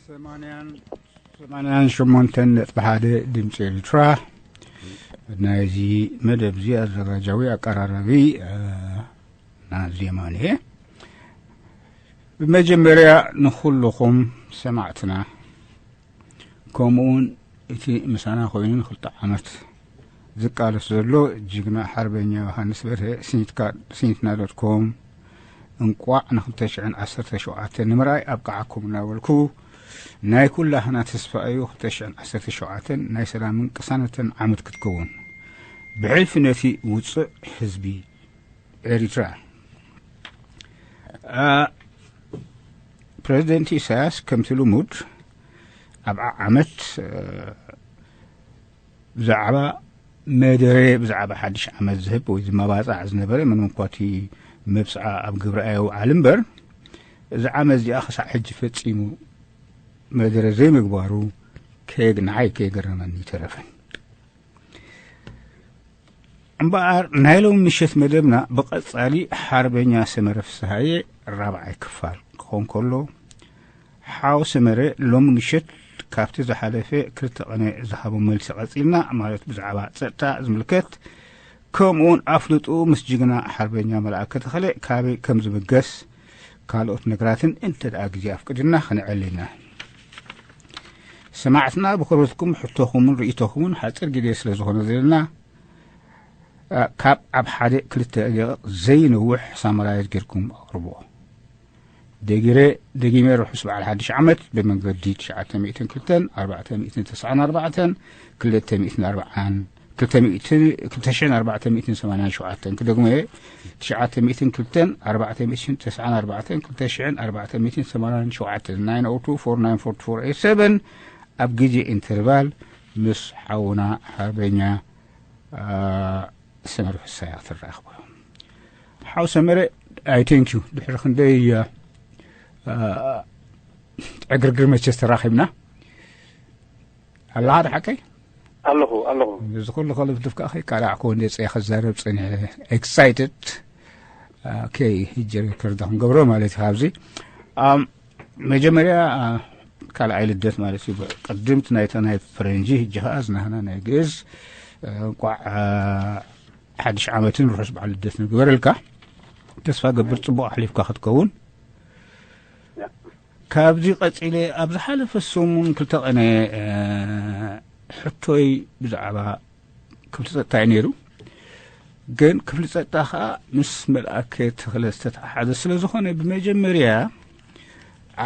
ሰማንያን ሰማንያን ሸሞንተን ነጥቢ ሓደ ድምፂ ኤርትራ። ናይዚ መደብ እዚ ኣዘጋጃዊ ኣቀራራቢ ናዚ የማንየ። ብመጀመርያ ንኹልኹም ሰማዕትና፣ ከምኡውን እቲ ምሳና ኮይኑ ንክልተ ዓመት ዝቃለስ ዘሎ ጅግና ሓርበኛ ዮሃንስ በርሀ፣ ስኒትና ዶት ኮም፣ እንቋዕ ን ክልተ ሽሕን ዓሰርተ ሸውዓተን ንምርኣይ ኣብቃዓኩም እናበልኩ፣ ናይ ኩላህና ተስፋ እዩ ክልተ ሽሕን ዓሰርተ ሸውዓተን ናይ ሰላምን ቅሳነትን ዓመት ክትከውን፣ ብሕልፊ ነቲ ውፁዕ ህዝቢ ኤሪትራ። ፕረዚደንት ኢሳያስ ከምቲ ልሙድ ኣብ ዓዓመት ብዛዕባ መደረ፣ ብዛዕባ ሓድሽ ዓመት ዝህብ ወይ ዝመባፃዕ ዝነበረ፣ ምንም እኳ እቲ መብፅዓ ኣብ ግብሪ ኣየውዓል እምበር፣ እዚ ዓመት እዚኣ ክሳዕ ሕጂ ፈፂሙ መደረ ዘይምግባሩ ከየግ ንዓይ ከየገረመኒ ይተረፈን። እምበኣር ናይ ሎም ምሸት መደብና ብቐጻሊ ሓርበኛ ሰመረ ፍስሃየ ራብዓይ ክፋል ክኾን ከሎ፣ ሓው ሰመረ ሎም ምሸት ካብቲ ዝሓለፈ ክልተ ቐነ ዝሃቦ መልሲ ቀጺልና፣ ማለት ብዛዕባ ጸጥታ ዝምልከት፣ ከምኡውን ኣፍልጥኡ ምስ ጅግና ሓርበኛ መልኣከ ተኸለ ካበይ ከም ዝብገስ ካልኦት ነገራትን እንተ ደኣ ግዜ ኣፍቅድና ክነዕልና። ሰማዕትና ብኽብረትኩም ሕቶኹምን ርእይቶኹምን ሓጺር ግዜ ስለ ዝኾነ ዘለና፣ ካብ ኣብ ሓደ ክልተ ደቂቕ ዘይነውሕ ሳመራይዝ ጌርኩም ኣቕርብዎ። ደጊረ ደጊመ ርሑስ በዓል ሓድሽ ዓመት ብመንገዲ ትሽዓተ ሚእትን ክልተን ኣርባዕተ ሚእትን ተስዓን ኣርባዕተን ክልተ ሚእትን ኣርባዓን ክልተ ሚእትን ክልተ ሽሕን ኣርባዕተ ሚእትን ሰማንያን ሸውዓተን ክደግሞ እየ። ትሽዓተ ሚእትን ክልተን ኣርባዕተ ሚእትን ተስዓን ኣርባዕተን ክልተ ሽሕን ኣርባዕተ ሚእትን ሰማንያን ሸውዓተን ናይን ኦ ቱ ፎር ናይን ፎር ፎር ኤት ሰቨን ኣብ ግዜ ኢንተርቫል ምስ ሓውና ሓርበኛ ሰመረ ፍስሃየ ክትራኸቡ። ሓው ሰመረ፣ ኣይ ቴንክ ዩ። ድሕሪ ክንደይ ዕግርግር መቸስ ተራኺብና ኣለኻ፣ ዶ ሓቀይ? ኣለኹ ኣለኹ። እዚ ኩሉ ከልፍልፍ ከዓ ከይቃላዕኩ እንደ ፀየ ክዛረብ ፀኒሐ። ኤክሳይትድ። ኦኬ፣ ሕጂ ሪከርድ ክንገብሮ ማለት እዩ። ካብዚ መጀመርያ ካልኣይ ልደት ማለት እዩ። ቅድምቲ ናይታ ናይ ፈረንጂ፣ ሕጂ ከዓ ዝናህና ናይ ግእዝ። እንቋዕ ሓድሽ ዓመትን ርሑስ በዓል ልደት ንግበረልካ። ተስፋ ገብር ጽቡቕ ኣሕሊፍካ ክትከውን። ካብዚ ቀጺለ ኣብ ዝሓለፈ ሰሙን ክልተ ቀነ ሕቶይ ብዛዕባ ክፍሊ ጸጥታ እዩ ነይሩ። ግን ክፍሊ ጸጥታ ኸኣ ምስ መልኣከ ተኽለ ዝተተሓሓዘ ስለ ዝኾነ፣ ብመጀመርያ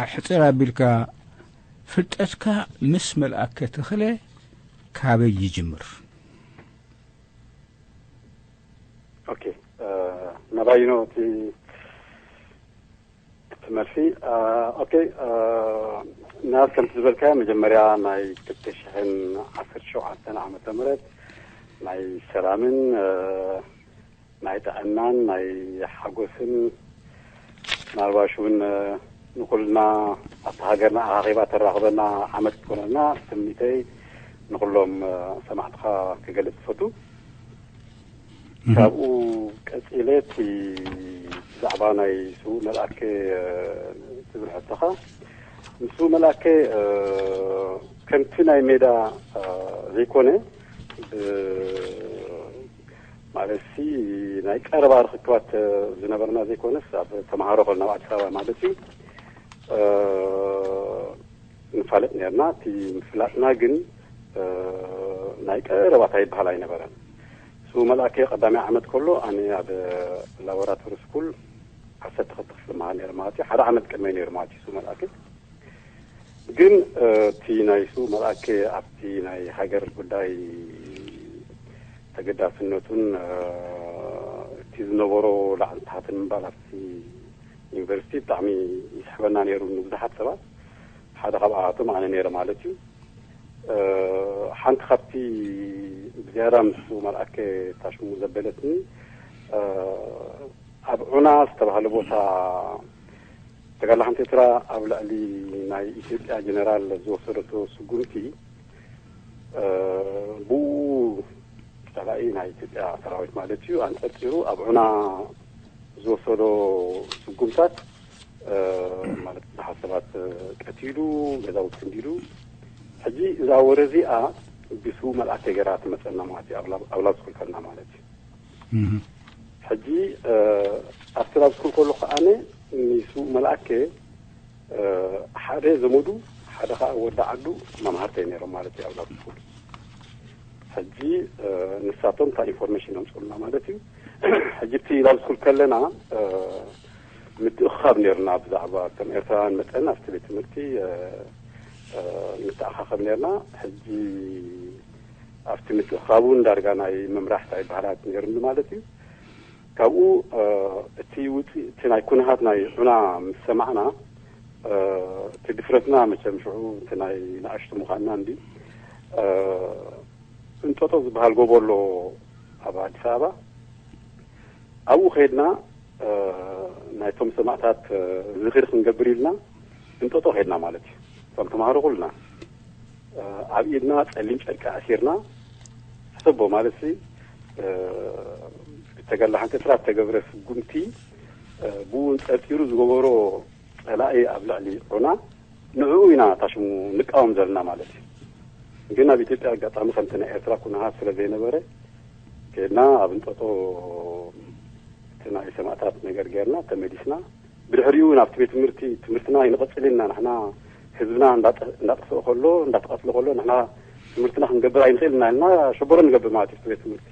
ኣሕጽር ኣቢልካ ፍልጠትካ ምስ መልኣከ ተኽለ ካበይ ይጅምር? ኦኬ፣ ናባይ ነው እቲ እቲ መልሲ። ኦኬ፣ ናብ ከምቲ ዝበልካዮ መጀመርያ ናይ ክልተ ሽሕን ዓሰርተ ሸውዓተን ዓመተ ምህረት ናይ ሰላምን ናይ ጥዕናን ናይ ሓጎስን ምናልባሽ እውን ንኩልና ኣብቲ ሃገርና ኣኻኺባ ተራኽበና ዓመት ክትኮነልና ትምኒተይ ንኩሎም ሰማዕትኻ ክገልጽ ትፈቱ። ካብኡ ቀጺለ እቲ ብዛዕባ ናይ ስዉእ መልኣከ ትብል ሕቶኻ፣ ንስዉእ መልኣከ ከምቲ ናይ ሜዳ ዘይኮነ፣ ማለትሲ ናይ ቀረባ ርኽክባት ዝነበርና ዘይኮነስ፣ ኣብ ተምሃሮ ከለና ኣብ ኣዲስ ኣበባ ማለት እዩ፣ ንፋለጥ ነርና። እቲ ምፍላጥና ግን ናይ ቀረባታ ይበሃል ኣይነበረን። ስዉእ መልኣከ ቀዳማይ ዓመት ከሎ ኣነ ኣብ ላቦራቶሪ ስኩል ዓሰርተ ክልተ ክፍሊ መሃር ነይረ ማለት እዩ። ሓደ ዓመት ቅድመይ ነይሩ ማለት እዩ ስዉእ መልኣከ። ግን እቲ ናይ ስዉእ መልኣከ ኣብቲ ናይ ሃገር ጉዳይ ተገዳስነቱን እቲ ዝነበሮ ላዕልን ታሕትን ምባል ኣብቲ ዩኒቨርሲቲ ብጣዕሚ ይስሕበና ነይሩ ንብዙሓት ሰባት። ሓደ ካብኣቶም ኣነ ነይረ ማለት እዩ። ሓንቲ ካብቲ ብዝያዳ ምስ መልኣከ ታሽሙ ዘበለትኒ ኣብ ዑና ዝተባህለ ቦታ ተጋድሎ ሓንቲ ኤርትራ ኣብ ልዕሊ ናይ ኢትዮጵያ ጀነራል ዝወሰደቶ ስጉምቲ ብኡ ጸላኢ ናይ ኢትዮጵያ ሰራዊት ማለት እዩ ኣንጸርጺሩ ኣብ ዑና ዝወሰዶ ስጉምታት ማለት ብዙሓት ሰባት ቀቲሉ፣ ገዛውቲ እንዲሉ። ሕጂ እዛ ወረ እዚኣ ብስቡ መልኣከ ገይራ ትመፀና ማለት እዩ፣ ኣብ ላብ ስኩል ከለና ማለት እዩ። ሕጂ ኣብቲ ላብ ስኩል ከሎ ከዓነ ንስቡ መልኣከ ሓደ ዘመዱ ሓደ ከዓ ወዲ ዓዱ መምሃርተይ ነይሮም ማለት እዩ ኣብ ላብ ስኩል። ሕጂ ንሳቶም እታ ኢንፎርሜሽን ኣምፅኡልና ማለት እዩ። ሕጂ እቲ ላብ ስኩል ከለና ምትእኻብ ነርና፣ ብዛዕባ ከም ኤርትራውያን መጠን ኣብቲ ቤት ትምህርቲ ምተኣኻኸብ ነርና። ሕጂ ኣብቲ ምትእኻብ እውን ዳርጋ ናይ ምምራሕ እንታይ ባህላት ነይሩኒ ማለት እዩ። ካብኡ እቲ ውፅእ እቲ ናይ ኩነሃት ናይ ዑና ምስ ሰማዕና እቲ ድፍረትና መቸም ሽዑ እቲ ናይ ንኣሽቱ ምዃንና እንዲ እንጦጦ ዝበሃል ጎቦ ኣሎ ኣብ ኣዲስ ኣበባ። ኣብኡ ከይድና ናይቶም ሰማእታት ዝኽሪ ክንገብር ኢልና እንጦጦ ከይድና ማለት እዩ። እቶም ተምሃሮ ኩልና ኣብ ኢድና ጸሊም ጨርቂ ኣሲርና ሕሰቦ ማለት ሲ ብተጋላ ሓንቲ ኤርትራ ዝተገብረ ስጉምቲ ብኡ ጠርጢሩ ዝገበሮ ጸላኢ ኣብ ልዕሊ ዑና ንዕኡ ኢና ታሽሙ ንቃወም ዘለና ማለት እዩ። ግን ኣብ ኢትዮጵያ ኣጋጣሚ ከምቲ ናይ ኤርትራ ኩነታት ስለ ዘይነበረ ከድና ኣብ እንጠጦ እቲ ናይ ሰማእታት ነገር ጌርና ተመሊስና። ብድሕሪኡ ናብቲ ቤት ትምህርቲ ትምህርትና ይንቐጽል ኢና ንሕና ህዝብና እንዳጠፍኦ ከሎ እንዳተቐትለ ከሎ ንሕና ትምህርትና ክንገብር ኣይንኽእል ኢና ኢልና ሸበሮ ንገብር ማለት እዩ። ቤት ትምህርቲ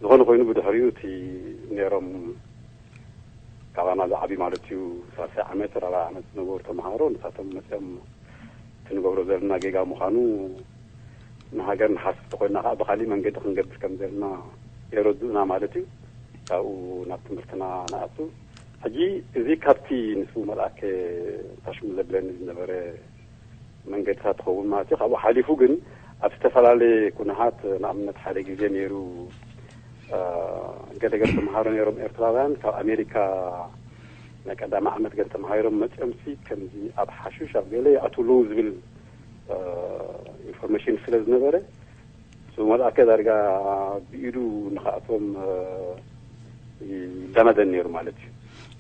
ዝኾነ ኮይኑ ብድሕሪኡ እቲ ነይሮም ካባና ዝዓብዩ ማለት እዩ ሳልሳይ ዓመት ራብዓይ ዓመት ዝነበሩ ተምሃሮ ንሳቶም መፅኦም እቲ ንገብሮ ዘለና ጌጋ ምዃኑ ንሃገር ንሓስብ ተኮይና ከዓ ብካሊእ መንገዲ ክንገብር ከም ዘለና የረድኡና ማለት እዩ። ካብኡ ናብ ትምህርትና ንኣቱ። ሕጂ እዚ ካብቲ ንሱ መልኣከ ታሽሙ ዘብለኒ ዝነበረ መንገድታት ትኸውን ማለት እዩ። ካብኡ ሓሊፉ ግን ኣብ ዝተፈላለየ ኩነታት ንኣብነት ሓደ ግዜ ነይሩ ገለገለ ተምሃሮ ነይሮም ኤርትራውያን ካብ ኣሜሪካ ናይ ቀዳማ ዓመት ገለ ተምሃሮም መፅኦም ሲ ከምዚ ኣብ ሓሹሽ ኣብ ገለ ይኣትውለዉ ዝብል ኢንፎርሜሽን ስለ ዝነበረ ስቡ መልኣከ ዳርጋ ብኢዱ ንክኣትዎም ይዳናደን ነይሩ ማለት እዩ።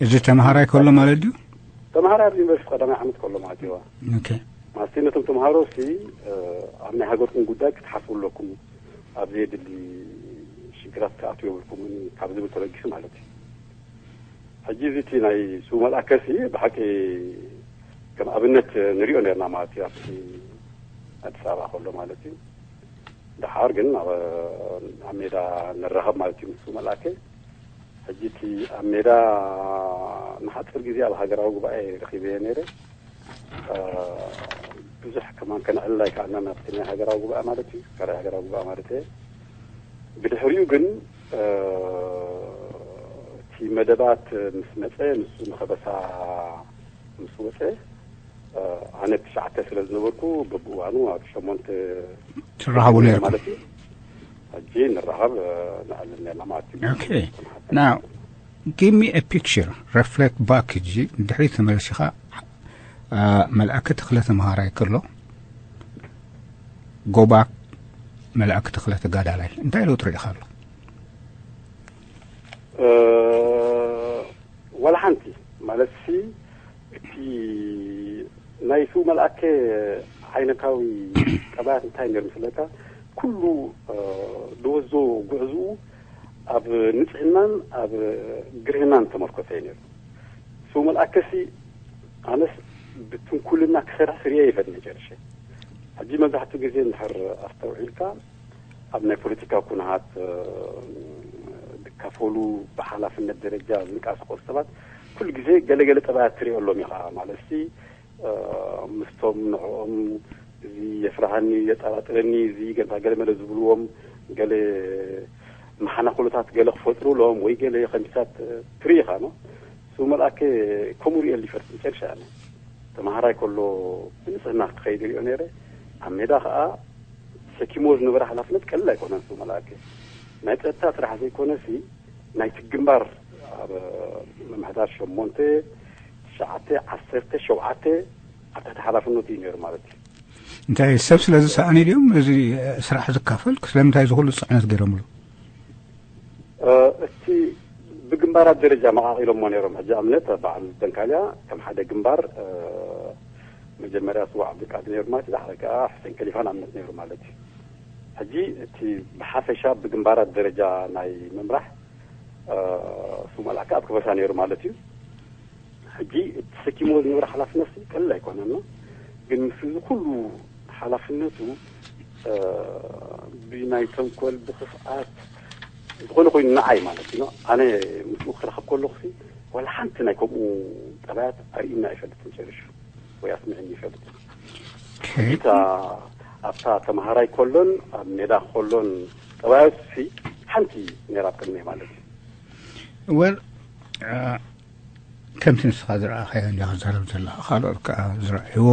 እዚ ተምሃራይ ከሎ ማለት ድዩ? ተምሃራይ ኣብ ዩኒቨርሲቲ ቀዳማይ ዓመት ከሎ ማለት እዩ። ኦኬ። ማለትሲ ነቶም ተምሃሮ ሲ ኣብ ናይ ሃገርኩም ጉዳይ ክትሓስቡ ኣለኩም፣ ኣብ ዘየድሊ ሽግራት ክትኣትዉ የብልኩምን ካብ ዝብል ተበጊሱ ማለት እዩ። ሕጂ እዚ እቲ ናይ ስቡ መልኣከ ሲ ብሓቂ ከም ኣብነት ንሪኦ ነርና ማለት እዩ። ኣብቲ ኣዲስ ኣበባ ከሎ ማለት እዩ። ደሓር ግን ኣብ ኣብ ሜዳ ንራኸብ ማለት እዩ ምስ መልኣከ። ሕጂ እቲ ኣብ ሜዳ ንሓፂር ግዜ ኣብ ሃገራዊ ጉባኤ ረኺበዮ ነይረ። ብዙሕ ከማን ከነዕልል ኣይከኣልናን ኣብቲ ናይ ሃገራዊ ጉባኤ ማለት እዩ፣ ካልኣይ ሃገራዊ ጉባኤ ማለት እየ። ብድሕሪኡ ግን እቲ መደባት ምስ መፀ ንሱ ንኸበሳ ምስ ወፀ ኣነ ትሽዓተ ስለ ዝነበርኩ በብእዋኑ ኣብ ሸሞንተ ትራኸቡ ነርኩም ማለት እዩ። ሕጂ ንራኸብ ንዕልል ነርና ማለት እዩ። Okay. Now, give me a picture, reflect back. ሕጂ ድሕሪት ተመለስኻ መልኣከ ተኽለ ተምሃራይ ከሎ ጎባክ መልኣከ ተኽለ ተጋዳላይ እንታይ ለውጢ ርኢኻ ኣሎ? ዋላ ሓንቲ ማለት ሲ እቲ ናይ ስው መልኣከ ዓይነታዊ ጠባያት እንታይ ነር ምስለካ ኩሉ ድወዞ ጉዕዝኡ ኣብ ንጽህናን ኣብ ግርህናን ተመርኮሰ እዩ ነሩ። ስው መልኣከ ሲ ኣነስ ብትንኩልና ክሰርሕ ስርየ ይፈት መጨረሸ ሕጂ መብዛሕትኡ ግዜ እንድሕር ኣስተውዒልካ ኣብ ናይ ፖለቲካ ኩነሃት ዝካፈሉ ብሓላፍነት ደረጃ ዝንቀሳቀሱ ሰባት ኩሉ ግዜ ገለገለ ጠባያት ትሪኦ ኣሎም ኢኻ ማለት ሲ ምስቶም ንዕኦም እዚ የፍርሃኒ የጠራጥረኒ እዚ ገንታ ገለ መለ ዝብልዎም ገለ መሓናክሎታት ገለ ክፈጥሩ ሎም ወይ ገለ ከምሳት ትርኢ ኢኻ ነው ስው መልኣከ ከምኡ ሪኦ ሊፈርስ መጨረሻ ኣነ ተምሃራይ ከሎ ብንፅህና ክኸይድ ሪኦ ነይረ። ኣብ ሜዳ ከዓ ተሸኪሞ ዝነበረ ሓላፍነት ቀልል ኣይኮነን። ስው መልኣከ ናይ ፀጥታ ስራሕ ዘይኮነ ሲ ናይ ትግንባር ኣብ ምምሕዳር ሸሞንተ ትሽዓተ ዓሰርተ ሸውዓተ ኣብ ትሕቲ ሓላፍነቱ እዩ ነይሩ ማለት እዩ። እንታይ ሰብ ስለ ዝሰኣነ ድዮም እዚ ስራሕ ዝካፈል ስለምንታይ ዝኩሉ ፅዕነት ገይሮምሉ? እቲ ብግንባር ግንባራት ደረጃ መቓቒሎሞ ነይሮም። ሕጂ ኣብነት በዓል ደንካልያ ከም ሓደ ግንባር መጀመርያ ስዋ ዓብዱልቃድር ነይሩ ማለት እዩ። ዳሕረ ከዓ ሕሴን ከሊፋ ንኣብነት ነይሩ ማለት እዩ። ሕጂ እቲ ብሓፈሻ ብግንባራት ደረጃ ናይ ምምራሕ ስው መልኣከ ኣብ ከበሳ ነይሩ ማለት እዩ። ሕጂ እቲ ተሰኪምዎ ዝነበረ ሓላፍነት ቀሊል ኣይኮነን። ግን ምስ እዚ ኩሉ ሓላፍነቱ ብናይ ተንኮል ብክፍኣት ዝኾነ ኮይኑ ንዓይ ማለት እዩ። ኣነ ምስኡ ክራኸብ ከለኹ ዋላ ሓንቲ ናይ ከምኡ ጠባያት ኣርእዩና ኣይፈልጥን ጨሪሹ ወይ ኣስሚዕኒ ይፈልጥን። እታ ኣብታ ተምሃራይ ከሎን ኣብ ሜዳ ከሎን ጠባያት ሓንቲ ነይራ ኣብ ቅድመይ ማለት እዩ። ወል ከምቲ ንስኻ ዝረኣኻዮ እንዲኻ ክዛረብ ዘለኻ፣ ካልኦት ከዓ ዝረኣይዎ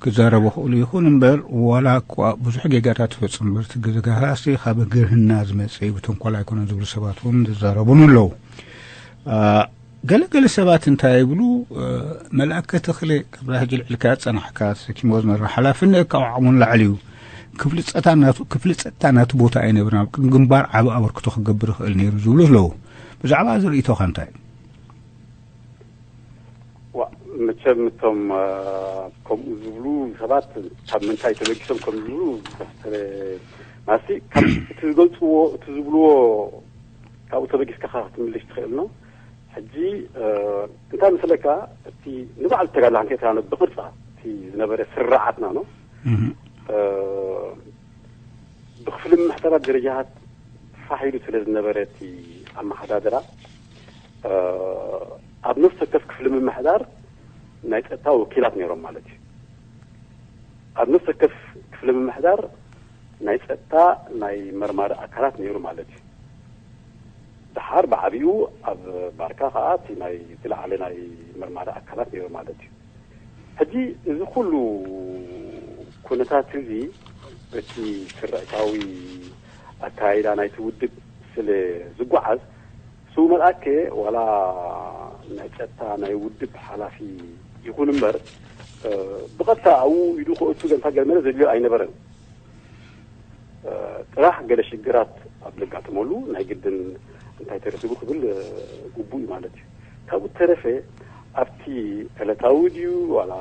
ክዛረቡ ክእሉ ይኹን እምበር፣ ዋላ እኳ ብዙሕ ጌጋታት ይፈጽም እምበር፣ እቲ ጌጋታትሲ ካብ ግርህና ዝመጽእ እዩ፣ ብተንኮል ኣይኮነን ዝብሉ ሰባት እውን ዝዛረቡን ኣለዉ። ገለገለ ሰባት እንታይ ይብሉ፣ መልኣከ ተኽለ ካብዛ ሕጂ ልዕልካ ጸናሕካ ተሰኪሞ ዝመራ ሓላፍነት ካብ ዓቕሙ ንላዕሊ እዩ። ክፍሊ ጸጥታ ናቱ ቦታ ኣይነብርን፣ ኣብ ቅድሚ ግንባር ዓቢ ኣበርክቶ ክገብር ይኽእል ነይሩ ዝብሉ ኣለዉ። ብዛዕባ እዚ ርእይቶኻ እንታይ እዩ? መቸም እቶም ከምኡ ዝብሉ ሰባት ካብ ምንታይ ተበጊሶም ከም ዝብሉ ማሲ እቲ ዝገልፅዎ እቲ ዝብልዎ ካብኡ ተበጊስካ ክትምልሽ ትኽእል ነው። ሕጂ እንታይ ምስለካ እቲ ንባዕሉ ተጋላ እንተ ብቅርፃ እቲ ዝነበረ ስርዓትና ነው ብክፍሊ ምምሕዳራት ደረጃታት ፋሕ ኢሉ ስለ ዝነበረ እቲ ኣመሓዳድራ ኣብ ነፍሲ ወከፍ ክፍሊ ምምሕዳር ናይ ፀጥታ ወኪላት ነይሮም ማለት እዩ። ኣብ ነፍሲ ወከፍ ክፍሊ ምምሕዳር ናይ ፀጥታ ናይ መርማሪ ኣካላት ነይሩ ማለት እዩ። ደሓር ብዓቢኡ ኣብ ባርካ ከዓ እቲ ናይ ዝለዓለ ናይ መርማሪ ኣካላት ነይሩ ማለት እዩ። ሕጂ እዚ ኩሉ ኩነታት እዚ በቲ ስርዒታዊ ኣካይዳ ናይቲ ውድብ ስለ ዝጓዓዝ ስው መልኣከ ዋላ ናይ ፀጥታ ናይ ውድብ ሓላፊ ይኹን እምበር ብቐጥታ ኣብኡ ኢዱ ክእቱ ገንታ ገርመለ ዘድልዮ ኣይነበረን። ጥራሕ ገለ ሽግራት ኣብ ዘጋጥመሉ ናይ ግድን እንታይ ተረሲቡ ክብል ግቡእ እዩ ማለት እዩ። ካብኡ ተረፈ ኣብቲ ዕለታዊ ድዩ ዋላ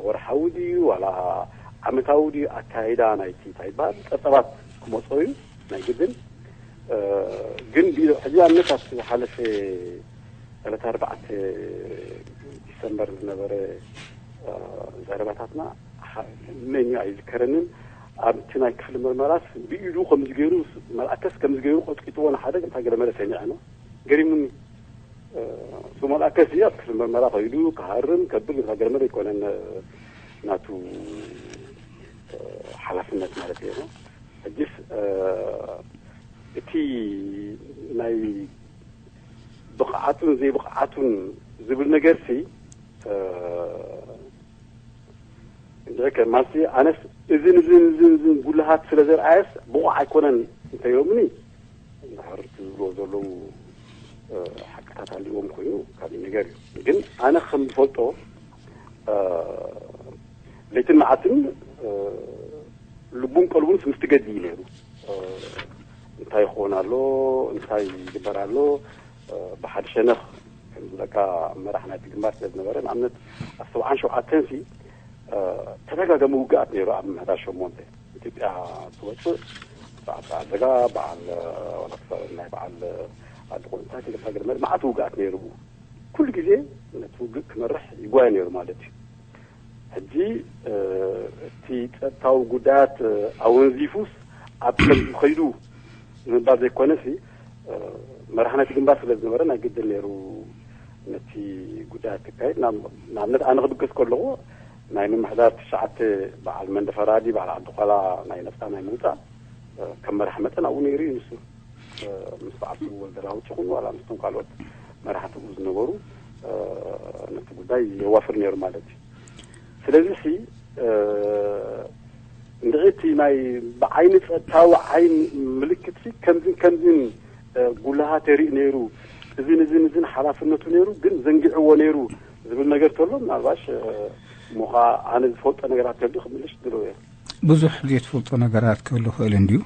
ወርሓዊ ድዩ ዋላ ዓመታዊ ድዩ ኣካይዳ ናይቲ እንታይ ይበሃል ፀብፀባት ክመፆ እዩ ናይ ግድን። ግን ሕጂ ኣብነት ኣብቲ ዝሓለፈ ዕለት ኣርባዕተ ዲሰምበር ዝነበረ ዘረባታትና መን እዩ ኣይዝከረንን። ኣብቲ ናይ ክፍሊ መርመራስ ብኢዱ ከምዚ ገይሩ መልኣከስ ከምዚ ገይሩ ቀጥቂጥዎ ንሓደ እንታይ ገለ መለ ሰሚዐ ነው ገሪሙኒ። እሱ መልኣከስ እዩ ኣብ ክፍሊ መርመራ ከይዱ ክሃርም ከብል እንታይ ገለ መለ ኣይኮነን ናቱ ሓላፍነት ማለት እዩ ነው። ሕጅስ እቲ ናይ ብቕዓቱን ዘይብቕዓቱን ዝብል ነገርሲ እንድሕር ከማሲ ኣነስ እዝን እዝን እዝን እዝን ጉልሃት ስለ ዘርኣየስ ብቑዕ ኣይኮነን እንተይሎምኒ እንድሕር ዝብልዎ ዘለዉ ሓቅታት ኣልዎም ኮይኑ ካልእ ነገር እዩ። ግን ኣነ ከም ዝፈልጦ ለይትን መዓትን ልቡን ቀልቡን ምስ ትገዲ እዩ ነይሩ። እንታይ ይኸውን ኣሎ፣ እንታይ ይግበር ኣሎ፣ ብሓደ ሸነኽ ከም ዝበለካ መራሕ ናይቲ ግንባር ስለ ዝነበረ ንኣብነት ኣብ ሰብዓን ሸውዓተን ሲ ተደጋጋሚ ውግኣት ነይሩ ኣብ ምሕዳር ሸሞንተ ኢትዮጵያ ትወፅእ በዓል በዓል ዘጋ በዓል ናይ በዓል ኣድቆንታ ተገፋ ገርመል መዓት ውግኣት ነይሩ። ኩሉ ግዜ ነቲ ውግእ ክመርሕ ይጓየ ነይሩ ማለት እዩ። ሕጂ እቲ ፀጥታዊ ጉዳያት ኣወንዚፉስ ኣብ ከም ዝኸይዱ ንምባል ዘይኮነሲ መራሒ ነቲ ግንባር ስለ ዝነበረ ናይ ግድን ነይሩ ነቲ ጉዳያት ክካየድ። ንኣብነት ኣነ ክብገስ ከለኹ ናይ ምምሕዳር ትሽዓተ በዓል መንደፈራዲ በዓል ዓዲ ኳላ ናይ ነፃ ናይ ምውፃእ ከም መራሕ መጠን ኣብኡ ነይሩ እዩ ንሱ። ምስ በዓል ስውእ ወልደራውት ይኹን ዋላ ምስቶም ካልኦት መራሕቲ ዝነበሩ ነቲ ጉዳይ የዋፍር ነይሩ ማለት እዩ። ስለዚ ሲ እንድዒ እቲ ናይ ብዓይኒ ፀጥታዊ ዓይን ምልክት ሲ ከምዝን ከምዝን ጉልሃት የርኢ ነይሩ፣ እዝን እዝን እዝን ሓላፍነቱ ነይሩ ግን ዘንጊዕዎ ነይሩ ዝብል ነገር ተሎ ምናልባሽ እሞ ከዓ ኣነ ዝፈልጦ ነገራት ተልዩ ክምልሽ ድለው እየ። ብዙሕ ዘይትፈልጦ ነገራት ክህሉ ክእል እንድዩ።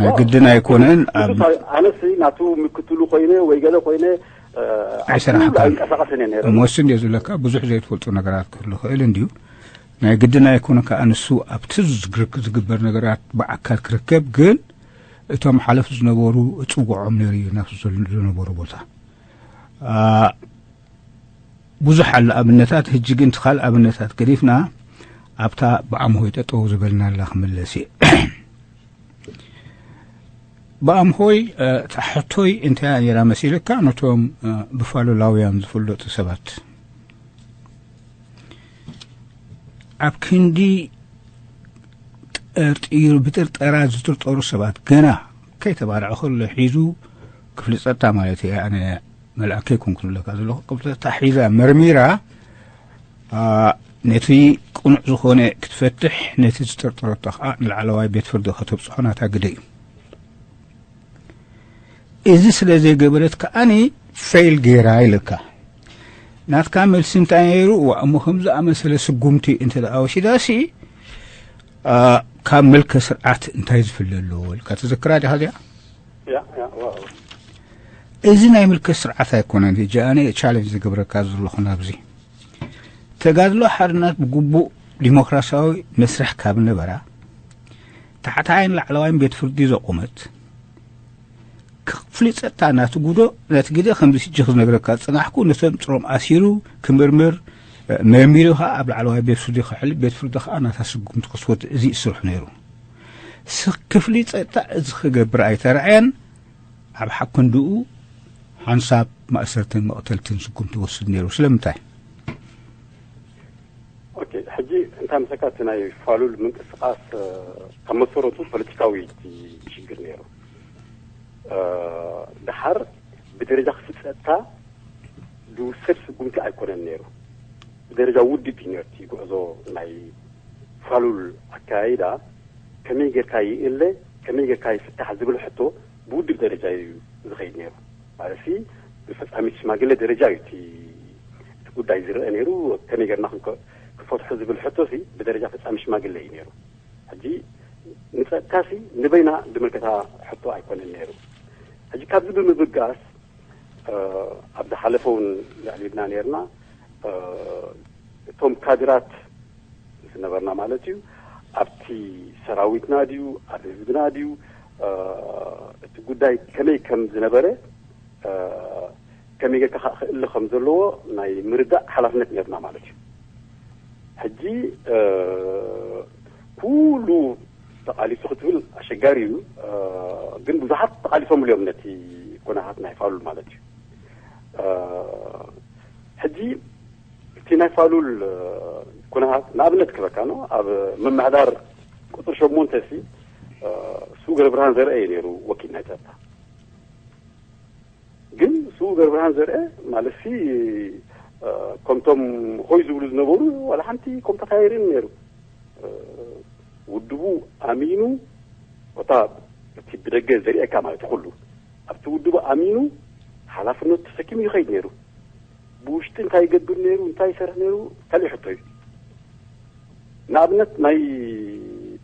ናይ ግድን ኣይኮነን። ኣብ ኣነስ ናቱ ምክትሉ ኮይነ ወይ ገለ ኮይነ ኣይሰራሕካን። ኣይንቀሳቀስን እየ ነይረ። እሞ እሱ እንድዮ ዝብለካ፣ ብዙሕ ዘይትፈልጡ ነገራት ክህሉ ክእል እንድዩ። ናይ ግድን ኣይኮነ ከዓ ንሱ ኣብቲ ዝግር- ዝግበር ነገራት ብኣካል ክርከብ፣ ግን እቶም ሓለፍ ዝነበሩ እፅውዖም ነይሩ እዩ ናብቲ ዝነበሩ ቦታ። ብዙሕ ኣሎ ኣብነታት። ህጂ ግን ትኻል ኣብነታት ገዲፍና ኣብታ ብኣምሆይ ጠጠው ዝበልናላ ክምለስ እየ። ብኣምሆይ እታ ሕቶይ እንታይ እያ ነይራ መሲልካ? ነቶም ብፋሉላውያን ዝፍለጡ ሰባት ኣብ ክንዲ ጠርጢሩ ብጥርጠራ ዝጥርጠሩ ሰባት ገና ከይተባርዐ ከሎ ሒዙ ክፍሊ ጸጥታ ማለት እየ ኣነ መልኣከ ይኮንኩ ዝብለካ ዘለኹ ክፍሊ ጸጥታ ሒዛ መርሚራ ነቲ ቅኑዕ ዝኾነ ክትፈትሕ ነቲ ዝጥርጠረቶ ከዓ ንላዕለዋይ ቤት ፍርዲ ከተብፅሖ ናታ ግደ እዩ። እዚ ስለ ዘይገበረት ከዓኒ ፌል ገይራ ኢልካ ናትካ መልሲ እንታይ ነይሩ? እዋ እሞ ከም ዝኣመሰለ ስጉምቲ እንተ ደኣ ወሲዳሲ ካብ ምልከ ስርዓት እንታይ ዝፍለ ኣለዎ ኢልካ ትዝክራ ዲኻ እዚኣ? እዚ ናይ ምልከ ስርዓት ኣይኮነን። ሕጂ ኣነ ቻለንጅ ዝገብረካ ዘለኹ ናብዚ ተጋድሎ ሓርነት ብግቡእ ዲሞክራሲያዊ መስርሕ ካብ ነበራ ታሕታይን ላዕለዋይን ቤት ፍርዲ ዘቆመት ክፍሊ ጸጥታ ናቲ ጉዶ ናቲ ግደ ከምዚ ሕጂ ክዝነግረካ ዝጸናሕኩ ነቶም ጥሮም ኣሲሩ ክምርምር መርሚሩ ከዓ ኣብ ላዕለዋይ ቤት ፍርዲ ክሕልፍ ቤት ፍርዲ ከዓ ናታ ስጉምቲ ክስወድ እዚ እዩ ስርሑ ነይሩ። ክፍሊ ጸጥታ እዚ ክገብር ኣይተራእየን። ኣብ ሓክንድኡ ሓንሳብ ማእሰርትን መቕተልትን ስጉምቲ ይወስድ ነይሩ። ስለምንታይ? ኦኬ፣ ሕጂ እንታይ መሰካ እቲ ናይ ፋሉል ምንቅስቃስ ካብ መሰረቱ ፖለቲካዊ ሽግር ነይሩ። ድሓር ብደረጃ ክፍጸታ ዝውሰድ ስጉምቲ ኣይኮነን ነይሩ። ብደረጃ ውድብ እዩ ነርቲ ጉዕዞ ናይ ፋሉል ኣካያይዳ ከመይ ጌርካ ይእለ ከመይ ጌርካ ይፍታሕ ዝብል ሕቶ ብውድብ ደረጃ እዩ ዝኸይድ ነይሩ። ማለት ብፈጻሚ ሽማግለ ደረጃ እዩ እቲ ጉዳይ ዝረአ ነይሩ። ከመይ ጌርና ክንፈትሖ ዝብል ሕቶ ሲ ብደረጃ ፈጻሚ ሽማግለ እዩ ነይሩ። ሕጂ ንጸጥታ ሲ ንበይና ዝምልከታ ሕቶ ኣይኮነን ነይሩ። ሕጂ ካብዚ ብምብጋስ ኣብ ዝሓለፈ እውን የዕሊልና ነይርና። እቶም ካድራት ዝነበርና ማለት እዩ ኣብቲ ሰራዊትና ድዩ ኣብ ህዝብና ድዩ እቲ ጉዳይ ከመይ ከም ዝነበረ ከመይ ጌርካ ክእለ ከም ዘለዎ ናይ ምርዳእ ሓላፍነት ነርና ማለት እዩ። ሕጂ ኩሉ ተቓሊሱ ክትብል ኣሸጋሪ እዩ፣ ግን ብዙሓት ተቓሊሶምሉ እዮም ነቲ ኩነታት ናይ ፋሉል ማለት እዩ። ሕጂ እቲ ናይ ፋሉል ኩነታት ንኣብነት ክበካ ነው ኣብ ምምሕዳር ቁፅሪ ሸሞንተ ሲ ስው ገብረብርሃን ዘርአ እዩ ነይሩ ወኪል ናይ ጸጥታ። ግን ስው ገብረብርሃን ዘርአ ማለት ሲ ከምቶም ሆይ ዝብሉ ዝነበሩ ዋላ ሓንቲ ከምታ ካይርን ነይሩ። ውድቡ ኣሚኑ እታ እቲ ብደገ ዘርእካ ማለት ኩሉ ኣብቲ ውድቡ ኣሚኑ ሓላፍነቱ ተሰኪሙ ይኸይድ ነይሩ። ብውሽጢ እንታይ ይገብር ነይሩ እንታይ ይሰርሕ ነይሩ ካልእ ሕቶ እዩ። ንኣብነት ናይ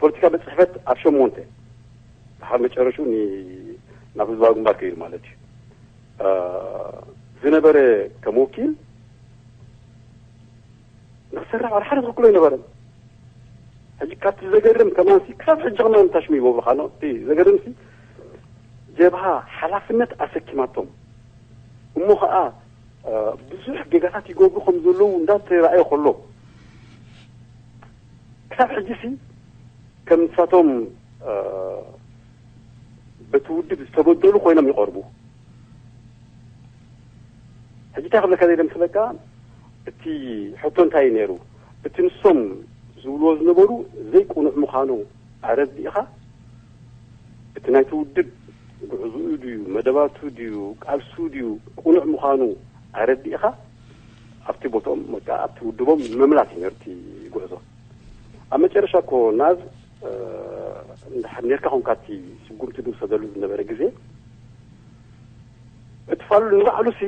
ፖለቲካ ቤት ፅሕፈት ኣብ ሸሞንተ ድሓር መጨረሹ ናብ ህዝባዊ ግንባር ከይዱ ማለት እዩ ዝነበረ ከም ወኪል ንክሰርሕ ዋላ ሓደ ዝኽክሎ ኣይነበረን። ሕጂ ካብቲ ዘገርም ከማን ሲ ክሳብ ሕጂ ከማን ታሽሙ ይገብሩኻ ነው። እቲ ዘገርም ሲ ጀብሃ ሓላፍነት ኣሰኪማቶም እሞ ኸዓ ብዙሕ ጌጋታት ይገብሩ ከም ዘለዉ እንዳተራእየ ከሎ ክሳብ ሕጂ ሲ ከም ንሳቶም በቲ ውድብ ዝተበደሉ ኮይኖም ይቐርቡ። ሕጂ እንታይ ክብለካ ዘይደምስለካ እቲ ሕቶ እንታይ እዩ ነይሩ? እቲ ንሶም ዝብልዎ ዝነበሩ ዘይቅኑዕ ምዃኑ ኣረዲእኻ እቲ ናይቲ ውድብ ጉዕዝኡ ድዩ መደባቱ ድዩ ቃልሱ ድዩ ቅኑዕ ምዃኑ ኣረዲእኻ ኣብቲ ቦትኦም ወይ ከዓ ኣብቲ ውድቦም ምምላስ እዩ ነሩ እቲ ጉዕዞ። ኣብ መጨረሻ እኮ ናዝ እንድሕር ኔርካ ኮንካ እቲ ስጉምቲ ዝውሰደሉ ዝነበረ ግዜ እቲ ፋሉል ንባዕሉ ሲ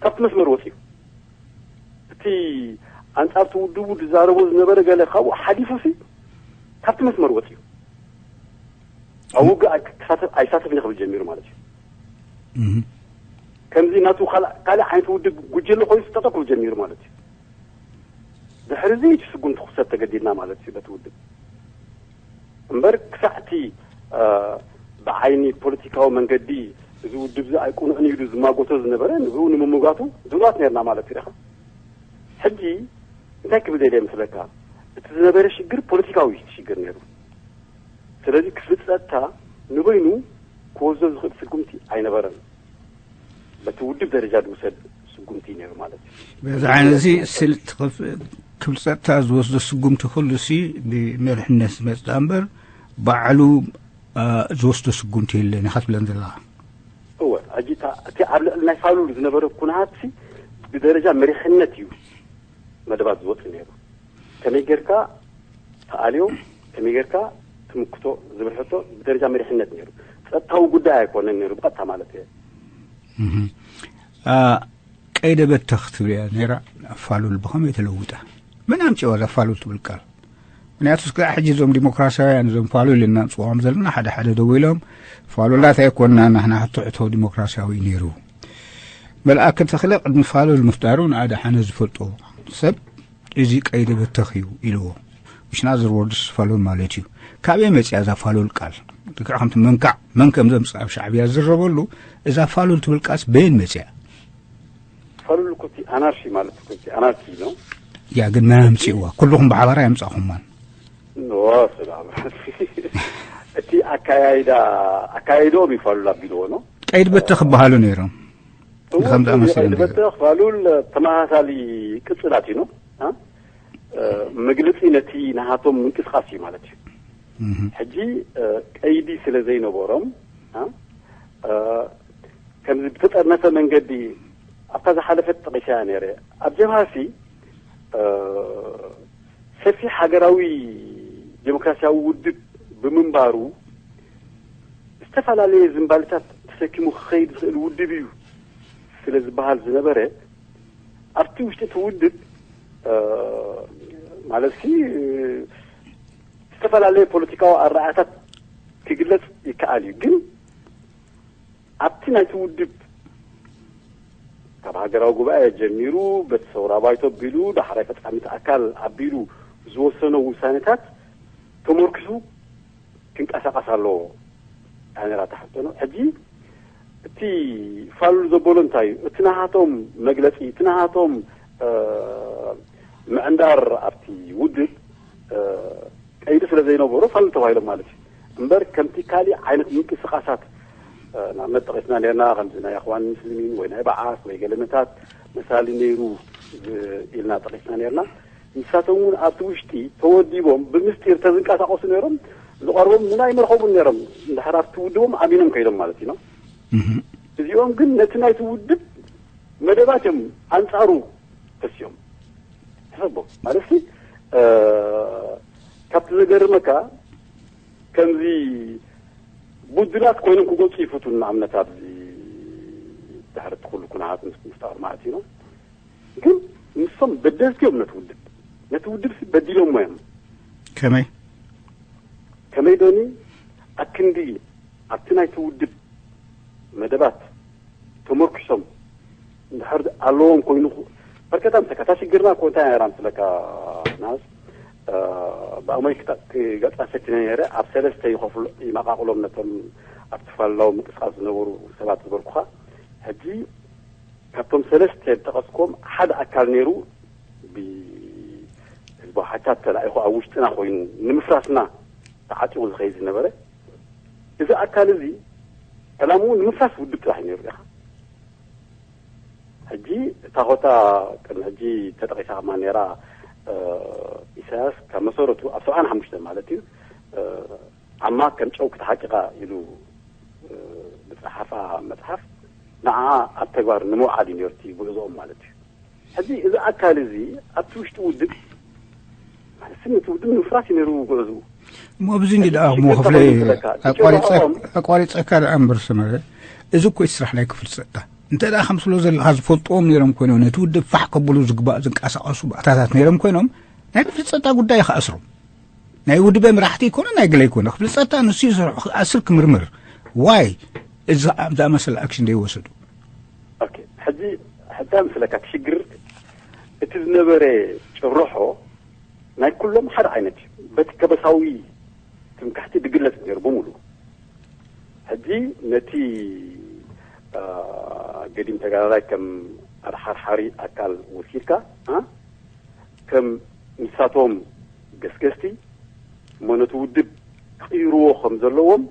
ካብቲ መስመር ወፂኡ እቲ ኣንፃርቲ ውድቡ ዝዛረቦ ዝነበረ ገለ ካብኡ ሓሊፉ ሲ ካብቲ መስመር ወፂኡ ኣብ ውግእ ኣይክሳተፍ ኣይሳተፍን ክብል ጀሚሩ ማለት እዩ። ከምዚ ናቱ ካልእ ዓይነት ውድብ ጉጀለ ኮይኑ ክሳተፍ ክብል ጀሚሩ ማለት እዩ። ድሕሪ እዚ እቲ ስጉምቲ ክውሰድ ተገዲድና ማለት እዩ በቲ ውድብ። እምበር ክሳዕቲ ብዓይኒ ፖለቲካዊ መንገዲ እዚ ውድብ እዚ ኣይቅኑዕን ኢሉ ዝማጎቶ ዝነበረ ንብኡ ንምምጋቱ ድሉዋት ነርና ማለት እዩ። ሕጂ እንታይ ክብል ደልየ መስለካ? እቲ ዝነበረ ሽግር ፖለቲካዊ ሽግር ነይሩ። ስለዚ ክፍሊ ጸጥታ ንበይኑ ክወስዶ ዝኽእል ስጉምቲ ኣይነበረን። በቲ ውድብ ደረጃ ዝውሰድ ስጉምቲ ነይሩ ማለት እዩ። በዚ ዓይነት እዚ ስልቲ ክፍሊ ጸጥታ ዝወስዶ ስጉምቲ ኩሉ ሲ ብመሪሕነት ዝመጽእ እምበር ባዕሉ ዝወስዶ ስጉምቲ የለን ኢኻ ትብለን ዘለኻ። እወ፣ ሕጂ እቲ ኣብ ልዕሊ ናይ ፋሉል ዝነበረ ኩነታት ሲ ብደረጃ መሪሕነት እዩ መደባት ዝወጽእ ነይሩ። ከመይ ጌርካ ተኣልዮ፣ ከመይ ጌርካ ትምክቶ ዝብል ሕቶ ብደረጃ መሪሕነት ነይሩ። ጸጥታዊ ጉዳይ ኣይኮነን ነይሩ ብቐጥታ ማለት እየ። ቀይደ በተኽ ትብል እያ ነይራ። ፋሉል ብኸመይ ተለውጣ? መን ኣምፅዋ እዛ ፋሉል ትብል ቃል? ምክንያቱ እስከ ሕጂ እዞም ዲሞክራሲያውያን እዞም ፋሉል እናምፅዎም ዘለና ሓደ ሓደ ደው ኢሎም ፋሉላት ኣይኮንና ናሕና ሕቶ ሕቶ ዲሞክራሲያዊ ነይሩ። መልኣከ ተኽለ ቅድሚ ፋሉል ምፍጣሩ ንኣደ ሓነ ዝፈልጦ ሰብ እዚ ቀይደ በተኽ እዩ ኢልዎ። ምሽናዘር ወርድስ ፋሉል ማለት እዩ። ካበይ መፅያ እዛ ፋሉል ቃል? ልክዕ ከምቲ መንካዕ መን ከም ዘምፅኣ ኣብ ሻዕብያ ዝረበሉ እዛ ፋሉል ትብል ቃልስ በየን መፅያ? ፋሉል እኮ እቲ ኣናርሺ ማለት እኮ እቲ ኣናርኪ ነው። ያ ግን መን ኣምፅእዋ? ኩልኹም ብሓባር ኣየምፃእኹማን። ኖ ሰላም እቲ ኣካያይዳ ኣካያይዶም ይፋሉል ኣቢልዎ ነው። ቀይድ በተ ክበሃሉ ነይሮም። ከምዚ ኣመሰለ ነገር። በተኽ ፋሉል ተመሳሳሊ ቅጽላት እዩ ነው። መግለጺ ነቲ ናሃቶም ምንቅስቃስ እዩ ማለት እዩ። ሕጂ ቀይዲ ስለ ዘይነበሮም ከምዚ ብተጠርነፈ መንገዲ ኣብታ ዝሓለፈት ጠቂሰያ ነይረ ኣብ ጀብሃሲ ሰፊሕ ሃገራዊ ዴሞክራሲያዊ ውድብ ብምንባሩ ዝተፈላለየ ዝንባልታት ተሰኪሙ ክኸይድ ዝኽእል ውድብ እዩ ስለ ዝበሃል ዝነበረ ኣብቲ ውሽጢ እቲ ውድብ ማለት ሲ ዝተፈላለየ ፖለቲካዊ ኣረኣታት ክግለጽ ይከኣል እዩ ግን ኣብቲ ናይቲ ውድብ ካብ ሃገራዊ ጉባኤ ጀሚሩ በቲ ሰውራ ባይቶ ኣቢሉ ዳሕራይ ፈጻሚት ኣካል ኣቢሉ ዝወሰኖ ውሳኔታት ተመርኪሱ ክንቀሳቀስ ኣለዎ። ኣነራ ተሓተኖ ሕጂ እቲ ፋሉል ዘበሎ እንታይ እዩ? እቲ ናሃቶም መግለጺ እቲ ናሃቶም ምዕንዳር ኣብቲ ውድብ ቀይዲ ስለ ዘይነበሮ ፋሉል ተባሂሎም ማለት እዩ። እምበር ከምቲ ካሊእ ዓይነት ምንቅስቃሳት ንኣብነት ጠቂስና ነርና ከምዚ ናይ ኣኽዋን ምስልሚን ወይ ናይ በዓስ ወይ ገለመታት መሳሊ ነይሩ ኢልና ጠቂስና ነርና። ንሳቶም እውን ኣብቲ ውሽጢ ተወዲቦም ብምስጢር ተዝንቀሳቀሱ ነይሮም ዝቐርቦም ምና ይመርኸቡን ነይሮም እንድሕር ኣብቲ ውድቦም ኣሚኖም ከይዶም ማለት እዩ። እዚኦም ግን ነቲ ናይቲ ውድብ መደባት እዮም ኣንጻሩ ተስዮም ሕሰቦ ማለት ሲ ካብቲ ዘገርመካ ከምዚ ቡድላት ኮይኖም ክገልፁ ይፍቱ ንኣብነት ኣብዚ ድሕሪ እቲ ኩሉ ኩነታት ምስ ምፍጣር ማለት እዩ ግን ንሶም በደልቲ እዮም ነቲ ውድብ ነቲ ውድብ ሲ በዲሎሞ እዮም ከመይ ከመይ ዶኒ ኣክንዲ ኣብቲ ናይቲ ውድብ መደባት ተመርኪሶም እንድሕር ኣለዎም ኮይኑ በርከታ ምሰካ እታ ሽግርና እኮ እንታይ ነራ ምስለካ ናስ ብኣሞይ ክገጻ ፈቲነ ነረ ኣብ ሰለስተ ይኸፍሎ ይመቃቅሎም ነቶም ኣብቲ ፋልላዊ ምንቅስቃስ ዝነበሩ ሰባት ዝበልኩኻ ሕጂ ካብቶም ሰለስተ ዝጠቀስኩም ሓደ ኣካል ነይሩ ብህዝባዊ ሓይልታት ተላኢኹ ኣብ ውሽጥና ኮይኑ ንምፍራስና ተዓጢቑ ዝኸይድ ዝነበረ እዚ ኣካል እዚ ዕላምኡ ንምፍራስ ውድብ ጥራሕ እዩ ነይሩ ኢኻ ሕጂ እታ ኮታ ቅድሚ ሕጂ ተጠቂሳ ከማ ነይራ ኢሳያስ ካብ መሰረቱ ኣብ ሰብዓን ሓሙሽተ ማለት እዩ ዓማ ከም ጨው ክትሓቂቓ ኢሉ ዝፀሓፋ መፅሓፍ ንዓ ኣብ ተግባር ንምውዓል እዩ ነርቲ ጉዕዞኦም ማለት እዩ ሕጂ እዚ ኣካል እዚ ኣብቲ ውሽጢ ውድብ ማለት ነቲ ውድብ ንምፍራስ እዩ ነይሩ ጉዕዝኡ እሞ ኣብዚ እንዲ ደኣ እሞ ክፍለ ኣቋሪፀካ ደኣ እምበር ሰመረ እዚ እኮ ስራሕ ናይ ክፍሊ ፀጥታ እንተ ደኣ ከምስሎ ዘለካ ዝፈልጥዎም ነይሮም ኮይኖም ነቲ ውድብ ፋሕ ከብሉ ዝግባእ ዝንቀሳቀሱ ባእታታት ነይሮም ኮይኖም ናይ ክፍሊ ፀጥታ ጉዳይ ይከኣስሮም ናይ ውድበ መራሕቲ ይኮነ ናይ ገለ ይኮነ ክብል ጸጥታ ንሱ ይሰርሖ ክኣስር ክምርምር ዋይ እዚ ዝኣመሰለ ኣክሽን ደይወሰዱ። ኦኬ ሕጂ ሕታ ምስለካ ሽግር እቲ ዝነበረ ጭርሖ ናይ ኩሎም ሓደ ዓይነት እዩ። በቲ ከበሳዊ ትምክሕቲ ድግለጽ ነይሩ ብምሉ። ሕጂ ነቲ ገዲም ተጋዳላይ ከም ኣድሓርሓሪ ኣካል ወሲድካ ከም ንሳቶም ገስገስቲ እሞ ነቲ ውድብ ክቕይርዎ ከም ዘለዎም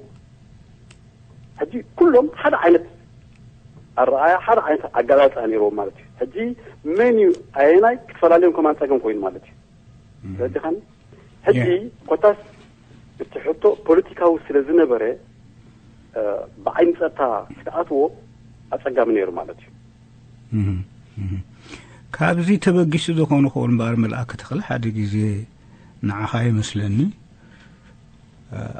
ሕጂ ኩሎም ሓደ ዓይነት ኣረኣያ ሓደ ዓይነት ኣጋላልፃ ነይርዎም ማለት እዩ። ሕጂ መን እዩ ኣየናይ ክትፈላልዮም ከማን ፀገም ኮይኑ ማለት እዩ። ተረዲኻኒ? ሕጂ ኮታስ እቲ ሕቶ ፖለቲካዊ ስለ ዝነበረ ብዓይኒ ፀጥታ ክትኣትዎ ኣፀጋሚ ነይሩ ማለት እዩ። ካብዚ ተበጊሱ ዝኾነ ክኸውን እምበኣር መልኣከ ተኽለ ሓደ ግዜ ንዓኻ ይመስለኒ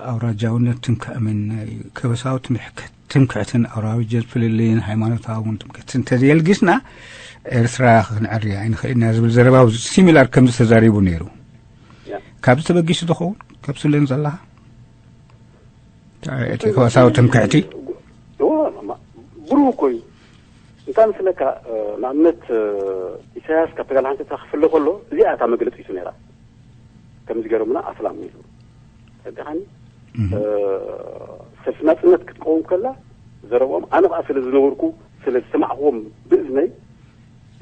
ኣውራጃውነት ትምክዕምን ናይ ከበሳዊ ትምክሕትን ኣውራጃ ፍልልይን ሃይማኖታዊ እውን ትምክሕትን እንተዘየልጊስና ኤርትራ ክንዕርያ ኣይንኽእልና ዝብል ዘረባ ሲሚላር ከምዚ ተዛሪቡ ነይሩ። ካብዚ ተበጊሱ ዝኸውን ካብ ስለን ዘለኻ እቲ ከበሳዊ ትምክሕቲ ብሩህ እኮ እዩ። እንታይ ምስለካ ንኣብነት ኢሳያስ ካብ ተጋል ሓንቲ ክፍለ ከሎ እዚኣ እታ መግለፂቱ ነራ ከምዚ ገይሮምና ኣስላም ኢሉ ተደኻኒ ሰልፊ ናፅነት ክትቀውም ከላ ዘረብኦም ኣነ ከዓ ስለ ዝነበርኩ ስለ ዝሰማዕክዎም ብእዝነይ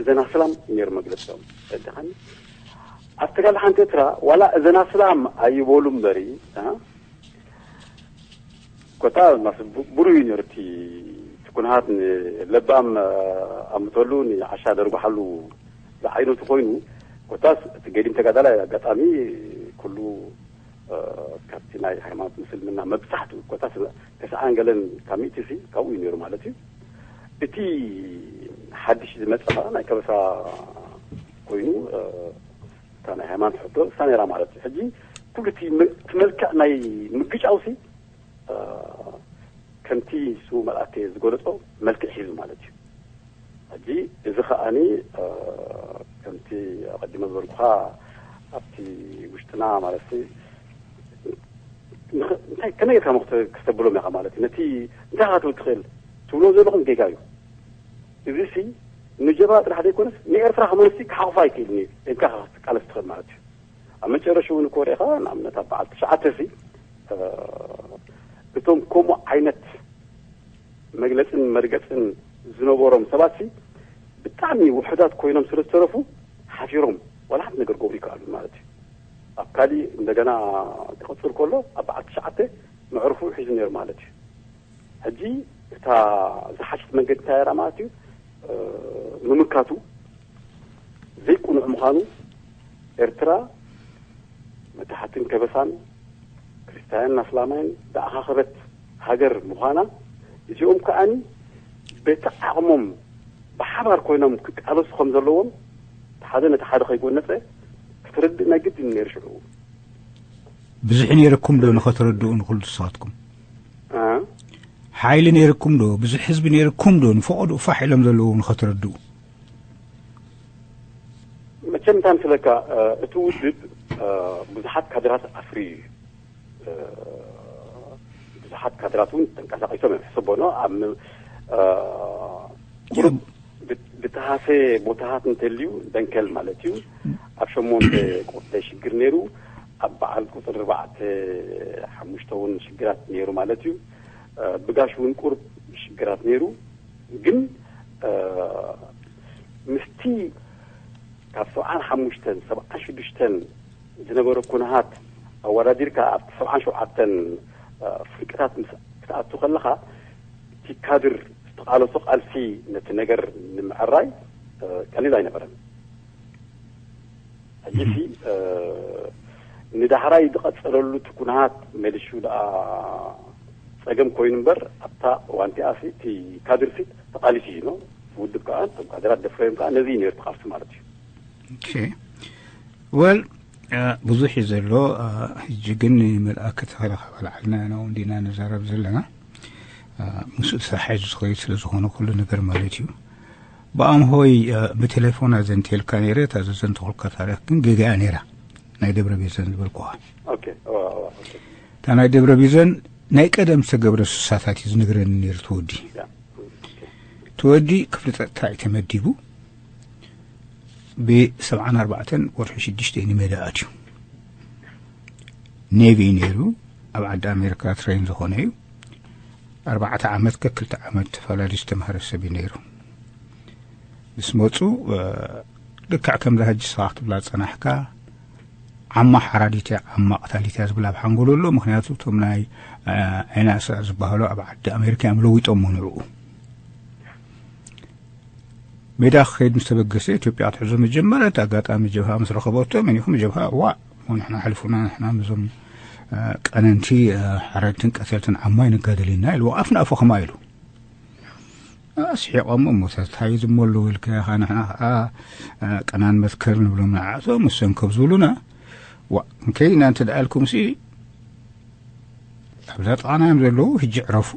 እዘን ኣስላም ነይሩ መግለፂኦም ተደኻኒ ኣብ ተጋል ሓንቲ ኤርትራ ዋላ እዘን ኣስላም ኣይበሉ እምበሪ ኮታ ብሩይ ነርቲ ትኩንሃት ንለባም ኣምተሉ ንዓሻ ደርጓሓሉ ዝዓይነቱ ኮይኑ ኮታስ እቲ ገዲም ተጋዳላይ ኣጋጣሚ ኩሉ ካብቲ ናይ ሃይማኖት ምስልምና መብዛሕትኡ ኮታስ ተስዓን ገለን ካብ ሚእቲ ሲ ካብኡ እዩ ነይሩ ማለት እዩ። እቲ ሓድሽ ዝመፀ ከዓ ናይ ከበሳ ኮይኑ እታ ናይ ሃይማኖት ሕቶ እሳ ነራ ማለት እዩ። ሕጂ ኩሉ እቲ መልክዕ ናይ ምግጫውሲ ከምቲ ሱ መልኣከ ዝገለጾ መልክዕ ሒዙ ማለት እዩ። ሕጂ እዚ ከኣኒ ከምቲ ኣቐዲመ ዝበልኩኻ ኣብቲ ውሽጥና ማለት እንታይ ከመይ ጌርካ ክተብሎም ኢኻ ማለት እዩ። ነቲ እንታይ ኢኻ ትብል ትኽእል ትብሎ ዘለኹም ጌጋ እዩ። እዚ ሲ ንጀብሃ ጥራሕ ዘይኮነስ ንኤርትራ ከመንስቲ ክሓቑፋ ኣይክእልን እዩ ኢልካ ክትቃለስ ትኽእል ማለት እዩ። ኣብ መጨረሽ እውን እኮ ርኢኻ ንኣብነት ኣብ በዓል ትሽዓተ ሲ እቶም ከምኡ ዓይነት መግለፅን መርገፅን ዝነበሮም ሰባት ሲ ብጣዕሚ ውሕዳት ኮይኖም ስለ ዝተረፉ ሓፊሮም ዋላ ሓንቲ ነገር ገብሩ ይከኣሉ ማለት እዩ። ኣብ ካሊእ እንደገና ክቕፅል ከሎ ኣብ በዓል ትሽዓተ መዕርፉ ሒዙ ነይሩ ማለት እዩ። ሕጂ እታ ዝሓሸት መንገዲ እንታይ እያ ማለት እዩ ምምካቱ ዘይቁኑዕ ምዃኑ ኤርትራ መታሕትን ከበሳን ክርስትያንን ኣስላማይን ዝኣኻኸበት ሃገር ምዃና እዚኦም ከኣኒ በቲ ዓቕሞም ብሓባር ኮይኖም ክቃለሱ ከም ዘለዎም ሓደ ነቲ ሓደ ከይጎነፀ ክትርድእ ናይ ግድን ነይሩ ሽዑ። ብዙሕ ነይርኩም ዶ ንኸተረድኡ ንኹሉ ንስኻትኩም ሓይሊ ነይርኩም ዶ ብዙሕ ህዝቢ ነይርኩም ዶ ንፈቐድኡ ፋሕ ኢሎም ዘለዉ ንኸተረድኡ? መቸም እንታይ ምስለካ እቲ ውድብ ብዙሓት ካድራት ኣፍርዩ እዩ። ብዙሓት ካድራት እውን ተንቀሳቒሶም እዮም ሕሰቦ ኖ ኣብ ብተሃሰ ቦታታት እንተልዩ ደንከል ማለት እዩ። ኣብ ሸሞንተ ቁፅሪ ሽግር ነይሩ። ኣብ በዓል ቁፅሪ ርባዕተ ሓሙሽተ እውን ሽግራት ነይሩ ማለት እዩ። ብጋሽ እውን ቁርብ ሽግራት ነይሩ። ግን ምስቲ ካብ ሰብዓን ሓሙሽተን ሰብዓን ሽዱሽተን ዝነበረ ኩነሃት ኣወዳዲርካ ኣብቲ ሰብዓን ሸውዓተን ፍርቅታት ምስ ክትኣቱ ከለኻ እቲ ካድር ዝተቓለሶ ቃልሲ ነቲ ነገር ንምዕራይ ቀሊል ኣይነበረን። ሕጂ ሲ ንዳሕራይ ዝቐጸለሉ እቲ ኩነሃት መሊሹ ደኣ ጸገም ኮይኑ እምበር ኣብታ እዋን እቲኣ ሲ እቲ ካድር ሲ ተቓሊሱ እዩ ኖ ውድብ ከዓ እቶም ካድራት ደፍረዮም ከዓ ነዚ እዩ ነይሩ ተቓልሱ ማለት እዩ። ወል ብዙሕ እዩ ዘሎ። ሕጂ ግን መልኣከ ተኸለ ካብ ኣልዓልና ኢና እንዲና ንዛረብ ዘለና ምስኡ ተተሓሒዙ ዝኸይድ ስለ ዝኾነ ኩሉ ነገር ማለት እዩ። ብኣምሆይ ብቴሌፎን ኣዘንትየልካ ነይረ። እታ ዘዘንተኹልካ ታሪኽ ግን ጌጋያ ነይራ። ናይ ደብረ ቢዘን ዝበልኩኻ። እታ ናይ ደብረ ቢዘን ናይ ቀደም ዝተገብረ ስሳታት እዩ ዝነግረኒ ነይሩ። ትወዲ ትወዲ ክፍሊ ጸጥታ እዩ ተመዲቡ። ብ74 ወርሒ ሽዱሽተ እዩ ንሜዳ ኣትዩ። ኔቪ እዩ ነይሩ። ኣብ ዓዲ ኣሜሪካ ትሬን ዝኾነ እዩ። ኣርባዕተ ዓመት ከክልተ ዓመት ተፈላለዩ ዝተምሃረ ሰብ እዩ ነይሩ። ምስ መፁ ልክዕ ከምዛ ሕጂ ስኻ ክትብላ ዝፀናሕካ ዓማ ሓራዲት እያ፣ ዓማ ቀታሊት እያ ዝብል ኣብ ሓንጎሉ ኣሎ። ምክንያቱ እቶም ናይ ዓይናሰ ዝበሃሉ ኣብ ዓዲ ኣሜሪካ እዮም ለዊጦሞ ንዕኡ። ሜዳ ክኸይድ ምስ ተበገሰ ኢትዮጵያ ክትሕዞ መጀመረት ኣጋጣሚ ጀብሃ ምስ ረኸበቶ መን ኢኹም ጀብሃ? ዋ ንሕና ሓልፉና ንሕና ምዞም ቀነንቲ ሓረድትን ቀተልትን ዓማ ይንጋደል ኢና ኢሉ ኣፍ ንኣፉ ከማ ኢሉ ስሒቖም። እሞ ተታይ ዝመሉ ኢልካ ኢኻ ንሕና ከዓ ቀናን መትከር ንብሎም ንዓቶም እሰንከብ ዝብሉና። ዋ እንከይ ኢና እንተ ደኣልኩም ሲ ኣብዛ ጥቓና እዮም ዘለዉ። ሕጂ ዕረፉ፣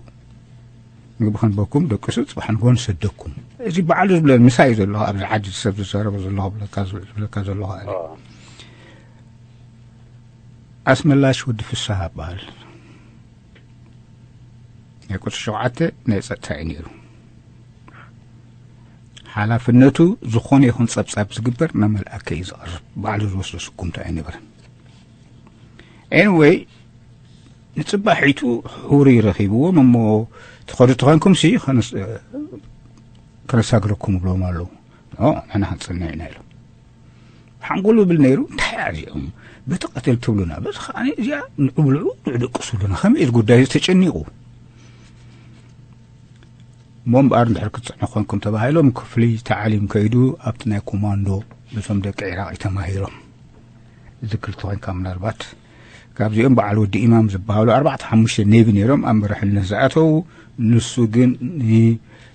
ምግቢ ክንበኩም ደቅሱ፣ ጽባሕ ንግሆ ንሰደኩም። እዚ በዓሉ ዝብለ ምሳይ እዩ ዘለኹ ኣብዚ ዓዲ ሰብ ዝዛረቦ ዘለኹ ዝብለካ ዘለኹ ኣነ። ኣስመላሽ ወዲ ፍስሃ ይበሃል። ናይ ቁፅሪ ሸውዓተ ናይ ፀጥታ እዩ ነይሩ። ሓላፍነቱ ዝኾነ ይኹን ፀብፃብ ዝግበር ናብ መልኣከ እዩ ዝቐርብ። ባዕሉ ዝወስዶ ስጉምቲ ኣይነበረን። ኤንወይ ንፅባሒቱ ሕሩይ ረኺብዎም እሞ ትኸዱ ተኾንኩም ሲ ከነሳግረኩም ብሎም ኣለዉ። ንሕና ክንፅንዕ ኢና ኢሎም። ሓንጎሉ ይብል ነይሩ እንታይ እዚኦም በቲ ቀተል ትብሉና በዚ ከዓ እዚኣ ንዕብልዑ ንዕደቅስሉና ከመይ እዚ ጉዳይ እዚ ተጨኒቑ። እሞ እምበኣር እንድሕር ክትፅዕኑ ኮንኩም ተባሂሎም ክፍሊ ተዓሊም ከይዱ ኣብቲ ናይ ኮማንዶ ነቶም ደቂ ዒራቕ ተማሂሮም ዝክር ተኾንካ ምናልባት ካብዚኦም በዓል ወዲ ኢማም ዝበሃሉ ኣርባዕተ ሓሙሽተ ኔቪ ነይሮም ኣብ መራሕነት ዝኣተዉ። ንሱ ግን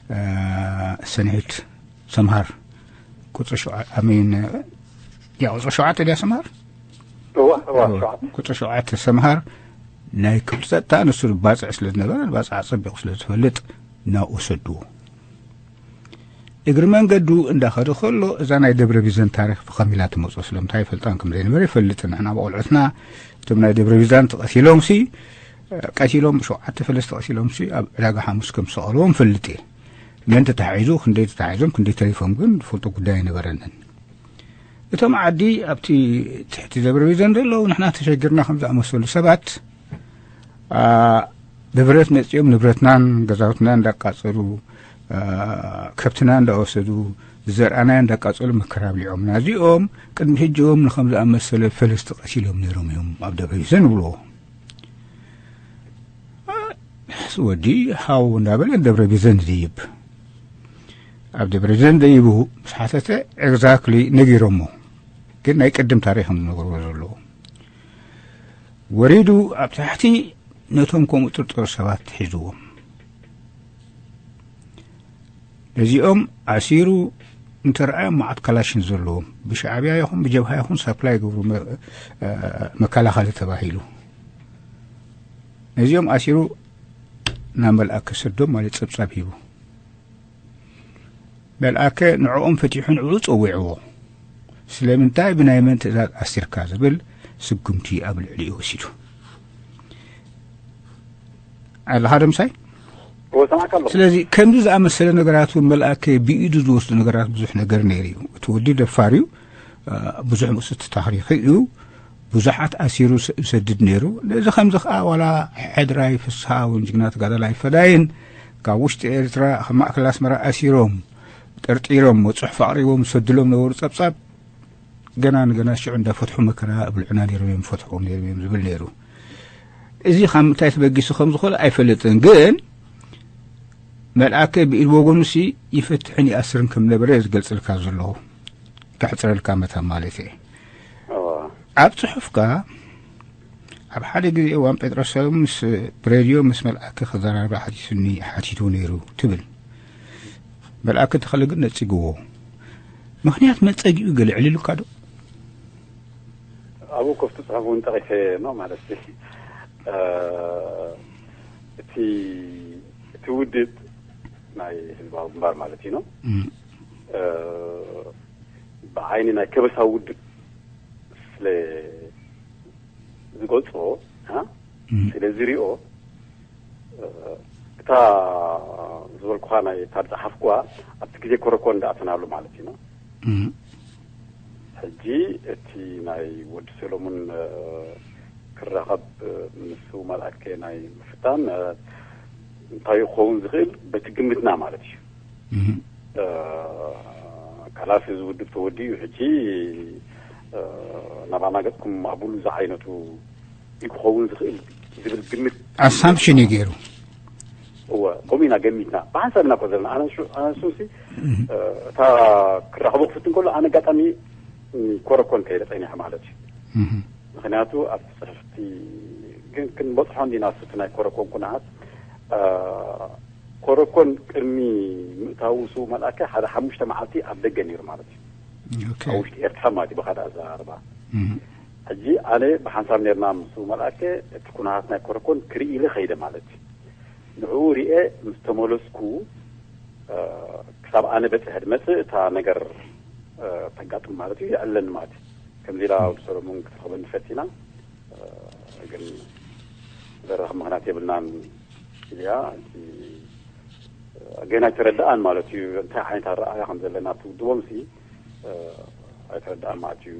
ንሰንሒት ሰምሃር ቁፅሪ ሸውዓተ ኣሜን ያ ቁፅሪ ሸውዓተ ድያ ሰምሃር ቁፅሪ ሸውዓተ ሰምሃር ናይ ክፍሊ ፀጥታ ንሱ ባፅዕ ስለ ዝነበረ ባፅዕ ኣፀቢቑ ስለ ዝፈልጥ ናብኡ ሰድዎ። እግሪ መንገዱ እንዳኸደ ከሎ እዛ ናይ ደብረ ቢዘን ታሪክ ብኸም ኢላ ትመፅኦ ስለምንታይ ይፈልጣን ከም ዘይነበረ ይፈልጥ። ንሕና ብቆልዑትና እቶም ናይ ደብረ ቢዛን ተቐቲሎም ሲ ቀቲሎም ሸውዓተ ፈለስቲ ቀቲሎም ሲ ኣብ ዕዳጋ ሓሙስ ከም ዝሰቐልዎም ፈልጥ እየ። መን ተታሒዙ ክንደይ ተታሒዞም ክንደይ ተሪፎም ግን ዝፈልጦ ጉዳይ ኣይነበረንን። እቶም ዓዲ ኣብቲ ትሕቲ ደብረ ቢዘን ዘለዉ ንሕና ተሸግርና ከም ዝኣመሰሉ ሰባት ብብረት መፂኦም ንብረትናን ገዛውትና እንዳቃፀሉ ከብትና እንዳወሰዱ ዘርኣና እንዳቃፀሉ መከራ ኣብሊዖምና። እዚኦም ቅድሚ ሕጂ እውን ንከም ዝኣመሰለ ፈለስቲ ቀቲሎም ነይሮም እዮም ኣብ ደብረ ቢዘን ይብልዎ። ንሕስ ወዲ ሓው እንዳበለ ደብረ ቢዘን ዝድይብ ኣብ ደብረ ቢዘን ደይቡ ምስ ሓተተ ኤግዛክሊ ነጊሮሞ። ግን ናይ ቅድም ታሪክ እዮም ዝነግርዎ ዘለዉ። ወሪዱ ኣብ ታሕቲ ነቶም ከምኡ ጥርጥር ሰባት ሒዝዎም። ነዚኦም ኣሲሩ እንተረኣዮም መዓት ካላሽን ዘለዎም ብሻዕብያ ይኹን ብጀብሃ ይኹን ሳፕላይ ይገብሩ መከላኸሊ ተባሂሉ ነዚኦም ኣሲሩ ናብ መልኣከ ሰዶም ማለት ፀብፃብ ሂቡ። መልኣከ ንዕኦም ፈቲሑ ንዕኡ ፀዊዕዎ። ስለምንታይ ብናይ መን ትእዛዝ ኣሲርካ ዝብል ስጉምቲ ኣብ ልዕሊኡ ወሲዱ። ኣለኻ ዶ ምሳይ? እወ ሰማዕካ ኣለኹ። ስለዚ ከምዚ ዝኣመሰለ ነገራት እውን መልኣከ ብኢዱ ዝወስዱ ነገራት ብዙሕ ነገር ነይሩ እዩ። እቲ ወዲ ደፋር እዩ። ብዙሕ ምስቲ ታሪክ እዩ። ብዙሓት ኣሲሩ ይሰድድ ነይሩ። ነዚ ከምዚ ከዓ ዋላ ሕድራይ ፍስሃ እውን ጅግና ተጋዳላይ ፈዳይን ካብ ውሽጢ ኤርትራ ካብ ማእከል ኣስመራ ኣሲሮም ጠርጢሮም መፅሑፍ ኣቕሪቦም ዝሰድሎም ነበሩ ፀብፃብ ገና ንገና ሽዑ እንዳፈትሑ መከራ ኣብልዑና ነይሮም እዮም ፈትሖም ነይሮም እዮም ዝብል ነይሩ። እዚ ካብ ምንታይ ተበጊሱ ከም ዝኾነ ኣይፈልጥን ግን መልኣከ ብኢድ ወገኑ ሲ ይፈትሕን ይኣስርን ከም ነበረ ዝገልፅልካ ዘለኹ። ከሕፅረልካ መታ ማለት እየ። ኣብ ፅሑፍካ ኣብ ሓደ ግዜ እዋን ጴጥሮስ ምስ ብሬድዮ ምስ መልኣከ ክዘራረብ ሓቲቱኒ ሓቲቱ ነይሩ ትብል። መልኣከ ተኸለ ግን ነፂግዎ። ምክንያት መፀጊኡ ገለ ዕሊሉካ ዶ? ኣብኡ ኮፍ ትፅሕፍ እውን ጠቂሰ ማ ማለት እቲ እቲ ውድብ ናይ ህዝባዊ ግንባር ማለት እዩ ነው ብዓይኒ ናይ ከበሳ ውድብ ስለ ዝገልጾ፣ እ፣ ስለ ዝሪኦ፣ እ፣ እታ ዝበልኩኻ ናይ እታ ዝጸሓፍኩዋ ኣብቲ ግዜ ኮረኮን እንዳኣተናሉ ማለት እዩ። ሕጂ እቲ ናይ ወዲ ሰሎሙን፣ እ፣ ክራኸብ፣ እ፣ ምስ መልኣከ ናይ ምፍታን፣ እ፣ እንታይ ክኸውን ዝኽእል በቲ ግምትና ማለት እዩ። እ፣ ካላስ እዚ ውድብ ተወዲኡ ሕጂ፣ እ፣ ናባና ገጽኩም ኣብሉ ዝዓይነቱ እዩ ክኸውን ዝኽእል ዝብል ግምት ኣሳምፕሽን እዩ ገይሩ። እወ፣ ከምኡ ኢና ገሚትና። ብሓንሳብ ኢና እኮ ዘለና። ኣነ ንሱ፣ ኣነ ንሱሲ፣ እ፣ እታ ክራኸቦ ክፍትን ከሎ ኣነ ኣጋጣሚ ኮረኮን ከይደ ጸኒሐ ማለት እዩ። ምኽንያቱ ኣብቲ ጽሕፍቲ ግን ክንበጽሖ እንዲና፣ ኣብቲ ናይ ኮረኮን ኩነታት፣ እ፣ ኮረኮን ቅድሚ ምእታዉ ስው መልኣከ ሓደ ሓሙሽተ መዓልቲ ኣብ ደገ ነይሩ ማለት እዩ። ኦኬ። ኣብ ውሽጢ ኤርትራ ማለት እዩ፣ ብኻልእ ኣዘራርባ። ሕጂ ኣነ ብሓንሳብ ነርና ምስ ስው መልኣከ፣ እቲ ኩነታት ናይ ኮረኮን ክርኢ ኢለ ከይደ ማለት እዩ። ንዕኡ ሪኤ ምስ ተመለስኩ፣ እ፣ ክሳብ ኣነ በጽሐ ድመጽእ እታ ነገር፣ እ፣ ተጋጥም ማለት እዩ፣ ይዕለኒ ማለት እዩ። ከምዚ ኢላ ወዲ ሰሎሞን ክትረኽበኒ ፈቲና፣ እ፣ ግን ዘራኽብ ምኽንያት የብልናን ኢልያ። እቲ፣ እ፣ ገና ኣይተረድኣን ማለት እዩ፣ እንታይ ዓይነት ኣረኣእያ ከም ዘለና እቲ ውድቦምሲ፣ እ፣ ኣይተረድኣን ማለት እዩ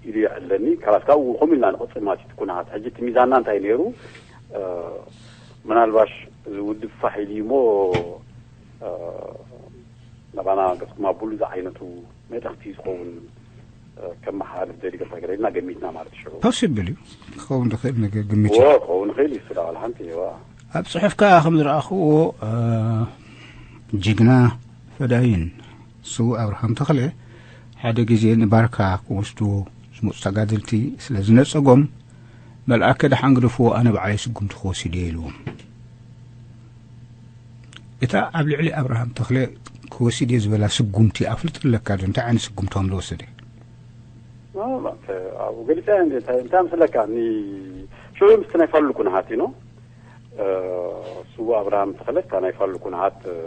ኢሉ ይዕለኒ። ካላስ ካብኡ ከምኡ ኢልና ንቕጽል ማለት እዩ እቲ ኩነታት። ሕጂ እቲ ሚዛንና እንታይ ነይሩ? እ፣ ምናልባሽ እዚ ውድብ ፋሕ ኢሉ እሞ፣ እ፣ ናባና ገጽኩም ኣብሉ ዝዓይነቱ መልእኽቲ ዝኸውን፣ እ፣ ከመሓላልፍ ደልዩ ገለ ነገር ኢልና ገሚትና ማለት እዩ። ሽዑ ፖሲብል እዩ ክኸውን ዝኽእል ነገር ግምት እዎ እዩ። ክኸውን ይኽእል እዩ። ስለ ዋላ ሓንቲ እዋ ኣብ ጽሑፍ ከኣ ከም ዝረኣኽዎ፣ እ፣ ጅግና ፈዳይን ስዉእ ኣብርሃም ተኽለ ሓደ ግዜ ንባርካ ክወስድዎ ዝመጹ ተጋደልቲ ስለ ዝነጸጎም፣ "መልኣከ ደሓን ግደፍዎ፣ ኣነ ባዕለይ ስጉምቲ ክወስድ እየ" ኢልዎም። እታ ኣብ ልዕሊ ኣብርሃም ተኽለ ክወስድ እየ ዝበላ ስጉምቲ ኣፍልጥ ኣለካ ዶ? እንታይ ዓይነት ስጉምቲ ከም ዝወሰደ? ኖ፣ ኖ፣ ኣብኡ ገሊጸ እንደ እንታይ፣ እንታይ ምስለካ፣ ኒ-፣ ሽዑ ምስቲ ናይ ፋሉል ኩነታት እዩ፣ ኖ? እ፣ ስዉእ ኣብርሃም ተኽለ፣ እታ ናይ ፋሉል ኩነታት፣ እ፣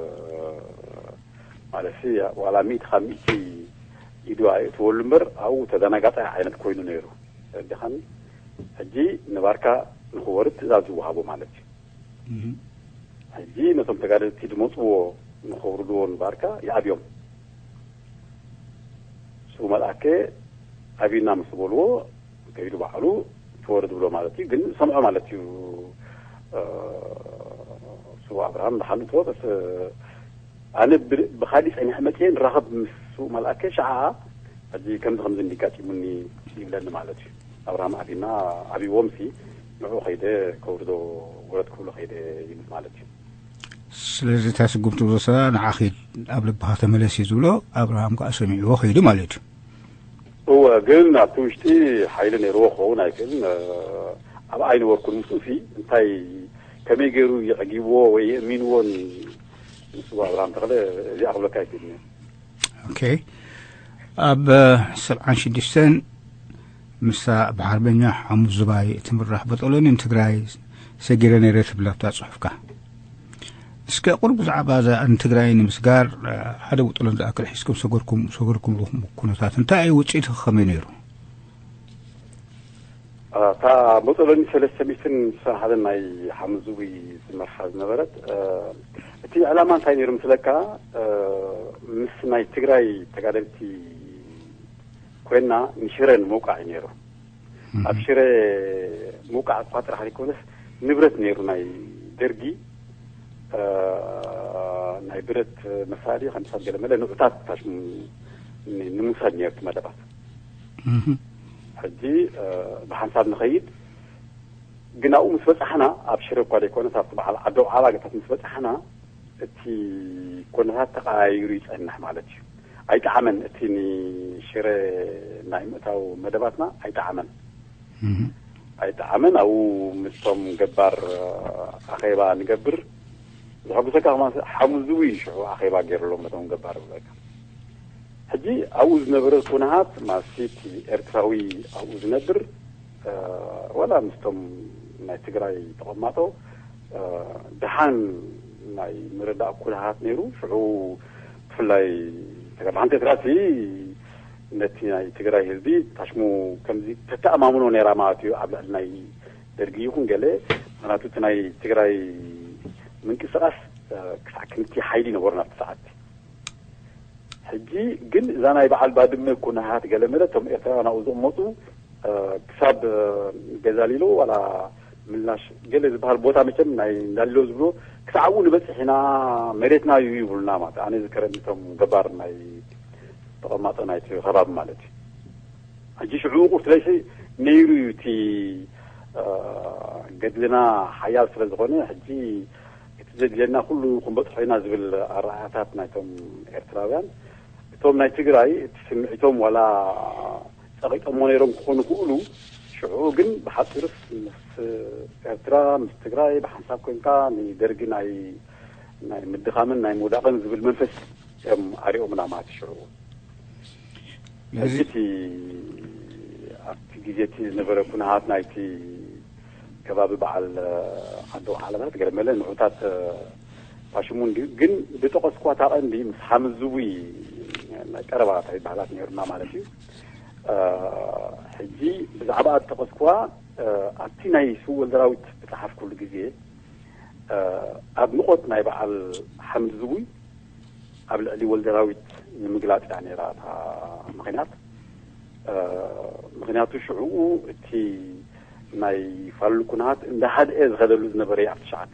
ማለት ሲ፣ ዋላ ሚእቲ ካብ ሚእቲ ኢዱ ኣየእትወሉ እምበር፣ ኣብኡ ተደናጋጻይ ዓይነት ኮይኑ ነይሩ። ተረዲኻኒ? ሕጂ ንባርካ ንኽወርድ ትእዛዝ ዝወሃቦ ማለት እዩ። ሕጂ ነቶም ተጋደልቲ ዝመጽዎ ንኸውርድዎ ንባርካ ይኣብዮም። ስው መልኣከ ኣብዩና ምስ ዝበልዎ ከይዱ ባዕሉ ትወርድ ብሎ ማለት እዩ። ግን ሰምዖ ማለት እዩ። እ፣ ስው ኣብርሃም ደሓን እቶ በስ ኣነ ብ-፣ ብኻሊእ ጸኒሐ መጽየ ንራኸብ ምስ ስው መልኣከ ሸዓ ሕጂ ከምዚ ከምዚ እንዲጋጢሙኒ ይብለኒ ማለት እዩ። ኣብርሃም ኣብዩና ኣብይዎም ሲ ንዑ ከይደ ከውርዶ ውረድ ክብሎ ከይደ ይብል ማለት እዩ። ስለዚ እታ ስጉምቲ ዝወሰዳ ንዓ ኺድ ኣብ ልብኻ ተመለስ እዩ ዝብሎ። ኣብርሃም ከኣ ሰሚዕዎ ከይዱ ማለት እዩ። እወ፣ ግን ኣብቲ ውሽጢ ሓይሊ ነይርዎ ክኸውን ኣይክእልን። እ፣ ኣብ ኣይነበርኩን ምስኡ ሲ እንታይ ከመይ ገይሩ የዕጊብዎ ወይ የእሚንዎን ምስ ኣብርሃም ተኽለ እዚኣ ክብለካ ኣይክእልን እየ። ኦኬ። ኣብ ሰብዓን ሽዱሽተን ምስታ ብሓርበኛ ሓሙስ ዝባይ እትምራሕ በጠሎኒ ንትግራይ ሰጊረ ነይረ ትብል ኣብታ ጽሑፍካ። እስከ ቁሩብ ብዛዕባ እዛ ንትግራይ ንምስጋር፣ እ፣ ሓደ በጠሎን ዝኣክል ሒዝኩም ሰገርኩም፣ ሰገርኩም ኣለኹም ኩነታት እንታይ እዩ? ውጽኢቱ ከመይ ነይሩ? እታ በጠሎኒ ሰለስተ ሚእትን ዕስራን ሓደን ናይ ሓሙስ ዝባይ ዝመርሓ ዝነበረት፣ እ፣ እቲ ዕላማ እንታይ ነይሩ ምስለካ? እ፣ ምስ ናይ ትግራይ ተጋደልቲ ኮይና ንሽረ ንምውቃዕ እዩ ነይሩ። ኣብ ሽረ ምውቃዕ እኳ ጥራሕ ዘይኮነስ ንብረት ነይሩ ናይ ደርጊ፣ እ፣ ናይ ብረት መሳርሒ ከምሳት ገለመለ ንዑታት ታሽሙ ን-፣ ንምውሳድ ነይሩ እቲ መደባት። ሕጂ፣ እ፣ ብሓንሳብ ንኸይድ ግን ኣብኡ ምስ በጻሕና፣ ኣብ ሽረ እኳ ዘይኮነስ ኣብቲ በዓል ዓዲ ኣውዓላ ገታት ምስ በጻሕና፣ እቲ ኩነታት ተቐያይሩ ይጸንሕ ማለት እዩ። ኣይጠዓመን፣ እቲ ንሽረ ናይ ምእታው መደባትና ኣይጠዓመን። ኣይጠዓመን። ኣብኡ ምስቶም ገባር ኣኼባ ንገብር። ዘሐጉሰካ ከማን ሓሙስ ዝዊ ሽዑ ኣኼባ ገይርሎም ነቶም ገባር ዝብለካ። ሕጂ ኣብኡ ዝነበረ ኩነታት ማለት እቲ ኤርትራዊ ኣብኡ ዝነብር፣ እ፣ ዋላ ምስቶም ናይ ትግራይ ተቐማጦ፣ እ፣ ደሓን ናይ ምርዳእ ኩነታት ነይሩ። ሽዑ ብፍላይ ተጋድሎ ሓንቲ ኤርትራ እቲ ነቲ ናይ ትግራይ ህዝቢ ታሽሙ ከምዚ ተተኣማምኖ ነይራ ማለት እዩ ኣብ ልዕሊ ናይ ደርጊ ይኹን ገለ። ምክንያቱ እቲ ናይ ትግራይ ምንቅስቃስ ክሳዕ ክንቲ ሓይሊ ነበሩ ናብቲ ሰዓት። ሕጂ ግን እዛ ናይ በዓል ባድመ ኩነሃት ገለ መለ እቶም ኤርትራውያን ኣብኡ ዝቕመጡ ክሳብ ገዛሊሎ ዋላ ምላሽ ገለ ዝበሃል ቦታ መቸም ናይ እንዳሊሎ ዝብሎ ክሳዕ ኣብኡ ንበፅሕ ኢና፣ መሬትና እዩ ይብሉና ማለት። ኣነ ዝከረኒ እቶም ገባር ናይ ተቐማጦ ናይቲ ከባቢ ማለት እዩ። ሕጂ ሽዑ ቁርት ለይሲ ነይሩ እዩ እቲ ገድልና ሓያል ስለ ዝኾነ ሕጂ እቲ ዘድልየና ኩሉ ክንበፅሖ ኢና ዝብል ኣረኣእያታት ናይቶም ኤርትራውያን። እቶም ናይ ትግራይ እቲ ስምዒቶም ዋላ ፀቒጦሞ ነይሮም ክኾኑ ክእሉ፣ ሽዑ ግን ብሓፂሩስ ምስ ኤርትራ ምስ ትግራይ ብሓንሳብ ኮንካ ንደርጊ ናይ ናይ ምድኻምን ናይ ምውዳቕን ዝብል መንፈስ እዮም ኣሪኦምና ማለት ሽዑ። ሕጂ እቲ ኣብቲ ግዜ እቲ ዝነበረ ኩነሃት ናይቲ ከባቢ በዓል ዓዲ ወዓለታት ገለመለ ንዑታት ፋሽሙ እንዲ ግን ብጠቐስኳ እታ ቀንዲ ምስ ሓምዝ ዝቡይ ናይ ቀረባ እንታይ በዓላት ነይሩና ማለት እዩ። ሕጂ ብዛዕባ እትጠቐስኳ ኣብቲ ናይ ስውእ ወልደራዊት ዝፀሓፍኩሉ ግዜ ኣብ ንቆት ናይ በዓል ሓምድ ዝቡይ ኣብ ልዕሊ ወልደራዊት ንምግላፅ እያ ነይራ እታ ምክንያት። ምክንያቱ ሽዕኡ እቲ ናይ ፋሉል ኩነሃት እንዳሃድአ ዝኸደሉ ዝነበረ እዩ ኣብ ትሽዓተ።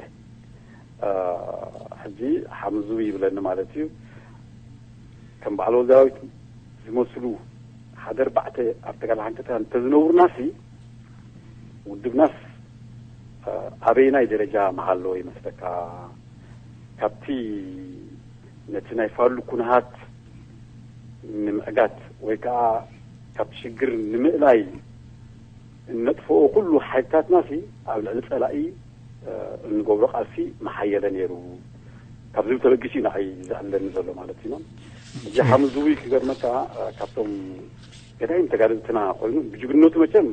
ሕጂ ሓምዝ ዝቡይ ይብለኒ ማለት እዩ። ከም በዓል ወልደራዊት ዝመስሉ ሓደ ኣርባዕተ ኣብ ተጋዳሓንተታት እንተዝነብሩናሲ ውድብናስ ኣበየናይ ደረጃ ምሃለወ ይመስለካ? ካብቲ ነቲ ናይ ፋሉ ኩነሃት ንምዕጋት ወይ ከዓ ካብቲ ሽግር ንምእላይ እነጥፍኦ ኩሉ ሓይልታትናሲ ኣብ ልዕሊ ፀላኢ እንገብሮ ቃልሲ መሓየለ ነይሩ ካብ ዝብል ተበጊሱ እዩ ንዓይ ዘዕለኒ ዘሎ ማለት እዩ። እዚ ሓምዝዊ ክገርመካ ካብቶም ገዳይም ተጋደልትና ኮይኑ ብጅግንነቱ መቸም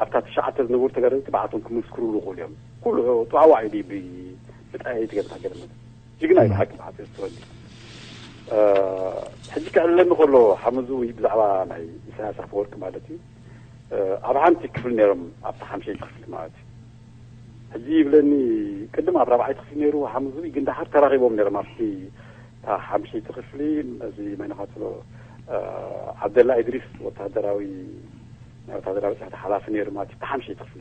ኣብታ ትሽዓተ ዝነበሩ ተጋደልቲ ብዓቶም ክምስክሩሉ ይኽእሉ እዮም። ኩሉ ጠዋዋዕ እዩ ብጣይ ትገርታ ገርመት ጅግና እዩ ብሓቂ ብሓቂ ዝተወዲ ሕጂ ክዕለኒ ከሎ ሓምዝዊ ብዛዕባ ናይ ኢሳያስ ኣፈወርቂ ማለት እዩ ኣብ ሓንቲ ክፍሊ ነይሮም ኣብቲ ሓምሸይቲ ክፍሊ ማለት እዩ ሕጂ ይብለኒ ቅድም ኣብ ራብዓይቲ ክፍሊ ነይሩ ሓምዝዊ ግን ዳሓር ተራኺቦም ነይሮም ኣብቲ እታ ሓምሸይቲ ክፍሊ እዚ መን ኢኻ ትብሎ ዓብደላ ኢድሪስ ወታደራዊ ናይ ወታደራዊ ፅሕቲ ሓላፊ ነይሩ ማለት እዩ። እታ ሓምሸይቲ ክፍሊ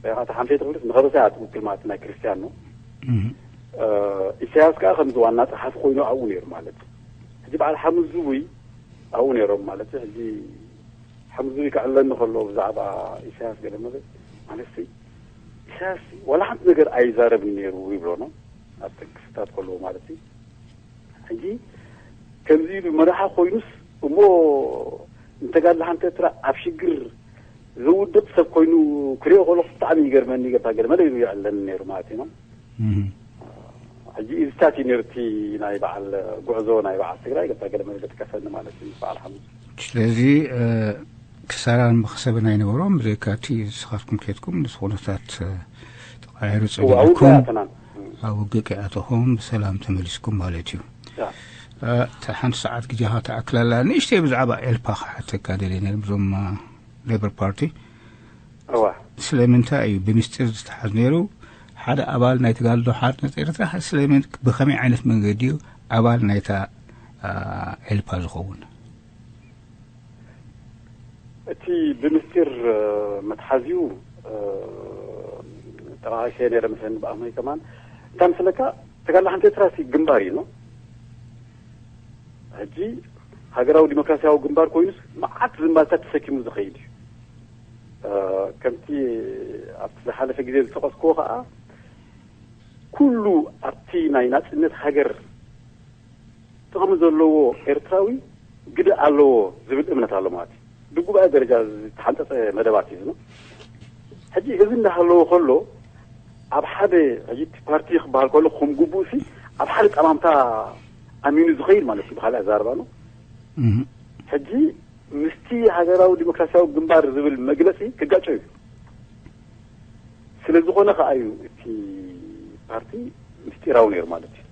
በይኻ እታ ሓምሸይቲ ክፍሊ ንኸበሳ እያ ትውክል ማለት ናይ ክርስቲያን ነው። ኢሳያስ ከዓ ከምዚ ዋና ፀሓፊ ኮይኑ ኣብኡ ነይሩ ማለት እዩ። ሕጂ በዓል ሓምዝዊ ኣብኡ ነይሮም ማለት እዩ። ሕጂ ሓምዝዊ ክዕለኒ ከሎ ብዛዕባ ኢሳያስ ገለ መለ ማለት ኢሳያስ ዋላ ሓንቲ ነገር ኣይዛረብን ነይሩ ይብሎ ነው ኣብ ጥቅስታት ከለዎ ማለት እዩ። ሕጂ ከምዚ ኢሉ መራሒ ኮይኑስ እሞ እንተጋድለ ሓንቲ ኤርትራ ኣብ ሽግር ዝውድቕ ሰብ ኮይኑ ክሪኦ ከለኹ ብጣዕሚ ይገርመኒ። ገብታ ገለ መለ ኢሉ ይዕለኒ ነይሩ ማለት እዩ። ሕጂ ኢዝታት እዩ ነርቲ ናይ በዓል ጉዕዞ ናይ በዓል ትግራይ ገብታ ገለ መለ ገጥቀሰኒ ማለት እዩ በዓል ሓሙስ። ስለዚ ክሳራን መኽሰብን ኣይነበሮም ብዘይካ እቲ ንስኻትኩም ከድኩም ምስ ኩነታት ተቃይሩ ጸጊዕኩም ኣብ ውግእ ከይኣተኹም ብሰላም ተመሊስኩም ማለት እዩ። እታ ሓንቲ ሰዓት ግዜኻ ተኣክለላ ንእሽተይ ብዛዕባ ኤልፓ ክሓተካ ደልየ ነይረ ብዞም ሌበር ፓርቲ ስለምንታይ እዩ ብምስጢር ዝተሓዝ ነይሩ? ሓደ ኣባል ናይ ተጋድሎ ሓርነት ኤርትራ ስለምን ብኸመይ ዓይነት መንገዲ እዩ ኣባል ናይታ ኤልፓ ዝኸውን? እቲ ብምስጢር መትሓዝኡ ጠቓቒሰ ነይረ መሰለኒ ብኣመይ ከማን እንታይ መሰለካ ተጋድሎ ሓንቲ ኤርትራ ሲ ግንባር እዩ ነው ሕጂ ሃገራዊ ዲሞክራሲያዊ ግንባር ኮይኑስ መዓት ዝንባልታት ተሰኪሙ ዝኸይድ እዩ። ከምቲ ኣብቲ ዝሓለፈ ግዜ ዝጠቐስክዎ ከዓ ኩሉ ኣብቲ ናይ ናፅነት ሃገር ጥቕሚ ዘለዎ ኤርትራዊ ግደ ኣለዎ ዝብል እምነት ኣሎ ማለት እዩ። ብጉባኤ ደረጃ ዝተሓንፀፀ መደባት እዩ ዝብል። ሕጂ እዚ እንዳሃለዎ ከሎ ኣብ ሓደ ሕጂ እቲ ፓርቲ ክበሃል ከሎ ከም ግቡእ ሲ ኣብ ሓደ ጠማምታ ኣሚኑ ዝኸይድ ማለት እዩ ብካልእ ኣዛርባ ነው። ሕጂ ምስቲ ሃገራዊ ዲሞክራሲያዊ ግንባር ዝብል መግለፂ ክጋጨ እዩ። ስለ ዝኾነ ከዓ እዩ እቲ ፓርቲ ምስጢራዊ ነይሩ ማለት እዩ።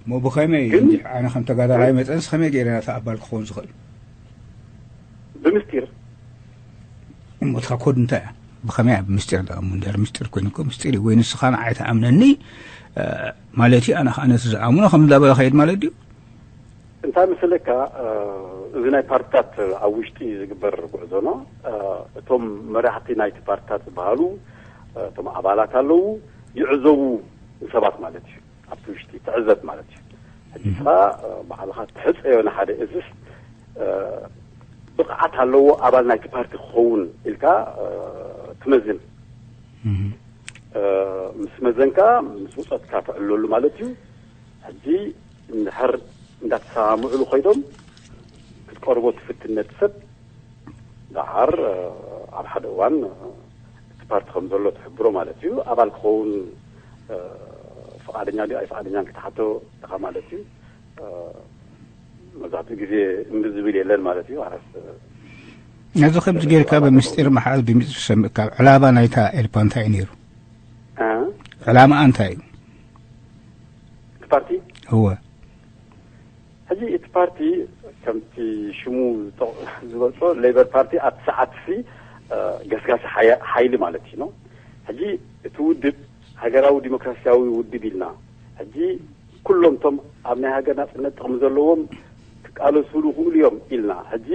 እሞ ብኸመይ ግን ኣነ ከም ተጋዳላይ መጠንስ ከመይ ገይረ ናታ ኣባል ክኸውን ዝኽእል? ብምስጢር። እሞ እታ ኮድ እንታይ እያ? ብኸመይ እያ ብምስጢር ደኣ? እሞ እንድሕር ምስጢር ኮይኑ እኮ ምስጢር እዩ። ወይ ንስኻ ንዓይ ትኣምነኒ፣ እ፣ ማለት እዩ፣ ኣነ ኸኣ ነቲ ዝኣምኖ ከም እንዳበለ ኸይድ ማለት ድዩ? እንታይ መሰለካ፣ እ፣ እዚ ናይ ፓርትታት ኣብ ውሽጢ ዝግበር ጉዕዞ ነው። እ፣ እቶም መራሕቲ ናይቲ ፓርትታት ዝበሃሉ፣ እ፣ እቶም ኣባላት ኣለዉ፣ ይዕዘቡ ንሰባት ማለት እዩ። ኣብቲ ውሽጢ ትዕዘብ ማለት እዩ። ሕጂ ንስኻ፣ እ፣ ባዕልኻ ትሕጸዮ ንሓደ እዝስ፣ እ፣ ብቕዓት ኣለዎ ኣባል ናይቲ ፓርቲ ክኸውን ኢልካ፣ እ፣ ትመዝን። እ፣ ምስ መዘንካ፣ ምስ ውጸትካ ትዕለሉ ማለት እዩ። ሕጂ እንድሕር እንዳተሰማምዕሉ ኮይዶም ክትቀርቦ ትፍትን ነቲ ሰብ፣ ደሓር፣ እ፣ ኣብ ሓደ እዋን፣ እ፣ እቲ ፓርቲ ከም ዘሎ ትሕብሮ ማለት እዩ። ኣባል ክኸውን፣ እ፣ ፍቓደኛ ድዩ ኣይፍቓደኛን ክትሓቶ ኢኻ ማለት እዩ። እ፣ መብዛሕትኡ ግዜ እምቢ ዝብል የለን ማለት እዩ። ኣረስ፣ እ፣ ነዚ ከምዚ ጌርካ ብምስጢር መሓዝ ብምስጢር ሰምእካ ዕላማ ናይታ ኤልፓ እንታይ እዩ ነይሩ? እ? ዕላማ እንታይ እዩ? እቲ ፓርቲ እወ። ሕጂ እቲ ፓርቲ ከምቲ ሽሙ ዝጠ-፣ ዝገልጾ ሌበር ፓርቲ ኣብቲ ሰዓት ሲ፣ እ፣ ገስጋሲ ሓያ-፣ ሓይሊ ማለት እዩ ነው። ሕጂ እቲ ውድብ ሃገራዊ ዲሞክራሲያዊ ውድብ ኢልና፣ ሕጂ ኩሎም እቶም ኣብ ናይ ሃገር ናጽነት ጥቕሚ ዘለዎም ክቃለሱሉ ይኽእሉ እዮም ኢልና። ሕጂ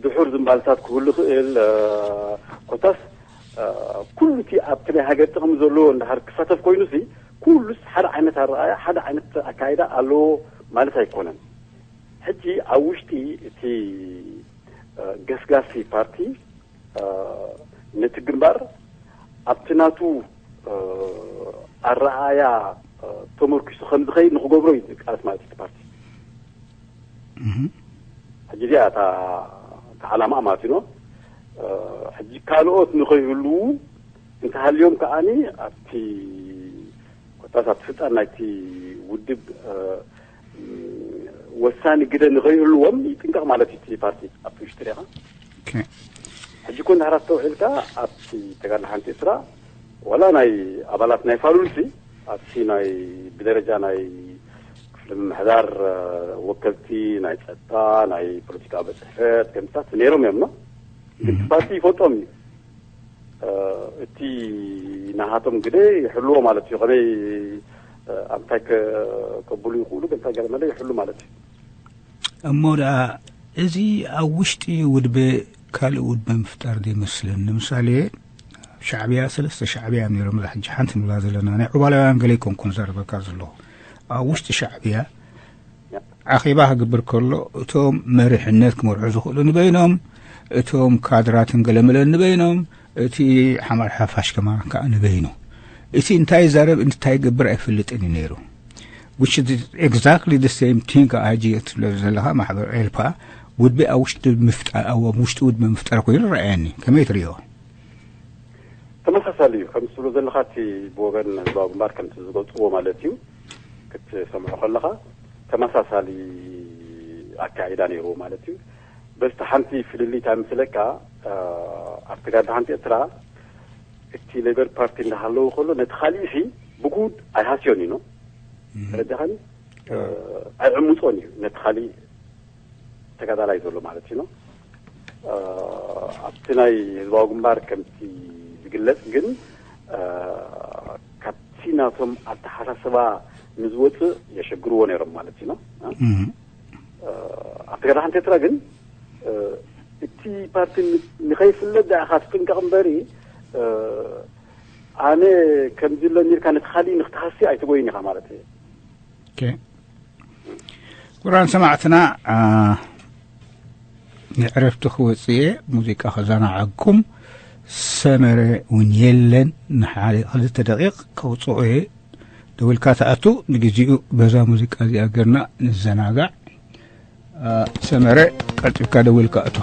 ድሑር ዝምባልታት ክህሉ ይኽእል፣ እ፣ ኮታስ፣ እ፣ ኩሉ እቲ ኣብቲ ናይ ሃገር ጥቕሚ ዘለዎ እንድሕር ክሳተፍ ኮይኑሲ፣ ኩሉስ ሓደ ዓይነት ኣረኣእያ፣ ሓደ ዓይነት ኣካይዳ ኣለዎ ማለት ኣይኮነን። ሕጂ ኣብ ውሽጢ እቲ፣ እ፣ ገስጋሲ ፓርቲ፣ እ፣ ነቲ ግንባር ኣብቲ ናቱ፣ እ፣ ኣረኣእያ፣ እ፣ ተመርኪሱ ከም ዝኸይድ ንክገብሮ እዩ ዝቃለስ ማለት እዩ እቲ ፓርቲ። እህ። ሕጂ እዚኣ እታ፣ እታ ዓላማ ማለት እዩ። እ፣ ሕጂ ካልኦት ንኸይህልዉ እንተሃልዮም ከኣኒ ኣብቲ ኮታስ ኣብቲ ስልጣን ናይቲ ውድብ፣ እ፣ ወሳኒ ግደ ንኸይህልዎም ይጥንቀቕ ማለት እዩ እቲ ፓርቲ ኣብቲ ውሽጢ ሪኻ። ኦኬ። ሕጂ እኮ እንድሕር ኣስተውዒልካ ኣብቲ ተጋድሎ ሓንቲ ኤርትራ ዋላ ናይ ኣባላት ናይ ፋሉልሲ ኣብቲ ናይ ብደረጃ ናይ ክፍሊ ምምሕዳር፣ እ፣ ወከልቲ ናይ ጸጥታ፣ ናይ ፖለቲካዊ ቤት ጽሕፈት ከምታት ነይሮም እዮም፣ ኖ? ግን እቲ ፓርቲ ይፈልጦም እዩ። እ፣ እቲ ናሃቶም ግደ ይሕልዎ ማለት እዩ። ከመይ፣ እ፣ ኣብ ምንታይ ከ-፣ ከብሉ ይኽእሉ፣ ገንታ ገለ መለ ይሕሉ ማለት እዩ። እሞ ደኣ እዚ ኣብ ውሽጢ ውድበ ካልእ ውድበ ምፍጣር ዘይመስልን? ንምሳሌ ሻዕብያ፣ ሰለስተ ሻዕብያ ነይሮም፣ እዛ ሕጂ ሓንቲ ንብላ ዘለና ናይ ዑባላውያን ገለ ይኮንኩን ዘረበካ ዘለኹ። ኣብ ውሽጢ ሻዕብያ ኣኼባ ክግብር ከሎ እቶም መሪሕነት ክመርሑ ዝኽእሉ ንበይኖም፣ እቶም ካድራትን ገለመለን ንበይኖም፣ እቲ ሓማር ሓፋሽ ከማን ከኣ ንበይኑ። እቲ እንታይ ይዛረብ እንታይ ይገብር ኣይፈልጥን እዩ ነይሩ። Which is exactly the same thing ከኣ ሕጂ ትብሎ ዘለኻ ማሕበር ኤልፓ ውድቢ ኣብ ውሽጢ ምፍጣር፣ ኣብ ውሽጢ ውድቢ ምፍጣር ኮይኑ ረኣየኒ። ከመይ ትርእዮ? ተመሳሳሊ እዩ። ከም ትብሎ ዘለኻ እቲ ብወገን ህዝባዊ ግንባር ከምቲ ዝገልጽዎ ማለት እዩ። ክትሰምዖ ከለኻ ተመሳሳሊ ኣካይዳ ነይርዎ ማለት እዩ። በስቲ ሓንቲ ፍልልይ እንታይ ምስለካ፣ እ፣ ኣብ ተጋድሎ ሓንቲ ኤርትራ እቲ ሌበር ፓርቲ እንዳሃለዎ ከሎ ነቲ ካሊእ ሲ ብጉድ ኣይሃስዮን እዩ ነው። ተረዳኻኒ? እ፣ ኣይዕምጾን እዩ ነቲ ካሊእ ተጋዳላይ ዘሎ ማለት እዩ ነው። እ፣ ኣብቲ ናይ ህዝባዊ ግንባር ከምቲ ዝግለጽ ግን፣ እ፣ ካብቲ ናቶም ኣተሓሳስባ ንዝወፅእ የሸግርዎ ነይሮም ማለት እዩ ነው። እ፣ ኣብ ተጋዳሓንቲ ኤርትራ ግን፣ እ፣ እቲ ፓርቲ ን-፣ ንኸይፍለጥ ደኣ ኢኻ ትጥንቀቕ እምበሪ፣ እ፣ ኣነ ከምዚ ኣለኒ ኢልካ ነቲ ካሊእ ንክትሃሲ ኣይትጎይን ኢኻ ማለት እዩ። ኦኬ። ክቡራን ሰማዕትና፣ አ፣ ንዕረፍቲ ክወጽእ እየ፣ ሙዚቃ ከዘናዓግኩም። ሰመረ እውን የለን፣ ንሓደ ክልተ ደቂቕ ከውጽኦ እየ። ደዊልካ ትኣቱ፣ ንግዜኡ በዛ ሙዚቃ እዚኣ ገርና ንዘናጋዕ። አ፣ ሰመረ፣ ቀልጢፍካ ደዊልካ እቶ።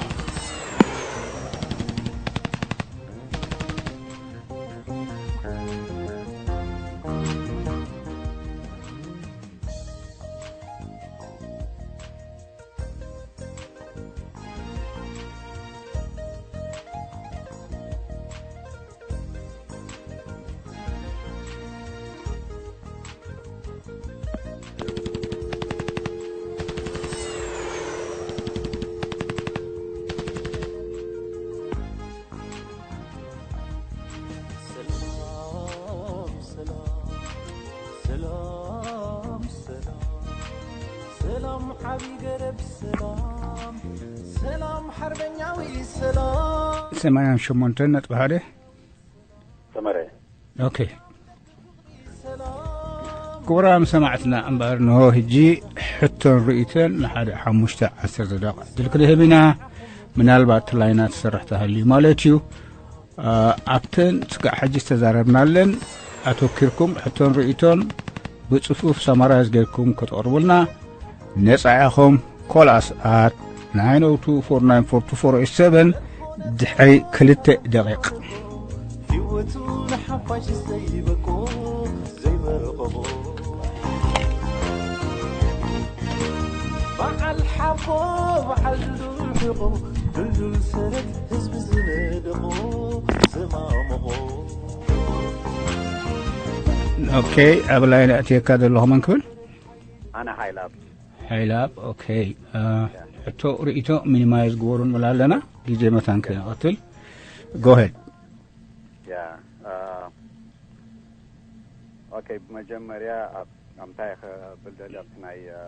ሰማንያን ሸሞንተን ነጥቢ ሓደ። ሰመረ። ኦኬ። ክቡራም ሰማዕትና፣ እምበኣር ንሆ ሕጂ ሕቶን ርእይቶን ንሓደ ሓሙሽተ ዓሰርተ ደቂቕ ዕድል ክንህብ ኢና። ምናልባት ላይና ትሰርሕ ተሃልዩ ማለት እዩ። አ፣ ኣብተን ስጋዕ ሕጂ ዝተዛረብናለን ኣተኪርኩም ሕቶን ርእይቶን ብጽፉፍ ሰማራይዝ ጌርኩም ከተቕርቡልና ነጻ ኢኹም። ኮላስ ኣት ናይን ኦ ቱ ፎር ናይን ፎር ቱ ፎር ኤት ሰቨን ድሕሪ ክልተ ደቂቕ። ህይወቱ ንሓፋሽ ዘይበቁ ዘይበረቐቑ በዓል ሓቦ በዓል ዱዱል ሒቑ ዱልዱል ሰረት ህዝቢ ዝነደቑ ዘማሙቑ። ኦኬ፣ ኣብ ላይን ኣእትየካ ዘለኹ መን ክብል? ኣነ ሓይላብ። ሓይላብ። ኦኬ። አ፣ ሕቶ ርእይቶ ሚኒማይዝ ግበሩ ንብል ኣለና፣ ግዜ መታን ከይንቐትል። ጎሄድ። ያ፣ አ፣ ኦኬ፣ ብመጀመርያ ኣብ ኣምታይ ክብል ደልየ ኣብቲ ናይ፣ አ፣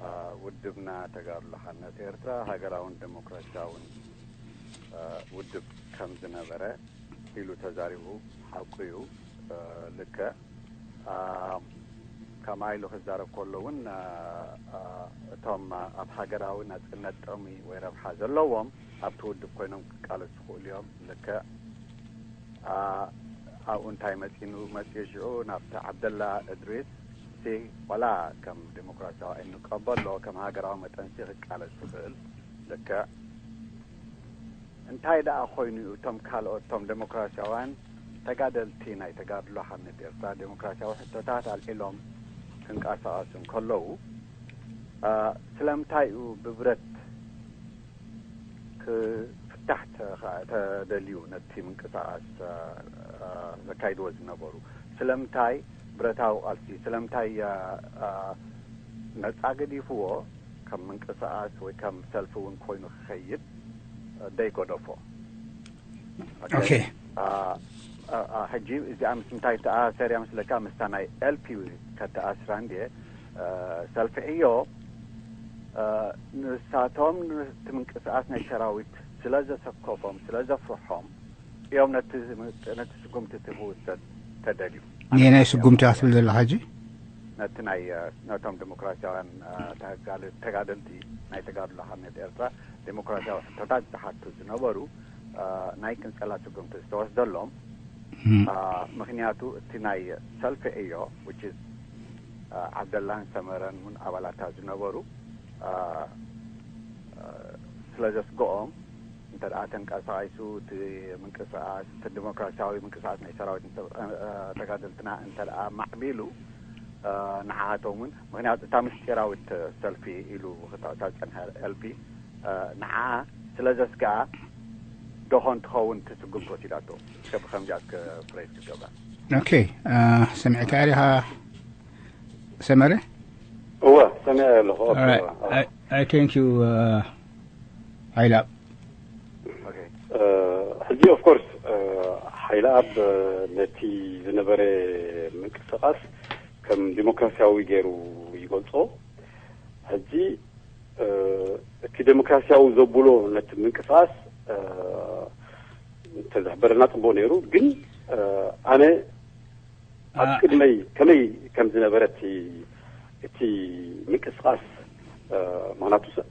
አ፣ ውድብና ተጋድሎ ሓርነት ኤርትራ ሃገራውን ዴሞክራሲያውን፣ አ፣ ውድብ ከም ዝነበረ ኢሉ ተዛሪቡ። ሓቁ እዩ። አ፣ ልክዕ። አ፣ ከምኣ ኢሉ ክዛረብ ከሎ እውን፣ አ፣ አ፣ እቶም ኣብ ሃገራዊ ናጽነት ጥቕሚ ወይ ረብሓ ዘለዎም ኣብቲ ውድብ ኮይኖም ክቃለሱ ይኽእሉ እዮም። ልክዕ። አ፣ ኣብኡ እንታይ መጺኑ መጺኡ ሽዑ ናብቲ ዓብደላ እድሪስ ሲ ዋላ ከም ዴሞክራሲያዊ ኣይንቀበሎ፣ ከም ሃገራዊ መጠንሲ ክቃለስ ዝኽእል። ልክዕ። እንታይ ደኣ ኮይኑ እዩ እቶም ካልኦት፣ እቶም ዴሞክራሲያውያን ተጋደልቲ ናይ ተጋድሎ ሓርነት ኤርትራ ዴሞክራሲያዊ ሕቶታት ኣልዒሎም ክንቀሳቐሱ እንከለዉ፣ አ፣ ስለምንታይ እዩ ብብረት ክፍታሕ ተኻ-፣ ተደልዩ ነቲ ምንቅስቓስ፣ አ፣ አ፣ ዘካይድዎ ዝነበሩ? ስለምንታይ ብረታዊ ቃልሲ፣ ስለምንታይ፣ አ፣ አ፣ ነጻ ገዲፍዎ ከም ምንቅስቓስ ወይ ከም ሰልፊ እውን ኮይኑ ክኸይድ ደይገደፎ? ኦኬ። ኦኬ። አ፣ አ፣ አ፣ ሕጂ እዚኣ ምስ ምንታይ ተኣሳሰርያ መስለካ? ምስታ ናይ ኤልፒ ከተኣስራ እንድየ። አ፣ ሰልፊ ዕዮ፣ አ፣ ንሳቶም ነቲ ምንቅስቓስ ናይ ሰራዊት ስለ ዘሰከፎም፣ ስለ ዘፍርሖም እዮም ነቲ፣ ነቲ ስጉምቲ እቲ ክውሰድ ተደልዩ። ንየናይ ስጉምቲ እያ ክትብል ዘለኻ ሕጂ? ነቲ ናይ፣ አ፣ ነቶም ዴሞክራሲያውያን፣ አ፣ ተጋል-፣ ተጋደልቲ ናይ ተጋድሎ ሓርነት ኤርትራ ዴሞክራሲያዊ ሕቶታት ዝሓቱ ዝነበሩ፣ አ፣ ናይ ቅንጸላ ስጉምቲ ዝተወስደሎም፣ እም። አ፣ ምኽንያቱ እቲ ናይ ሰልፊ ዕዮ፣ which is፣ አ፣ ዓብደላን ሰመረን እውን ኣባላታ ዝነበሩ፣ አ፣ አ፣ ስለ ዘስግኦም፣ እንተ ደኣ ተንቀሳቒሱ እቲ ምንቅስቓስ፣ እቲ ዲሞክራሲያዊ ምንቅስቓስ ናይ ሰራዊት እንተ-፣ አ፣ ተጋደልትና እንተ ደኣ ማዕቢሉ፣ አ፣ ንዓኣቶም እውን፣ ምኽንያቱ እታ ምስጢራዊት ሰልፊ ኢሉ ክተቕጻ ዝጸንሐ ኤልፒ፣ አ፣ ንዓኣ ስለ ዘስግኣ፣ ደኾን ትኸውን እቲ ስጉምቲ ወሲዳቶ። እስከ ብኸምዚኣ እስከ ፍሬዝ ክገብራ። ኦኬ፣ አ፣ ሰሚዕካ ዲኻ ሰመረ? እወ፣ ሰሚዐ ኣለኹ። ኦኬ፣ Alright. እወ፣ እወ። I, I thank you, አ፣ ሓይላ። ኦኬ። እ፣ ሕጂ ኦፍ ኮርስ፣ እ፣ ሓይለኣብ፣ እ፣ ነቲ ዝነበረ ምንቅስቓስ ከም ዲሞክራሲያዊ ገይሩ ይገልጾ። ሕጂ፣ እ፣ እቲ ዴሞክራሲያዊ ዘብሎ ነቲ ምንቅስቓስ፣ እ፣ እንተዝሕበረና ጽቡቕ ነይሩ። ግን፣ እ፣ ኣነ ኣብ አ- ቅድመይ ከመይ ከም ዝነበረ እቲ፣ እቲ ምንቅስቓስ፣ እ፣ ምኽንያቱ ሰ-፣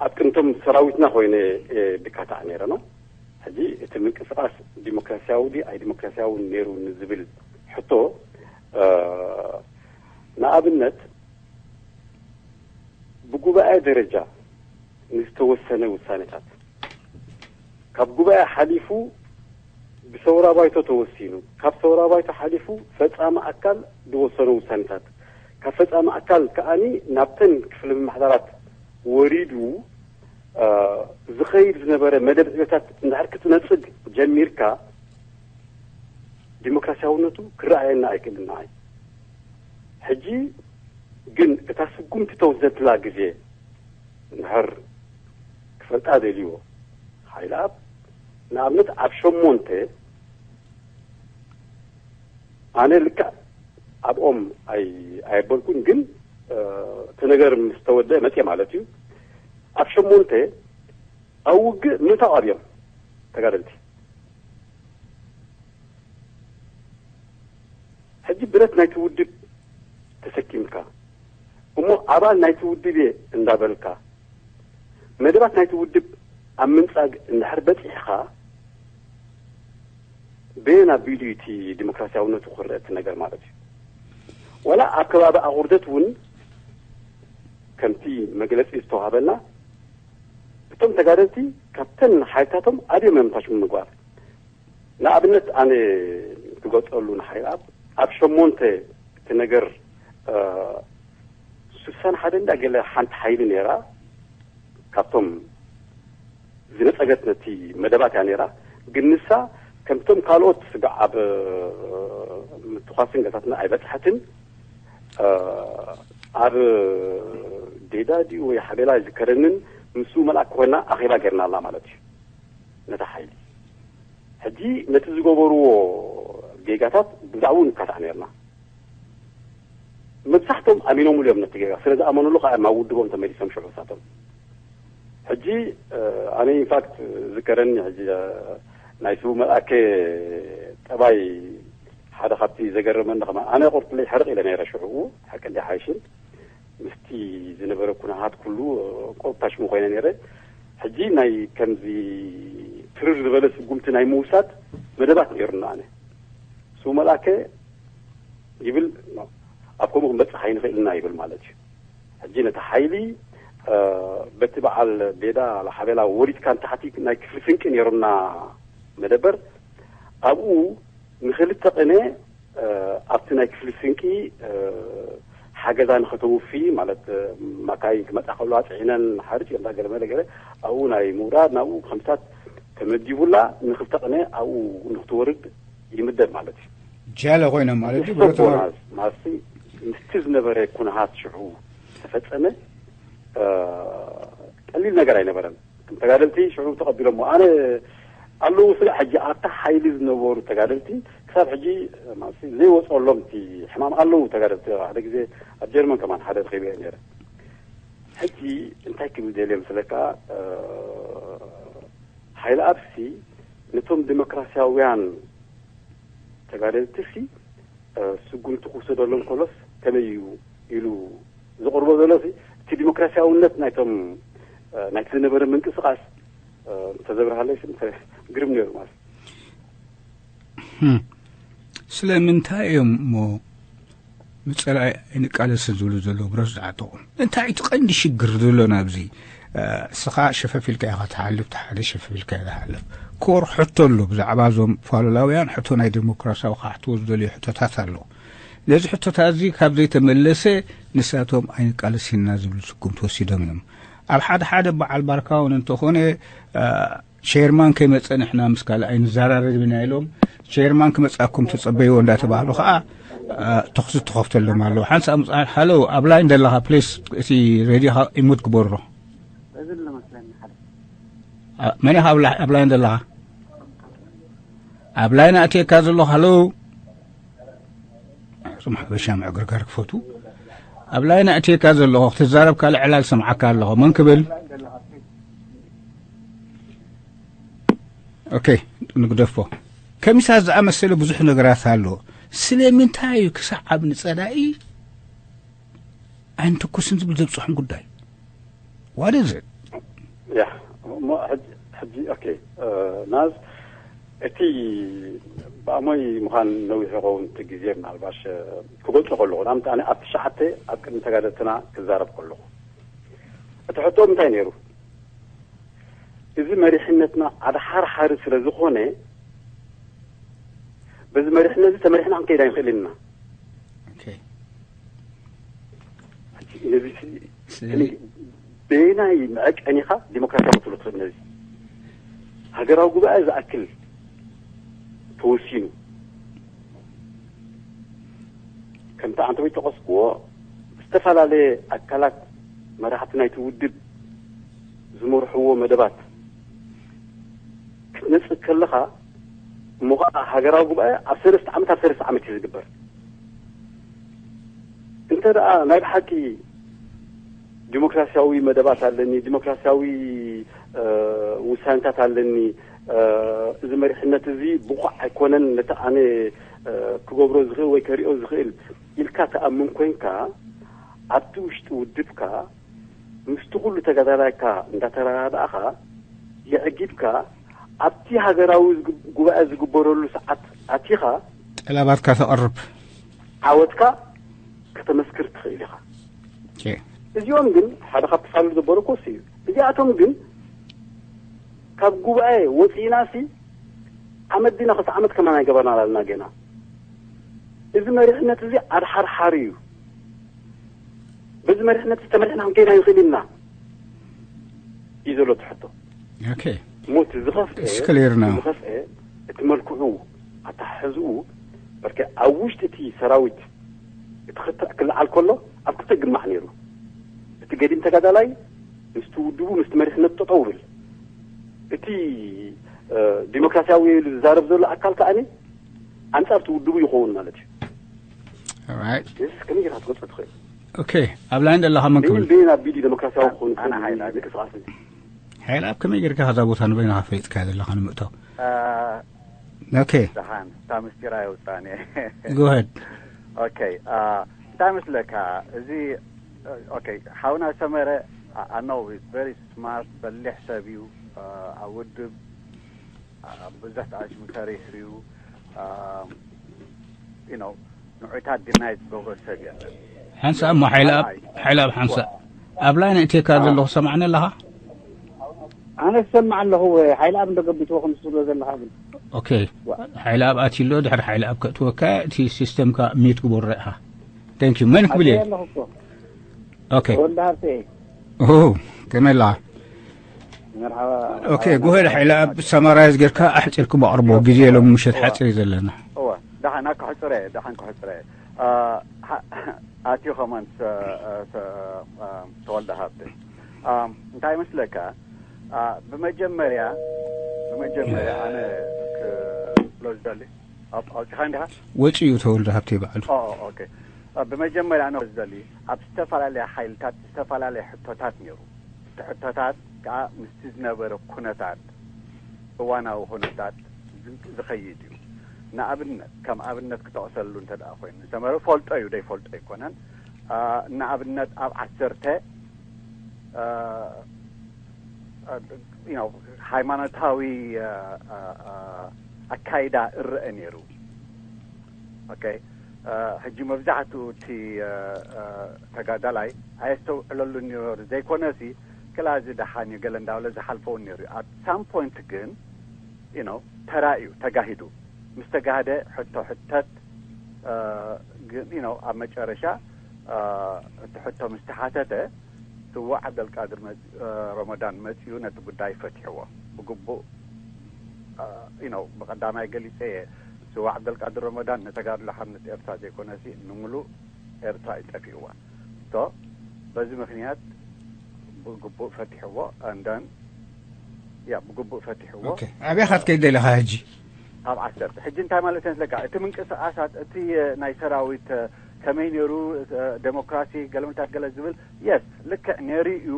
ኣብ ቅድሚቶም ሰራዊትና ኮይነ እየ ድካታዕ ነይረ ነው። ሕጂ እቲ ምንቅስቓስ ዲሞክራሲያዊ ድዩ ኣይዲሞክራሲያውን ነይሩ ንዝብል ሕቶ፣ እ፣ ንኣብነት ብጉባኤ ደረጃ ንዝተወሰነ ውሳኔታት፣ ካብ ጉባኤ ሓሊፉ ብሰውራ ባይቶ ተወሲኑ፣ ካብ ሰውራ ባይቶ ሓሊፉ ፈጻሚ ኣካል ዝወሰኖ ውሳኔታት፣ ካብ ፈጻሚ ኣካል ከኣኒ ናብተን ክፍለ ምምሕዳራት ወሪዱ፣ እ፣ ዝኸይድ ዝነበረ መደብ ዕዮታት እንድሕር ክትነጽግ ጀሚርካ፣ ዲሞክራሲያውነቱ ክረኣየና ኣይክእልን ንዓይ። ሕጂ ግን እታ ስጉምቲ ተወስደትላ ግዜ እንድሕር ክፈልጣ ደልይዎ፣ ሓይለኣብ ንኣብነት ኣብ ሸሞንተ፣ ኣነ ልክዕ ኣብኦም ኣይ-፣ ኣየበልኩን፣ ግን፣ እ፣ እቲ ነገር ምስ ተወደአ መጽየ ማለት እዩ። ኣብ ሸሞንተ ኣብ ውግእ ምእንታው ኣብዮም ተጋደልቲ። ሕጂ ብረት ናይቲ ውድብ ተሰኪምካ እሞ ኣባል ናይቲ ውድብ እየ እንዳበልካ መደባት ናይቲ ውድብ ኣብ ምንጻግ እንድሕር በጺሕኻ፣ በየን ኣቢሉ እዩ እቲ ዲሞክራሲያውነቱ ክረአ እቲ ነገር ማለት እዩ? ዋላ ኣብ ከባቢ ኣቑርደት እውን ከምቲ መግለጺ ዝተዋህበና፣ እቶም ተጋደልቲ ካብተን ሓይልታቶም ኣብዮም እዮም ታሽሙ ምግባር። ንኣብነት ኣነ ክገልጸሉ ንሓይልኣብ ኣብ ሸሞንተ እቲ ነገር፣ እ፣ ስሳን ሓደ እንዳ ገለ ሓንቲ ሓይሊ ነይራ፣ ካብቶም ዝነጸገት ነቲ መደባት እያ ነይራ። ግን ንሳ ከምቶም ካልኦት ስጋዕ ኣብ ምትኳስን ገታትና ኣይበጽሐትን። እ፣ ኣብ ዴዳ ድዩ ወይ ሓቤላ ኣይዝከረንን፣ ምስኡ መልኣክ ኮይና ኣኼባ ጌርና ኣላ ማለት እዩ ነታ ሓይሊ። ሕጂ ነቲ ዝገበርዎ ጌጋታት ብዛዕባኡ ንካታዕ ነርና። መብዛሕቶም ኣሚኖምሉ እዮም ነቲ ጌጋ። ስለ ዝኣመኑሉ ከዓ ናብ ውድቦም ተመሊሶም ሽዑ እሳቶም። ሕጂ፣ እ፣ ኣነ ኢንፋክት ዝከረኒ ሕጂ፣ እ፣ ናይ ስቡ መልኣከ ጠባይ ሓደ ካብቲ ዘገረመኒ ከማ ኣነ ቁርጥለይ ሕርቕ ኢለ ነይረ ሽዑ፣ ሓቂ እንዲ ሓይሽን ምስቲ ዝነበረ ኩነታት ኩሉ ቁርጣሽሙ ኮይነ ነይረ። ሕጂ ናይ ከምዚ ትርር ዝበለ ስጉምቲ ናይ ምውሳድ መደባት ነይሩና። ኣነ ስቡ መልኣከ ይብል፣ ኣብ ከምኡ ክንበጽሕ ኣይንኽእልና ይብል ማለት እዩ። ሕጂ ነቲ ሓይሊ፣ እ፣ በቲ በዓል ቤዳ ሓቤላ ወሪድካ ንታሕቲ ናይ ክፍሊ ስንቂ ነይሩና መደበር፣ ኣብኡ ንኽልተ ቅነ፣ እ፣ ኣብቲ ናይ ክፍሊ ስንቂ፣ እ፣ ሓገዛ ንኸተውፊ ማለት፣ እ፣ ማካይን ክመጻ ከለዋ ጽዒነን ሓርጭ ገለ መለ ገለ ኣብኡ ናይ ምውራድ ናብኡ ከምታት ተመዲቡላ ንኽልተ ቅነ ኣብኡ ንኽትወርድ ይምደብ ማለት እዩ። ጃለ ኮይኖም ማለት እዩ፣ ብረቱ ማለት ምስቲ ዝነበረ ኩነታት ሽዑ ዝተፈጸመ፣ እ፣ ቀሊል ነገር ኣይነበረን። ተጋደልቲ ሽዑ ተቐቢሎሞ። ኣነ ኣለዉ ስለ ሕጂ ኣብታ ሓይሊ ዝነበሩ ተጋደልቲ ክሳብ ሕጂ ማለት ዘይወጸሎም እቲ ሕማም ኣለዉ ተጋደልቲ። ሓደ ግዜ ኣብ ጀርመን ከማን ሓደ ረኺበ ነይረ። ሕጂ እንታይ ክብል ደልየ ምስለካ፣ እ፣ ሓይሊ ኣብሲ ነቶም ዲሞክራሲያውያን ተጋደልቲ ሲ፣ እ፣ ስጉምቲ ክውሰደሎም ከሎስ ከመይ እዩ ኢሉ ዘቕርቦ ዘሎ ሲ፣ እቲ ዲሞክራሲያውነት ናይቶም፣ እ፣ ናይቲ ዝነበረ ምንቅስቃስ፣ እ፣ እንተዘብርሃለይ ሲ፣ እንተ ግርም ነይሩ ማለት። ህም። ስለምንታይ እዮም እሞ ንጸላኢ ኣይንቃለስን ዝብሉ ዘለዉ ብረት ዝዓጠቑ? እንታይ እቲ ቀንዲ ሽግር ዘሎ ናብዚ? እ፣ እስኻ ሸፈፍ ኢልካ ኢኻ ትሓልፍ፣ እቲ ሓደ ሸፈፍ ኢልካ ኢኻ ትሓልፍ። ኮር ሕቶ ኣሎ፣ ብዛዕባ እዞም ፋሉላውያን ሕቶ ናይ ዲሞክራሲያዊ ክሓትዎ ዝደልዩ ሕቶታት ኣሎ። ነዚ ሕቶታት እዚ ካብ ዘይተመለሰ ንሳቶም ኣይንቃለስ ኢና ዝብል ስጉምቲ ወሲዶም እዮም። ኣብ ሓደ ሓደ በዓል ባርካ እውን እንተኾነ፣ እ፣ ቸርማን ከይመጸ ንሕና ምስ ካልእ ኣይንዘራረብን ኢና ኢሎም። ቸርማን ክመጽኣኩም ተጸበይዎ እንዳተባህሉ ከኣ፣ እ፣ ተኹሲ ተኸፍተሎም ኣለዉ። ሓንሳእ ምጽኣት፣ ሃሎ፣ ኣብ ላይን ዘለኻ፣ ፕሊስ፣ እቲ ሬድዮኻ ኢሙት ግበሮ። እዚ ኣሎ መስለኒ ሓደ። እ፣ መን ኢኻ ኣብ ላ-፣ ኣብ ላይን ዘለኻ? ኣብ ላይን ኣእትየካ ዘለኹ፣ ሃሎ። እዞም ሓበሻ ምዕግርጋር ክፈቱ። ኣብ ላይን ኣእትየካ ዘለኹ፣ ክትዛረብ ካልእ ዕላል ሰምዓካ ኣለኹ። መን ክብል? ኦኬ፣ ንግደፎ። ከሚሳ ዝኣመሰለ ብዙሕ ነገራት ኣሎ። ስለምንታይ እዩ ክሳዕ ኣብ ንጸላኢ ኣይንትኩስን ዝብል ዘብጽሖም ጉዳይ? What is it? ያ፣ እሞ ሕጂ፣ ሕጂ፣ ኦኬ፣ እ፣ ናዝ፣ እቲ ብኣሞይ ምዃን ነዊሕ ይኸውን፣ እቲ ግዜ ምናልባሽ፣ እ፣ ክገልጾ ከለኹ፣ ንኣብነት ኣነ ኣብ ትሽዓተ ኣብ ቅድሚ ተጋደልትና ክዛረብ ከለኹ፣ እቲ ሕቶ እንታይ ነይሩ? እዚ መሪሕነትና ኣድሓርሓሪ ስለ ዝኾነ፣ በዚ መሪሕነት እዚ ተመሪሕና ክንከይድ ኣይንኽእልን ኢና። ኦኬ። ነዚ ሲ-፣ ስለዚ በየናይ መዐቀኒኻ ዲሞክራሲያዊ ክትብሎ ትኽእል? ነዚ ሃገራዊ ጉባኤ ዝኣክል ተወሲኑ፣ ከምቲ ኣንተ ወይ ጠቐስክዎ፣ ዝተፈላለየ ኣካላት መራሕቲ ናይቲ ውድብ ዝመርሕዎ መደባት ክትነጽግ ከለኻ፣ እሞ ኸዓ ሃገራዊ ጉባኤ ኣብ ሰለስተ ዓመት፣ ኣብ ሰለስተ ዓመት እዩ ዝግበር። እንተ ደኣ ናይ ብሓቂ ዲሞክራሲያዊ መደባት ኣለኒ፣ ዲሞክራሲያዊ ውሳነታት ኣለኒ፣ እዚ መሪሕነት እዚ ብቑዕ ኣይኮነን፣ ነቲ ኣነ ክገብሮ ዝኽእል ወይ ከሪኦ ዝኽእል ኢልካ ትኣምን ኮይንካ፣ ኣብቲ ውሽጢ ውድብካ ምስቲ ኩሉ ተጋዳላይካ እንዳተረዳዳእኻ፣ የዕጊብካ ኣብቲ ሃገራዊ ጉባኤ ዝግበረሉ ሰዓት ኣቲኻ፣ ጠለባትካ ተቕርብ። ዓወትካ ከተመስክር ትኽእል ኢኻ። እዚኦም ግን ሓደ ካብቲ ፋሉ ዘበለኮስ እዩ። እዚኣቶም ግን ካብ ጉባኤ ወፂእናሲ ዓመት ዲና ክልተ ዓመት ከማን ኣይገበርና ኣላልና ገና። እዚ መሪሕነት እዚ ኣድሓርሓሪ እዩ። በዚ መሪሕነት እዚ ተመሪሕና ክንከይና ይኽእል ኢና እዩ ዘሎ እቲ ሕቶ። ኦኬ። ሞት ዝኸፍአ It's clear now. ዝኸፍአ እቲ መልክዑ፣ ኣተሓሕዝኡ በርከ ኣብ ውሽጢ እቲ ሰራዊት እቲ ክተ ክልዓል ከሎ ኣብ ክልተ ግማዕ ነይሩ። እቲ ገዲም ተጋዳላይ ምስቲ ውድቡ ምስቲ መሪሕነቱ ጠጠው ብል፣ እቲ ዲሞክራሲያዊ ኢሉ ዝዛረብ ዘሎ ኣካል ከኣኒ ኣንጻር እቲ ውድቡ ይኸውን ማለት እዩ። Alright. ስ ከመይ ጌርካ ትገልጾ ትኽእል? ኦኬ። ኣብ ላይን ዘለኻ መን በይን ክብል? በይን ኣቢሉ ዴሞክራሲያዊ ክኾን ኣነ ሓይላ ድዩ? ምንቅስቃስ እዩ። ሓይላ ኣብ ከመይ ጌርካ ከዛ ቦታ ንበይንኻ ፈሊጥካዮ ዘለኻ ንምእታው? ኦኬ። ደሓን እታ ምስጢራ የውፃኒ። Go ahead. ኦኬ። እንታይ መስለካ እዚ? ኦኬ፣ ሓውና ሰመረ ኣኖ very smart፣ በሊሕ ሰብ እዩ። ኣብ ውድብ ብዙሕ ተኣሽሙ ሰሪሑ እዩ። You know፣ ንዑታት ድናይ ዝገብሮ ሰብ የለን። ሓንሳእ እሞ ሓይላ ኣብ ሓይላ ኣብ ሓንሳእ ኣብ ላይን እቴካ ዘለኹ ሰማዕኒ ኣለኻ? ኣነ ዝሰምዕ ኣለኹ። ሓይሊ ኣብ እንደገቢትዎ ከም ትብሎ ዘለኻ ግን ኦኬ። ሓይላ ኣብ ኣትሎ ድሕሪ ሓይላ ኣብ ከእትወካ እቲ ሲስተምካ ሚት ግበሮ ኢኻ። Thank you። መን ክብል እየ? ኣለኹ እኮ ኦኬ። ወልደ ሃብተ እየ። ኦ ከመይ ኣለኻ? መርሓባ። ኦኬ። ጉሄድ ሓይላ ኣብ ሰማራይዝ ጌርካ ኣሕፂርኩም ኣቕርቦ ግዜ የሎም ምሸት ሓፂር እዩ ዘለና። እወ ደሓን ኣካ ሕፅረ እየ፣ ደሓን ክሕፅረ እየ። ኣትዩ ከማን ተወልደ ሃብተ እንታይ መስለካ? ብመጀመርያ ብመጀመርያ ኣነ ክብሎ ዝደሊ ኣውፂኻ እንዲኻ ወፂኡ ተወልደ ሃብተ ይበዓሉ። ኦኬ። ብመጀመርያ ኣነ ዝደሊ ኣብ ዝተፈላለያ ሓይልታት ዝተፈላለየ ሕቶታት ነይሩ። እቲ ሕቶታት ከዓ ምስቲ ዝነበረ ኩነታት እዋናዊ ኩነታት ዝኸይድ እዩ። ንኣብነት ከም ኣብነት ክጠቕሰሉ እንተ ደኣ ኮይኑ ዝተመረ ፈልጦ እዩ፣ ደይፈልጦ ኣይኮነን። ንኣብነት ኣብ ዓሰርተ ሃይማኖታዊ ኣካይዳ እረአ ነይሩ። ኦኬ። ሕጂ መብዛሕትኡ እቲ ተጋዳላይ ኣየስተውዕለሉን ነይሩ ዘይኮነሲ ክላ እዚ ደሓን እዩ ገለ እንዳበለ ዝሓልፈውን ነይሩ እዩ። At some point ግን you know ተራእዩ ተጋሂዱ። ምስ ተጋህደ ሕቶ ሕተት ግን you know ኣብ መጨረሻ እቲ ሕቶ ምስ ተሓተተ ስዉእ ዓብደልቃድር ረመዳን መፂኡ ነቲ ጉዳይ ፈቲሕዎ ብግቡእ you know ብቐዳማይ ገሊፀ እየ። ስዉእ ዓብደልቃድር ረመዳን ንተጋድሎ ሓርነት ኤርትራ ዘይኮነሲ ንምሉእ ኤርትራ እዩ ጠፊእዋ። So በዚ ምኽንያት ብግቡእ ፈቲሕዎ። And then yeah ብግቡእ ፈቲሕዎ። ኦኬ። ኣበይ ኢኻ ክትከይድ ደሊኻ ሕጂ? ኣብ ዓሰርተ ሕጂ እንታይ ማለት እየ ስለካ እቲ ምንቅስቃሳት እቲ ናይ ሰራዊት ከመይ ነይሩ፣ ዴሞክራሲ ገለምታት ገለ ዝብል yes ልክዕ ነይሩ እዩ።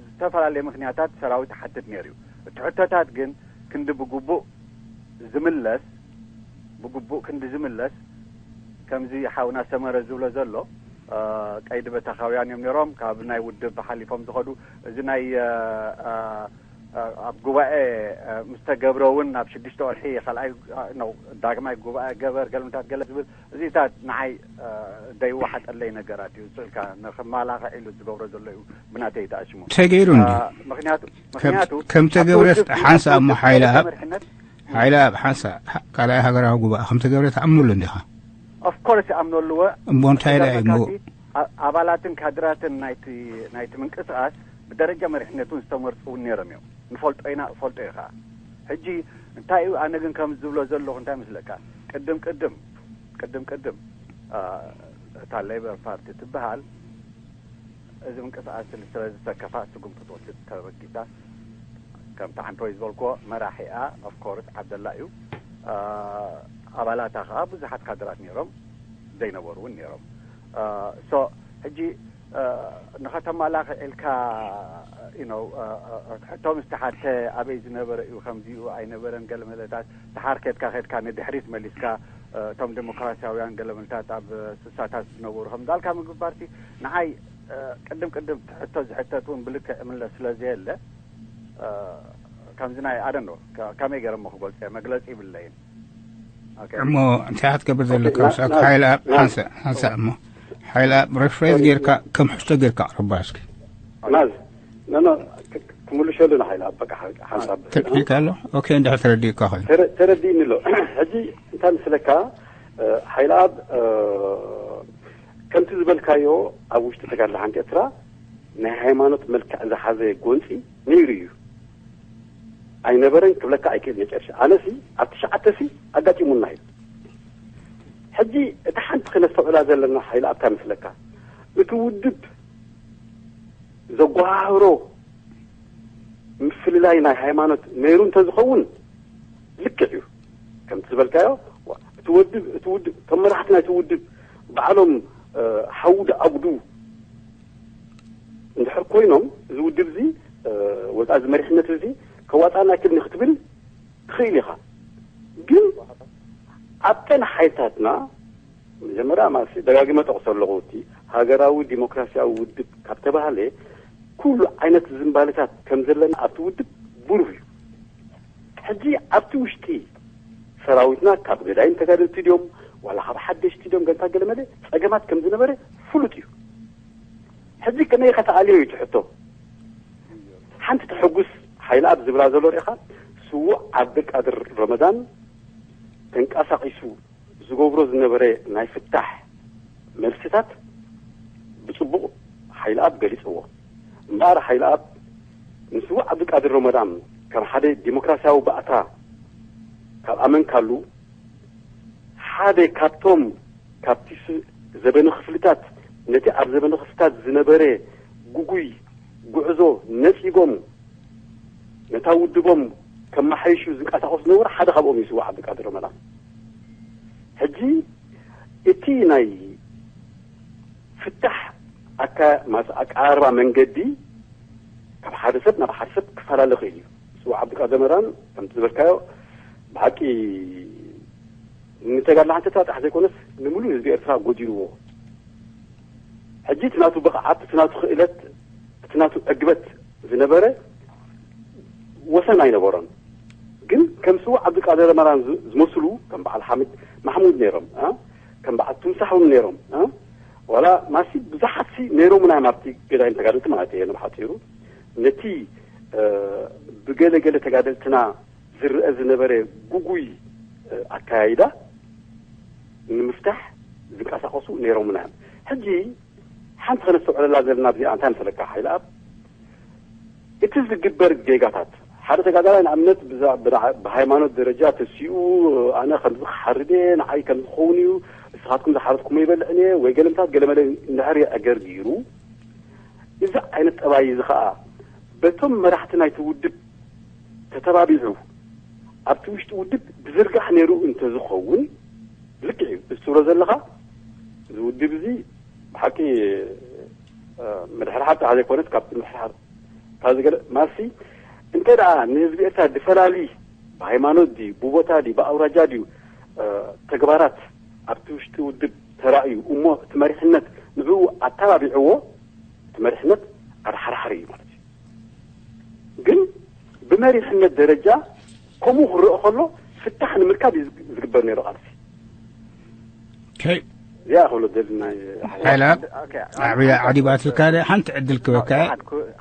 ዝተፈላለየ ምኽንያታት ሰራዊት ሓትት ነይሩ እዩ። እቲ ሕቶታት ግን ክንዲ ብግቡእ ዝምለስ ብግቡእ ክንዲ ዝምለስ ከምዚ ሓውና ሰመረ ዝብሎ ዘሎ ቀይዲ በተኻውያን እዮም ነይሮም ካብ ናይ ውድብ ሓሊፎም ዝኸዱ። እዚ ናይ ኣብ ጉባኤ ምስ ተገብረ እውን ናብ ሽዱሽተ ወርሒ ካልኣይ ነው ዳግማይ ጉባኤ ገበር ገልምታት ገለ ዝብል እዚታት ንዓይ ደይወሓጠለይ ነገራት እዩ። ስልካ ንክማላኽዕ ኢሉ ዝገብሮ ዘሎ እዩ ብናተይ ተኣሽሙ። ተገይሩ እንዲ ምክንያቱ ምክንያቱ ከም ተገብረ ሓንሳ እሞ ሓይለ ኣብ መሪሕነት ሓይለ ኣብ ሓንሳ ካልኣይ ሃገራዊ ጉባኤ ከም ተገብረ ተኣምነሉ እንዲኻ? Of course ይኣምነሉ እወ። እሞ እንታይ ኢለ እሞ ኣባላትን ካድራትን ናይቲ ናይቲ ምንቅስቃስ ብደረጃ መሪሕነቱን ዝተመርፁ እውን ነይሮም እዮም። ንፈልጦ ኢና እፈልጦ እዩ ከዓ። ሕጂ እንታይ እዩ ኣነ ግን ከም ዝብሎ ዘለኹ እንታይ መስለካ? ቅድም ቅድም ቅድም ቅድም እታ ሌበር ፓርቲ ትበሃል እዚ ምንቅስቃስ ስለ ዝተከፋ ስጉምቲ ትወስድ ተበጊሳ። ከምቲ ዓንተወይ ዝበልክዎ መራሒኣ of course ዓብደላ እዩ። ኣባላታ ከዓ ብዙሓት ካድራት ነይሮም ዘይነበሩ እውን ነይሮም። So ሕጂ ንኸተማላኽዕ ኢልካ you know ሕቶ ምስ ተሓተ ኣበይ ዝነበረ እዩ፣ ከምዚኡ ኣይነበረን፣ ገለመለታት፣ ደሓር ከድካ ከድካ ንድሕሪት መሊስካ እቶም ዴሞክራሲያውያን ገለመለታት ኣብ ስሳታት ዝነበሩ ከም ዳልካ ምግባርሲ ንዓይ ቅድም ቅድም ሕቶ ዝሕተት እውን ብልክዕ እምለስ ስለ ዘየለ ከምዚ ናይ ኣደኖ ከመይ ገይረ እሞ ክገልፀ መግለፂ ይብለይን። እሞ እንታይ ክትገብር ዘለካ? ሓይል ኣብ ሓንሳእ ሓንሳእ እሞ ሓይል ኣብ ሪፍሬዝ ጌርካ ከም ሕቶ ጌርካ ኣቅርባ እስኪ። ማዝ ኖ ኖ ክምልሸሉ ንሓይል ኣብ በቃ ሓንሳብ ተድቂቅ ኣሎ። ኦኬ፣ እንድሕር ተረዲእካ ኮይኑ ተረዲእኒ ኣሎ። ሕጂ እንታይ ምስለካ ሓይል ኣብ ከምቲ ዝበልካዮ ኣብ ውሽጢ ተጋድሎ ሓንቲ ኤርትራ ናይ ሃይማኖት መልክዕ ዝሓዘ ጎንፂ ነይሩ እዩ። ኣይነበረን ክብለካ ኣይክእል መጨረሻ። ኣነሲ ኣብ ትሽዓተ ሲ ኣጋጢሙና እዩ። ሕጂ እቲ ሓንቲ ክነስተውዕላ ዘለና ሓይል ኣብታ ምስለካ እቲ ውድብ ዘጓሃህሮ ምፍልላይ ናይ ሃይማኖት ነይሩ እንተዝኸውን ልክዕ እዩ። ከምቲ ዝበልካዮ እቲ ወድብ እቲ ውድብ እቶም መራሕቲ ናይቲ ውድብ ባዕሎም ሓዊ ድኣጉዱ እንድሕር ኮይኖም እዚ ውድብ እዚ ወይ ከዓ እዚ መሪሕነት እዚ ከዋፃና ክልኒ ክትብል ትኽእል ኢኻ። ግን ኣብተን ሓይልታትና መጀመርያ ማለት ደጋጊመ ጠቕሶ ኣለኹ እቲ ሃገራዊ ዲሞክራሲያዊ ውድብ ካብ ተባህለ ኩሉ ዓይነት ዝንባሌታት ከም ዘለና ኣብቲ ውድብ ብሩህ እዩ። ሕጂ ኣብቲ ውሽጢ ሰራዊትና ካብ ገዳይም ተጋደልቲ ድዮም ዋላ ካብ ሓደሽቲ ድዮም ገንታ ገለመለ ፀገማት ከም ዝነበረ ፍሉጥ እዩ። ሕጂ ከመይ ኢኻ ተኣልዮ እዩ ትሕቶ። ሓንቲ ተሐጉስ ሓይልኣብ ዝብላ ዘሎ ርኢኻ ስዉእ ዓብደልቃድር ረመዳን ተንቀሳቒሱ ዝገብሮ ዝነበረ ናይ ፍታሕ መልስታት ብጽቡቕ ሓይልኣብ ገሊጽዎ። እምበኣር ሓይልኣብ ንስዉእ ዓብዱልቃድር ረመዳን ከም ሓደ ዲሞክራሲያዊ ባእታ ካብ ኣመንካሉ ሓደ ካብቶም ካብቲ ዘበነ ክፍልታት ነቲ ኣብ ዘበነ ክፍልታት ዝነበረ ጉጉይ ጉዕዞ ነጺጎም ነታ ውድቦም ከመሓይሹ ዝንቀሳቐሱ ዝነበሩ ሓደ ካብኦም እዩ ስዉእ ዓብዱልቃድር ረመዳን። ሕጂ እቲ ናይ ፍታሕ ኣቀራርባ መንገዲ ካብ ሓደ ሰብ ናብ ሓደ ሰብ ክፈላለ ይኽእል እዩ። ስዉእ ዓብዱልቃድር ረመዳን ከምቲ ዝበልካዮ ብሓቂ ንተጋድሎ ሓንቲ ጥራሕ ዘይኮነስ ንምሉእ ህዝቢ ኤርትራ ጎዲልዎ። ሕጂ እቲ ናቱ ብቕዓት፣ እቲ ናቱ ክእለት፣ እቲ ናቱ ዕግበት ዝነበረ ወሰን ኣይነበሮን። ግን ከም ስዉእ ዓብዱልቃድር ረመዳን ዝመስሉ ከም በዓል ሓምድ ማሕሙድ ነይሮም፣ ከም በዓል ቱምሳሕ እውን ነይሮም። ዋላ ማሲ ብዙሓት ሲ ነይሮም ናይ ማርቲ ገዳይም ተጋደልቲ ማለት እየ ንብሓፂሩ ነቲ ብገለ ገለ ተጋደልትና ዝረአ ዝነበረ ጉጉይ ኣካያይዳ ንምፍታሕ ዝንቀሳቐሱ ነይሮምና እዮም። ሕጂ ሓንቲ ከነስተውዕለላ ዘለና ኣብዚኣ እንታይ መሰለካ ሓይልኣብ፣ እቲ ዝግበር ጌጋታት ሓደ ተጋዳላይ ንኣብነት ብሃይማኖት ደረጃ ተሲኡ ኣነ ከምዚ ክሓርድ እየ ንዓይ ከምዚ ክኸውን እዩ ንስኻትኩም ዝሓረድኩሞ ይበልዕን እየ ወይ ገለምታት ገለመለ እንድሕር የዕገርጊሩ እዚ ዓይነት ጠባይ እዚ ኸዓ በቶም መራሕቲ ናይቲ ውድብ ተተባቢዑ ኣብቲ ውሽጢ ውድብ ብዝርጋሕ ነይሩ እንተዝኸውን ልክዕ እዩ። እዚ ትብሎ ዘለኻ እዚ ውድብ እዚ ብሓቂ ምድሕርሓር ጥራሕ ዘይኮነስ ካብቲ ምድሕርሓር ካብ ዝገለ ማሲ እንተ ደኣ ንህዝቢ ኤርትራ ድፈላሊ ብሃይማኖት ድዩ ብቦታ ድዩ ብኣውራጃ ድዩ ተግባራት ኣብቲ ውሽጢ ውድብ ተራእዩ እሞ እቲ መሪሕነት ንዕኡ ኣተባቢዕዎ እቲ መሪሕነት ኣድሓርሓሪ እዩ ማለት እዩ። ግን ብመሪሕነት ደረጃ ከምኡ ክረአ ከሎ ፍታሕ ንምርካብ እዩ ዝግበር ነይሩ ቃልሲ። ከይ እዚኣ ክብሎ ደሊ ናይ ሓይላ ዓብያ ዓዲባትልካ ሓንቲ ዕድል ክበካ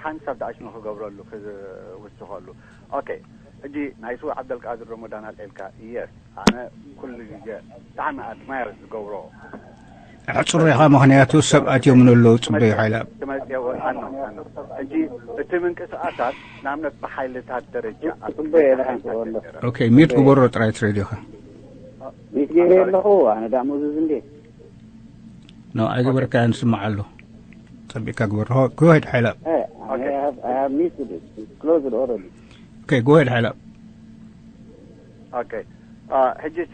ሓንቲ ሰብ ዳኣሽ ንክገብረሉ ክውስኸሉ። ኦኬ፣ ሕጂ ናይ ስው ዓብደልቃድር ረመዳን ኣልዒልካ። የስ፣ ኣነ ኩሉ ግዜ ብጣዕሚ ኣድማየር ዝገብሮ ሕጹር ኢኻ፣ ምኽንያቱ ሰባት እዮም ንለዉ ጽበዩ ሓይላ። ትመጽኦ ኣኖ ኣኖ። ሕጂ እቲ ምንቅስቃሳት ንኣብነት ብሓይልታት ደረጃ ኣብ ጽበየ ኢለ ሓንስኦ ኣለኹ። ኦኬ፣ ሚት ግበሮ ጥራይ እቲ ሬድዮኻ። ሚት ገይረ ኣለኹ ኣነ ዳኣ ሙዙዝ እንዴ። ኖ ኣይገበርካዮን፣ ስማዕ ኣሎ። ጸቢቕካ ግበሮ። ጎሄድ ሓይላ። Hey, I have, I have muted it. It's closed already. ኦኬ፣ ጎሄድ ሓይላ። ኦኬ፣ ሕጂ እቲ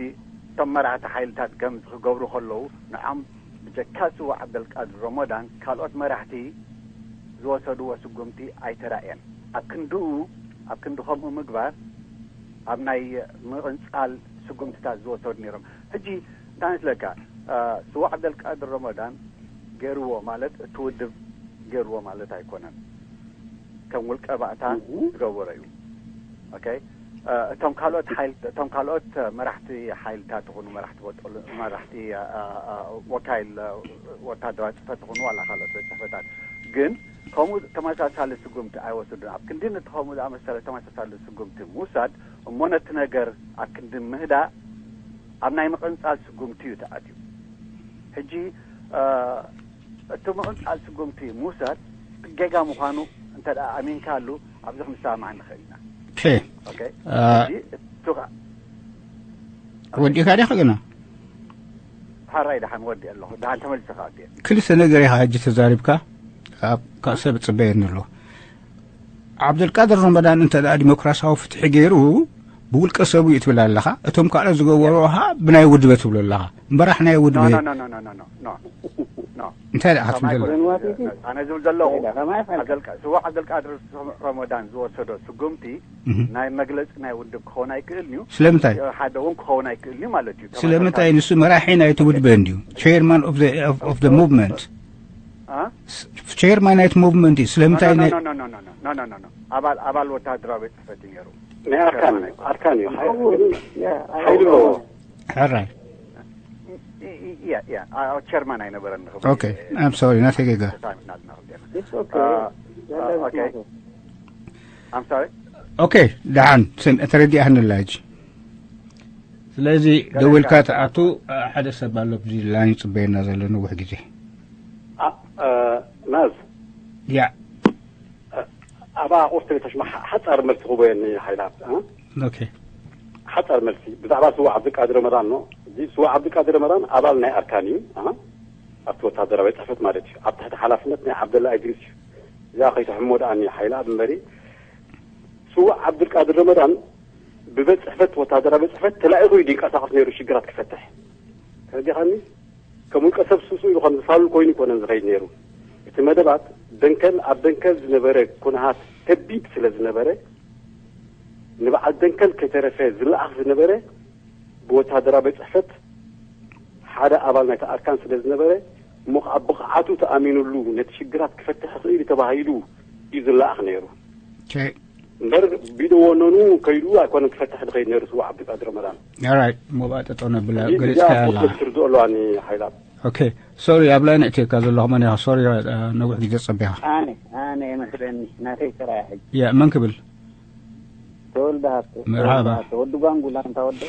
እቶም መራሕቲ ሓይልታት ከምዚ ክገብሩ ከለዉ ንዖም ብጀካ ስዉእ ዓብደልቃድር ረመዳን ካልኦት መራሕቲ ዝወሰድዎ ስጉምቲ ኣይተራእየን። ኣብ ክንድኡ፣ ኣብ ክንዲ ከምኡ ምግባር ኣብ ናይ ምቕንጻል ስጉምትታት ዝወሰዱ ነይሮም። ሕጂ እንታይ መስለካ? ስዉእ ዓብደልቃድር ረመዳን ገይርዎ ማለት እቲ ውድብ ገይርዎ ማለት ኣይኮነን። ከም ውልቀ ባእታ ዝገበሮ እዩ። ኦኬ። እቶም ካልኦት ሓይል እቶም ካልኦት መራሕቲ ሓይልታት ይኹኑ መራሕቲ ወጦ መራሕቲ ወካይል ወታደራዊ ጽሕፈት ይኹኑ ዋላ ካልኦት ቤት ጽሕፈታት ግን ከምኡ ተመሳሳሊ ስጉምቲ ኣይወሰዱን። ኣብ ክንዲ ነቲ ከምኡ ዝኣመሰለ ተመሳሳሊ ስጉምቲ ምውሳድ እሞ ነቲ ነገር ኣብ ክንዲ ምህዳእ ኣብ ናይ ምቕንጻል ስጉምቲ እዩ ተኣትዩ። ሕጂ እቲ ምቕንጻል ስጉምቲ ምውሳድ ጌጋ ምዃኑ እንተ ደኣ ኣሚንካሉ ኣብዚ ክንሰማማዕ ንኽእል ኢና። ኦኬ። ኦኬ። ሕጂ እቱ ኸ- ወዲእካ ዲኻ ግና? ሓራይ ደሓን ወዲእ ኣለኹ። ደሓን ተመልሰኻ ወዲእ። ክልተ ነገር ኢኻ ሕጂ ተዛሪብካ። ካብ ሰብ ጽበየኒ ኣሎ። ዓብደልቃድር ረመዳን እንተ ደኣ ዲሞክራሲያዊ ፍትሒ ገይሩ ብውልቀ ሰቡ እዩ ትብል ኣለኻ። እቶም ካልኦት ዝገበሩ ኸዓ ብናይ ውድበ ትብሎ ኣለኻ። እምበራሕ ናይ ውድበ እንታይ ደኣ ክትብል ዘለኻ? ኣነ ዝብል ዘለኹ ስዋ ዓብደልቃድር ረመዳን ዝወሰዶ ስጉምቲ ናይ መግለፂ ናይ ውድብ ክኸውን ኣይክእልን እዩ። ስለምንታይ? ሓደ እውን ክኸውን ኣይክእልን እዩ ማለት እዩ። ስለምንታይ? ንሱ መራሒ ናይቲ ውድበ እንድዩ። Chairman of the of the movement። Chairman ናይቲ movement እዩ። ስለምንታይ? ኣባል ኣባል ወታደራዊ ቤት ጽሕፈት እዩ ነይሩ። ናይ ኣርካን እዩ። ኣርካን እዩ። ሓይሉ ኣለዎ። ሕራይ። ያ ያ ቸርማን ኣይነበረን። ኦኬ። I'm sorry ናተይ ጌጋ። I'm sorry። ኦኬ። ደሓን ተረዲኣህንላ ሕጂ። ስለዚ ደዊልካ ትኣቱ ሓደ ሰብ ኣሎ ኣብዚ ላይን ይጽበየና ዘሎ ነዊሕ ግዜ። ናዝ ያ ኣባ ቁርተ ተሽማ ሓጻር መልሲ ክቦየኒ ሓይላት ኦኬ ሓጻር መልሲ ብዛዕባ ስዋ ዓብድቃድር ረመዳን ነው። እዚ ስዋ ዓብድቃድር ረመዳን ኣባል ናይ ኣርካን እዩ። ኣብቲ ወታደራዊ ጽሕፈት ማለት እዩ። ኣብ ትሕቲ ሓላፍነት ናይ ዓብደላ እድሪስ እዩ። እዚኣ ከይትሕሞ ደኣ ሓይላ እምበሪ ስዋ ዓብድልቃድር ረመዳን ብቤት ጽሕፈት ወታደራዊ ቤት ጽሕፈት ተላኢኹ እዩ ድንቀሳቐስ ነይሩ ሽግራት ክፈትሕ። ተረዲኻኒ? ከም ውልቀ ሰብ ሱሱ ኢሉ ከም ዝፋሉ ኮይኑ ይኮነን ዝኸይድ ነይሩ። እቲ መደባት ደንከል ኣብ ደንከል ዝነበረ ኩነሃት ከቢድ ስለ ዝነበረ ንበዓል ደንከል ከይተረፈ ዝለኣኽ ዝነበረ ብወታደራዊ ቤት ጽሕፈት ሓደ ኣባል ናይቲ ኣርካን ስለ ዝነበረ እሞ ከዓ ብቕዓቱ ተኣሚኑሉ ነቲ ሽግራት ክፈትሕ ይኽእል እዩ ተባሂሉ እዩ ዝለኣኽ ነይሩ። እምበር ቢዶ ወነኑ ከይዱ ኣይኮነን ክፈትሕ ዝኸይድ ነይሩ ስዋ ዓብዱልቃድር ረመዳን። ኦራይት እሞ ብኣ ጠጠው ነብላ እዚኣ ገሊጽካያ ኣለኻ። ቁርጥስ ትርድኦ ኣለዋ ንሓይላት። ኦኬ ሶሪ ኣብ ላይ ነእትየካ ዘለኹ መን ኢኻ ሶሪ ነዊሕ ግዜ ጸቢኻ። ኣነ ኣነ የመስለኒ ናተይ ጥራይ ሕጂ። ያ መን ክብል? ተወልደ ሃብተ። መርሃባ። ተወልደ ሃብተ። ወዲ ጓንጉላ እንታ ወደ።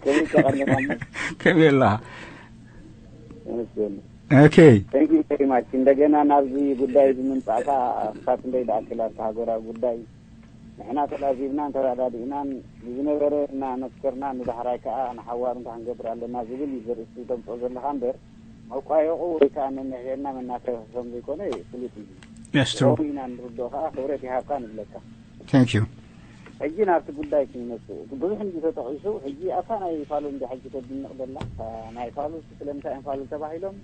ከመይ ቀቐለና? ከመይ ኣለኻ? ኦኬ። Thank you very much። እንደገና ናብዚ ጉዳይ እዚ ምምጻእካ ክሳብ ክንደይ ደኣክል ኣብቲ ሃገራዊ ጉዳይ ንሕና ተላዚብናን ተረዳዲእናን ንዝነበረ እናመስከርና ንዳሕራይ ከኣ ንሓዋሩ እንታይ ክንገብር ኣለና ዝብል እዩ ዘርእስቲ ተምጽኦ ዘለኻ እምበር መቋየቑ ወይ ከዓ ነንሕድሕድና መናፈሒ ከም ዘይኮነ ፍሉጥ እዩ። ኢና ንርድኦ ከዓ ክብረት ይሃብካ ንብለካ። Thank you። ሕጂ ናብቲ ጉዳይ ክንመጽእ ብዙሕ እንዲ ተጠቒሱ ሕጂ ኣብታ ናይ ፋሉል እንዲ ሕጂ ተድንቕ ዘላ ናይ ፋሉል ስለምንታይ እዮም ፋሉል ተባሂሎም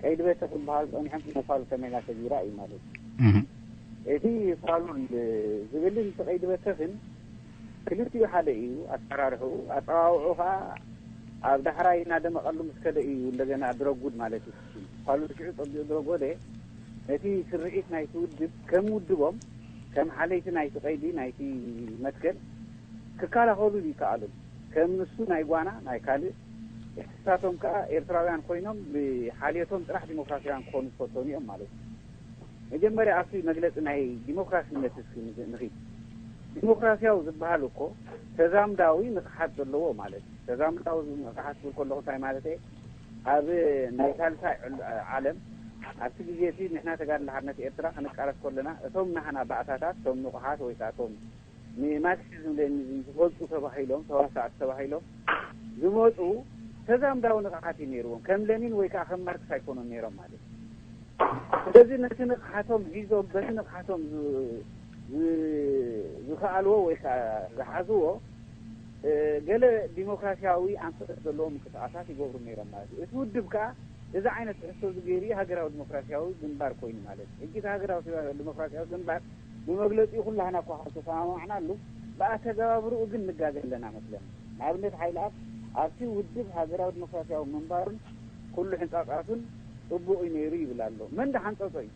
ቀይዲ በተኽ ዝበሃሉ ጸኒሖም ናይ ፋሉል ተመላ ተጊራ እዩ ማለት እዩ። እቲ ፋሉል ዝብልን እቲ ቀይዲ በተኽን ክልቲኡ ሓደ እዩ ኣሰራርሕኡ። ኣጸዋውዕኡ ከኣ ኣብ ዳሕራይ እናደመቐሉ ምስ ከደ እዩ እንደገና ድረጉድ ማለት እዩ። ፋሉል ሽዑ ጸቢቑ ድረጎደ ነቲ ስርዒት ናይቲ ውድብ ከም ውድቦም ከም ሓለይቲ ናይቲ ቀይዲ ናይቲ መትከል ክከላኸሉ ይከኣሉን ከም ንሱ ናይ ጓና ናይ ካልእ እሳቶም ከኣ ኤርትራውያን ኮይኖም ብሓልዮቶም ጥራሕ ዲሞክራሲያውያን ክኾኑ ዝፈተኑ እዮም ማለት እዩ። መጀመርያ ኣብቲ መግለጺ ናይ ዲሞክራሲነት እስኪ ንኺድ። ዲሞክራሲያዊ ዝበሃል እኮ ተዛምዳዊ ንቕሓት ዘለዎ ማለት እዩ። ተዛምዳዊ ንቕሓት ዝብል ከለኹ እንታይ ማለት እየ? ኣብ ናይ ሳልሳይ ዓለም ኣብቲ ግዜ እቲ ንሕና ተጋድሎ ሓርነት ኤርትራ ክንቃለስ ከለና እቶም ናህና ባእታታት እቶም ንቑሓት ወይ ከዓ እቶም ንማርክሲዝም ሌኒኒዝም ዝፈልጡ ተባሂሎም ተዋሳእቲ ተባሂሎም ዝመፁ ተዛምዳዊ ንቕሓት እዩ ነይርዎም። ከም ሌኒን ወይ ከዓ ከም ማርክስ ኣይኮኑን ነይሮም ማለት እዩ። ስለዚ ነቲ ንቕሓቶም ሒዞም በቲ ንቕሓቶም ዝኸኣልዎ ወይ ከዓ ዝሓዝዎ ገለ ዲሞክራሲያዊ ኣንፈት ዘለዎም ምንቅስቃሳት ይገብሩ ነይሮም ማለት እዩ። እቲ ውድብ ከዓ እዚ ዓይነት ትሕዝቶ ዝገይሩ ሃገራዊ ዲሞክራሲያዊ ግንባር ኮይኑ ማለት እዩ። ሕጂ እቲ ሃገራዊ ዲሞክራሲያዊ ግንባር ብመግለፂኡ ኩላህና እኳ ካብ ተሰማማዕናሉ፣ ብኣተገባብርኡ ግን ንጋገ ኣለና መስለኒ። ንኣብነት ሓይልኣብ ኣብቲ ውድብ ሃገራዊ ዲሞክራሲያዊ ምንባሩን ኩሉ ሕንፃፃቱን ፅቡቕ እዩ ነይሩ ይብል ኣሎ። መን ድሓንፀፆ እዩ?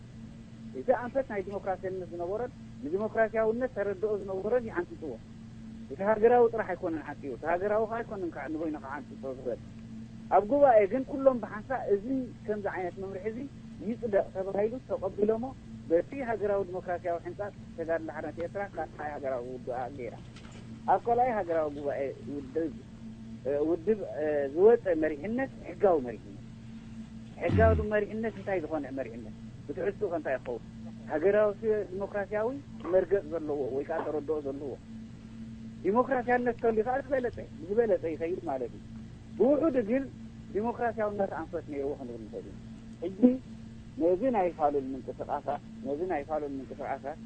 እቲ ኣንፈት ናይ ዲሞክራሲያነት ዝነበሮን ንዲሞክራሲያውነት ተረድኦ ዝነበሮን ይሓንፅፅዎ። እቲ ሃገራዊ ጥራሕ ኣይኮነን ሓንፂዎ፣ እቲ ሃገራዊ ከዓ ኣይኮነን ከዓ ንበይኑ ክሓንፅፆ ዝኽእል። ኣብ ጉባኤ ግን ኩሎም ብሓንሳእ እዚ ከምዚ ዓይነት መምርሒ እዚ ይፅደቕ ተባሂሉ ተቐቢሎሞ በቲ ሃገራዊ ዲሞክራሲያዊ ሕንፃፅ ተጋድሎ ሓርነት ኤርትራ ካልኣይ ሃገራዊ ውድኣ ገይራ። ኣብ ካልኣይ ሃገራዊ ጉባኤ ውድብ ውድብ ዝወፀ መሪሕነት ሕጋዊ መሪሕነት ሕጋዊ መሪሕነት እንታይ ዝኾነ መሪሕነት ብትሕዝቱ ከ እንታይ ይኸውን? ሃገራዊ ዲሞክራሲያዊ መርገፅ ዘለዎ ወይ ከዓ ተረድኦ ዘለዎ ዲሞክራሲያነት ተልዩ ከዓ ዝበለፀ ዝበለፀ ይኸይድ ማለት እዩ። ብውሑዱ ግን ዲሞክራሲያውነት ኣንፈት ነይርዎ ክንብል ንኽእል ኢና። ሕጂ ነዚ ናይ ፋሉል ምንቅስቃሳት ነዚ ናይ ፋሉል ምንቅስቃሳት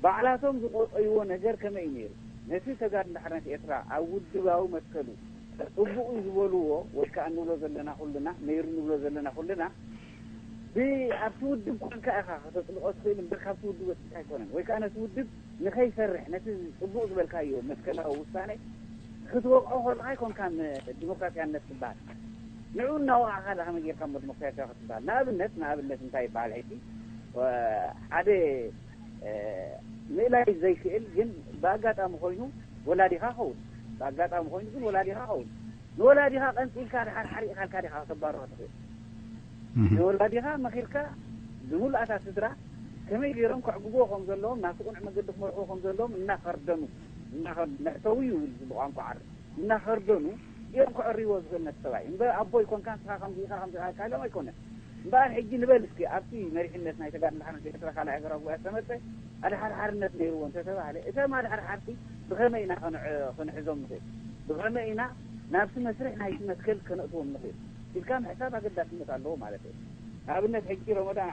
ባዕላቶም ዝቆጸይዎ ነገር ከመይ እዩ ነይሩ? ነቲ ተጋድሎ ሓርነት ኤርትራ ኣብ ውድባዊ መትከሉ ጽቡቕ እዩ ዝበልዎ ወይ ከኣ ንብሎ ዘለና ኩልና ነይሩ ንብሎ ዘለና ኩልና ብኣብቲ ውድብ ኮንካ ኢኻ ከተጽድቆ ትኽእል እምበር ካብቲ ውድብ ወጺእካ ኣይኮነን። ወይ ከኣ ነቲ ውድብ ንኸይሰርሕ ነቲ ጽቡቕ ዝበልካዮ መትከላዊ ውሳነ ክትወቕዖ ከለኻ ኣይኮንካን ዲሞክራሲያነት ትበሃል። ንዑ እናወቓዕኻ ደኣ ከመይ ጌርካ እሞ ዲሞክራሲያዊ ክትበሃል? ንኣብነት ንኣብነት እንታይ ይበሃል ሕጂ ሓደ ምእላይ ዘይክእል ግን ብኣጋጣሚ ኮይኑ ወላዲኻ ኸውን ብኣጋጣሚ ኮይኑ ግን ወላዲኻ ኸውን ንወላዲኻ ቀንፂልካ ድሓር ሓሪቕካ ኢልካ ዲኻ ከተባርሮ ትኽእል ንወላዲኻ መኺርካ ዝሙሉኣታ ስድራ ከመይ ገይሮም ከዕግብዎ ከም ዘለዎም ናብቲ ቁኑዕ መገዲ ክመርሕዎ ከም ዘለዎም እናኸርደኑ እናኸርደኑ መሕተዊ እዩ ብቋንቋ ዓረብ እናኸርደኑ እዮም ከዕርይዎ ዝኽእል ነቲ ሰብኣይ እምበር ኣቦ ይኮንካ ንስኻ ከምዚ ኢኻ ከምዚ ኢኻ ኢሎም ኣይኮነን እምበኣር ሕጂ ንበል እስኪ ኣብቲ መሪሕነት ናይ ተጋድሎ ሓርነት ኤርትራ ካልኣይ ሃገራዊ ጉባኤ ዝተመርጸ ኣድሓርሓርነት ነይርዎ እንተተባህለ እቶም ኣድሓርሓርቲ ብኸመይ ኢና ክንሕዞም ንኽእል ብኸመይ ኢና ናብቲ መስርሕ ናይቲ መትከል ከነእትዎም ንኽእል ኢልካ ምሕሳብ ኣገዳስነት ኣለዎ ማለት እዩ ንኣብነት ሕጂ ረመዳን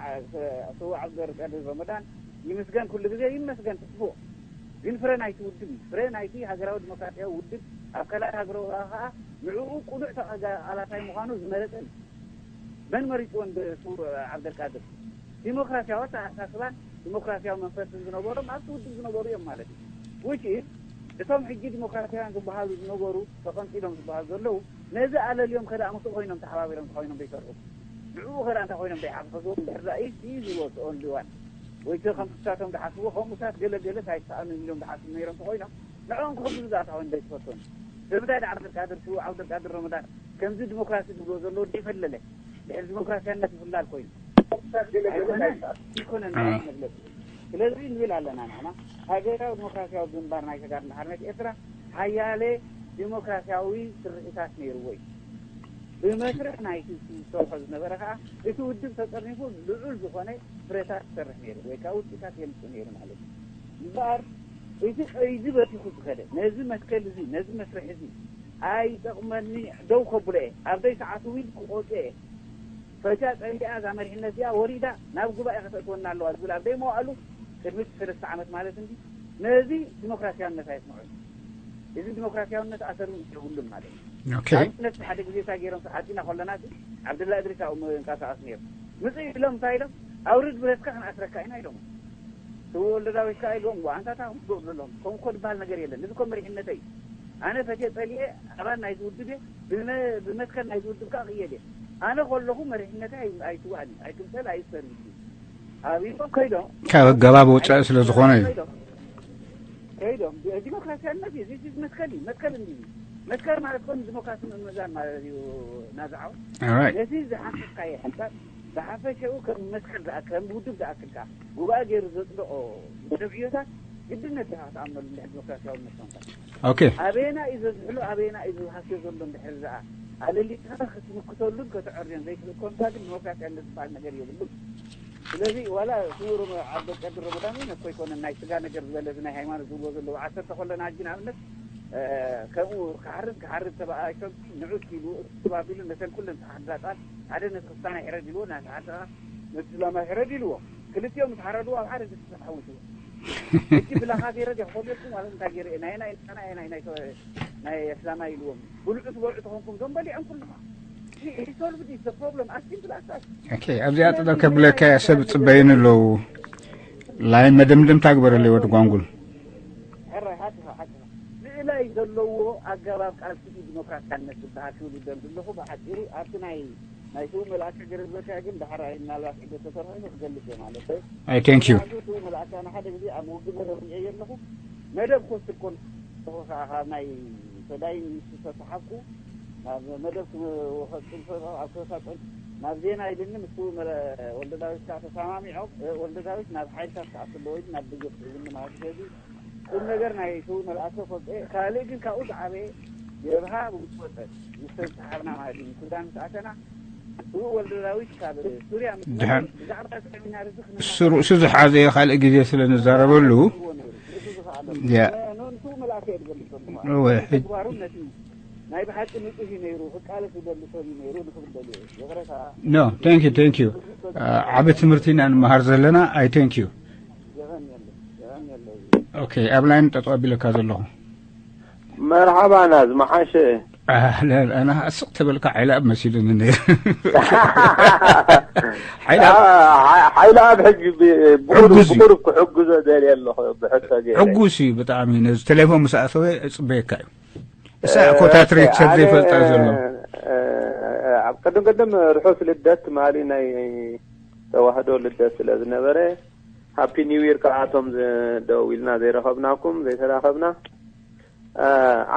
ስውእ ዓብደርቀድር ረመዳን ይምስገን ኩሉ ግዜ ይመስገን ጽቡቕ ግን ፍረ ናይቲ ውድብ እዩ ፍረ ናይቲ ሃገራዊ ዲሞክራሲያዊ ውድብ ኣብ ካልኣይ ሃገራዊ ከዓ ንዕኡ ቁኑዕ ተቓላሳይ ምዃኑ ዝመረጸ እዩ መን መሪፅዎ እንደ ስውእ ዓብደልቃድር ዲሞክራሲያዊ ኣተሓሳስባን ዲሞክራሲያዊ መንፈስን ዝነበሮም ኣብቲ ውድብ ዝነበሩ እዮም ማለት እዩ which is እቶም ሕጂ ዲሞክራሲያውያን ዝበሃሉ ዝነበሩ ተቐንፂሎም ዝበሃሉ ዘለዉ ነዚ ኣለልዮም ከደኣ ምስኡ ኮይኖም ተሓባቢሮም ተኮይኖም ዘይሰርሑ ንዕኡ ከደኣ እንታይ ኮይኖም ዘይሓፈዝዎም ድሕር ዳኣ is the only one ወይ ከ ከምቲ ንሳቶም ዝሓስብዎ ከምኡታት ገለ ገለስ ኣይሰኣኑን ኢሎም ዝሓስቡ ነይሮም ተኮይኖም ንዕኦም ክሕግዙ ደኣ እንታይ ኮይኖም ዘይትፈትዎም ብምንታይ ደኣ ዓብደልቃድር ስውእ ዓብደልቃድር ረመዳን ከምዚ ዲሞክራሲ ዝብሎ ዘሎ ዘይፈለለ ድሕሪ ዲሞክራሲያነት ምፍላል ኮይኑ ኣይኮነን ኣይኮነን ናይ መግለፂ ስለዚ ንብል ኣለና ንሕና ሃገራዊ ዲሞክራሲያዊ ግንባር ናይ ተጋድሎ ሓርነት ኤርትራ ሓያለ ዲሞክራሲያዊ ስርሒታት ነይርዎ እዩ ብመስርሕ ናይቲ ዝሰርሖ ዝነበረ ከዓ እቲ ውድብ ተፀርኒፉ ልዑል ዝኾነ ፍረታት ይሰርሕ ነይሩ ወይ ከዓ ውፅኢታት የምፅእ ነይሩ ማለት እዩ እምበኣር እቲ ቀይዲ በቲኹ ዝኸደ ነዚ መትከል እዚ ነዚ መስርሕ እዚ ኣይጠቕመኒ ደው ከብሎ እየ ኣብ ደይ ሰዓቱ ውን ክቆፅ እየ ፈትያ ፀሊኣ እዛ መሪሕነት እዚኣ ወሪዳ ናብ ጉባኤ ከተእትወና ኣለዋ ዝብል ኣብ ደይ መዋእሉ ቅድሚ ሰለስተ ዓመት ማለት እንዲ ነዚ ዲሞክራሲያውነት ኣየስምዑ እዚ ዲሞክራሲያውነት ኣሰር እውን የብሉን ማለት እዩ ኣብነት ሓደ ግዜ እታ ገይሮም ተዓፂና ከለና ዓብደላ እድሪስ ኣብኡ ምንቀሳቀስ ነይሩ ምፅእ ኢሎም እንታይ ኢሎም ኣውርድ ብረትካ ክንኣስረካ ኢና ኢሎም ስውእ ወልደዳዊት ከዓ ኢልዎም ኣንታታ ክምፅእ ዘለዎም ከምኮ ዝበሃል ነገር የለን እዚ ኮ መሪሕነተይ ኣነ ፈትየ ፀሊኤ ኣባል ናይቲ ውድብ እየ ብመትከል ናይቲ ውድብ ከዓ ክየድ እየ ኣነ ከለኹ መሪሕነተይ ኣይስዋእን እዩ ኣይክምፀል ኣይሰር እዩ ኣቢሎም ከይዶም ካብ ህገባብ ወፃኢ ስለ ዝኾነ እዩ ከይዶም ዲሞክራሲያነት እዩ እዚ መትከል እዩ መትከል እንዲ መትከል ማለት ኮን ዲሞክራሲ ምምዛን ማለት እዩ ናዝዓው ነዚ ዝሓሰብካዮ ሓንፃር ብሓፈሽኡ ከም መስቀል ዝኣክል ከም ውድብ ዝኣክል ከዓ ጉባኤ ገይሩ ዘፅደቆ መደብ ዕዮታት ግድነት ኢኻ ክትኣምነሉ እንድሕር ዲሞክራሲያዊ መስመርታ ኦኬ ኣበየና እዩ ዘዝሕሎ ኣበየና እዩ ዝሃስዮ ዘሎ እንድሕር ዝኣ ኣለሊካ ክትምክተሉን ከተዕርዮን ዘይትኽእል ኮንካ ግን ዲሞክራሲያነት ዝበሃል ነገር የብሉን ስለዚ ዋላ ስውሩ ዓብደልቀድር ረመዳን ነኮ ይኮነ ናይ ስጋ ነገር ዝበለ እዚ ናይ ሃይማኖት ዝብሎ ዘለዎ ዓሰርተ ኮለና ሕጂ ንኣብነት ከምኡ ክሓርድ ክሓርድ ተባኣይቶም ንዑት ኢሉ እባቢሉ ነተን ኩለን ተሓዳጣን ሓደ ነቲ ክስታና ይሕረድ ኢልዎ ናተሓዳ ነቲ ስላማ ይሕረድ ኢልዎ ክልቲኦም ምስ ሓረድዎ ኣብ ሓደ ድስቲ ተሓዊስዎ ሕጂ ብላኻ ገይረ ዲያ ክፈልየልኩም ማለት እንታይ ገይረ ናይ ናይ ናይ ናይ ናይ ኣስላማይ ኢልዎም ብልዑ ትበልዑ ተኾንኩም ዞም በሊዖም ኩልኻ። He solved it, the problem, as simple as that. ኦኬ፣ ኣብዚኣ ጥጠው ከብለካ እያ፣ ሰብ ጽበይን ኣለዉ። ላይን መደምደምታ ግበረለይ ወዲ ጓንጉል። ሕራይ ሓቅኻ፣ ሓቅኻ። ልእላይ ዘለዎ ኣገባብ ቃልሲ ዲሞክራሲያነት ዝበሃል ክብል ይደሊ ኣለኹ። ብሓጺሩ ኣብቲ ናይ ናይ ስው መልኣከ ገለ ዝበልካዮ ግን ድሓር ኣይ ምናልባት ሒደቶ ተረኺቡ ክገልጽ እየ ማለት እዩ። ኣይ ቴንክ ዩ። ምኽንያቱ ስው መልኣከ ኣነ ሓደ ግዜ ኣብ ውግእ መደብ ርእየ ኣለኹ። መደብ ክወስድ ከሎ ከዓ ካብ ናይ ሰዳይ ሚኒስትሪ ዝተሰሓብኩ ናብ መደብ ክወኸጥን ኣብ ከሳጠን ናብ ዜና ኢልኒ ምስ ስው መለ- ወልደ ዳዊት ከዓ ተሰማሚዖም እ፣ ወልደ ዳዊት ናብ ሓይልታት ክኣቱ ኣለዎ ኢሉ ናብ ብገፍ ሒዝኒ ማለት እዩ። ስለዚ ቁም ነገር ናይ ስው መልኣከ ፈልጦ እየ። ካልእ ግን ካብኡ ዝዓበየ ጀብሃ ምስ ወፀ ምስ ተሰሓብና ማለት እዩ ሱዳን ምስ ኣተና ስው ወልደ ዳዊት ካብ ሱርያ ምስ ድሓን ብዛዕባ ሰሚናር እዚ ክነና እሱ ርእሱ ዝሓዘ ካልእ ግዜ ስለ ንዛረበሉ። ያ። ንሱ መልኣከ እየ ዝገልፅ ዘለኹ። እወ፣ ሕጂ ተግባሩ ነቲ ናይ ብሓቂ ንፁህ እዩ ነይሩ፣ ክቃለስ ዝደሊ ሰብ እዩ ነይሩ ንክብል ደልየ እየ። ይቕረታ። ኖ፣ ቴንክ ዩ፣ ቴንክ ዩ። ዓቢ ትምህርቲ ኢና ንመሃር ዘለና። ኣይ ቴንክ ዩ። የቐንየለይ፣ የቐንየለይ። ኦኬ፣ ኣብ ላይን ጠጠው ኣቢለካ ዘለኹ። መርሓባ ናዝ፣ መሓሸ። ኣህለን፣ ኣና ስቕ ተበልካ ሓይለ ኣብ መሲሉኒ ነይሩ። ሓይለ ኣብ ሓ- ሓይለ ኣብ ሕጂ ብ- ብቑሩብ ሕጉስ እዩ። ብቑሩብ ክሕግዞ ደልየ ኣለኹ ብሕቶ ገይረ። ሕጉስ እዩ ብጣዕሚ። ነዚ ቴሌፎን ምስ ኣተወ እጽበየካ እዩ። እሳ እ፣ ኮታ ኦኬ፣ ትሬቸር ኣነ፣ ዘይፈልጣ ዘሎ። እ፣ ኣብ ቅድም ቅድም ርሑስ ልደት ትማሊ ናይ ተዋህዶ ልደት ስለ ዝነበረ፣ ሃፒ ኒው ይር ከኣቶም ዝ- ደው ኢልና ዘይረኸብናኩም፣ ዘይተራኸብና። እ፣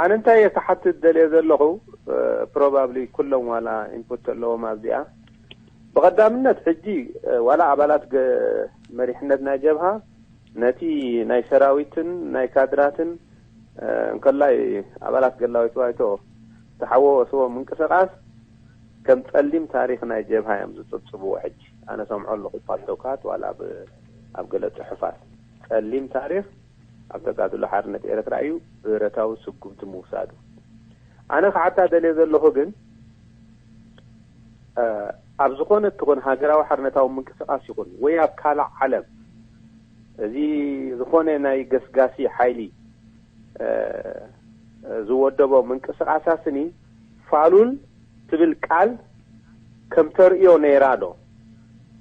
ኣነ እንታይ እየ ክሓትት ደልየ ዘለኹ፣ እ፣ ፕሮባብሊ ኩሎም ዋላ ኢንፑት ኣለዎም ኣብዚኣ። ብቐዳምነት ሕጂ፣ እ፣ ዋላ ኣባላት ገ- መሪሕነት ናይ ጀብሃ ነቲ ናይ ሰራዊትን ናይ ካድራትን፣ እ፣ እንከላይ ኣባላት ገላዊት ባይቶ ዝተሓወስዎ ምንቅስቓስ ከም ጸሊም ታሪኽ ናይ ጀብሃ እዮም ዝጽብጽብዎ። ሕጂ ኣነ ሰምዖ ኣለኹ ፓልቶካት ዋላ ኣብ፣ ኣብ ገለ ጽሑፋት ጸሊም ታሪኽ ኣብ ተጋድሎ ሓርነት ኤርትራ እዩ ብረታዊ ስጉምቲ ምውሳዱ። ኣነ ክሓታ ደልየ ዘለኹ ግን፣ እ፣ ኣብ ዝኾነ እትኾን ሃገራዊ ሓርነታዊ ምንቅስቓስ ይኹን ወይ ኣብ ካልእ ዓለም እዚ ዝኾነ ናይ ገስጋሲ ሓይሊ፣ እ፣ ዝወደቦ ምንቅስቓሳትኒ ፋሉል ትብል ቃል ከም ተርእዮ ነይራ ዶ?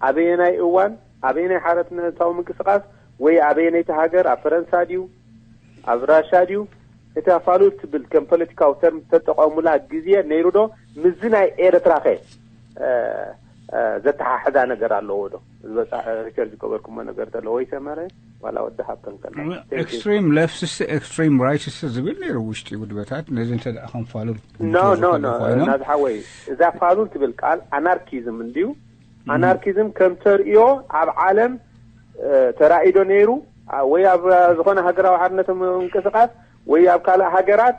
ኣበየናይ እዋን፣ ኣበየናይ ሓርነታዊ ምንቅስቓስ ወይ ኣበየነይቲ ሃገር፣ ኣብ ፈረንሳ ድዩ፣ ኣብ ራሻ ድዩ፣ እታ ፋሉል ትብል ከም ፖለቲካዊ ተርም ዝተጠቐሙላ ግዜ ነይሩ ዶ? ምስዚ ናይ ኤርትራ ኸ፣ እ፣ እ፣ ዘተሓሕዛ ነገር ኣለዎ ዶ? ዝበጻሕ ሪሰርች ዝገበርኩሞ ነገር ተሎ ወይ ሰመረ ዋላ ወዲ ሃብቶም ከላ። Thank you. ኤክስትሪም ሌፍትስ፣ ኤክስትሪም ራይትስ ዝብል ነይሩ ውሽጢ ውድበታት፣ ነዚ እንተ ደኣ ከም ፋሉል ኖ፣ ኖ፣ ኖ፣ ኮይኖም። ናዝ ሓወይ፣ እዛ ፋሉል ትብል ቃል ኣናርኪዝም እንድዩ። ኣናርኪዝም ከም ተርእዮ ኣብ ዓለም፣ እ፣ ተራእዩ ዶ ነይሩ? ኣ፣ ወይ ኣብ ዝኾነ ሃገራዊ ሓርነት ምንቅስቓስ ወይ ኣብ ካልእ ሃገራት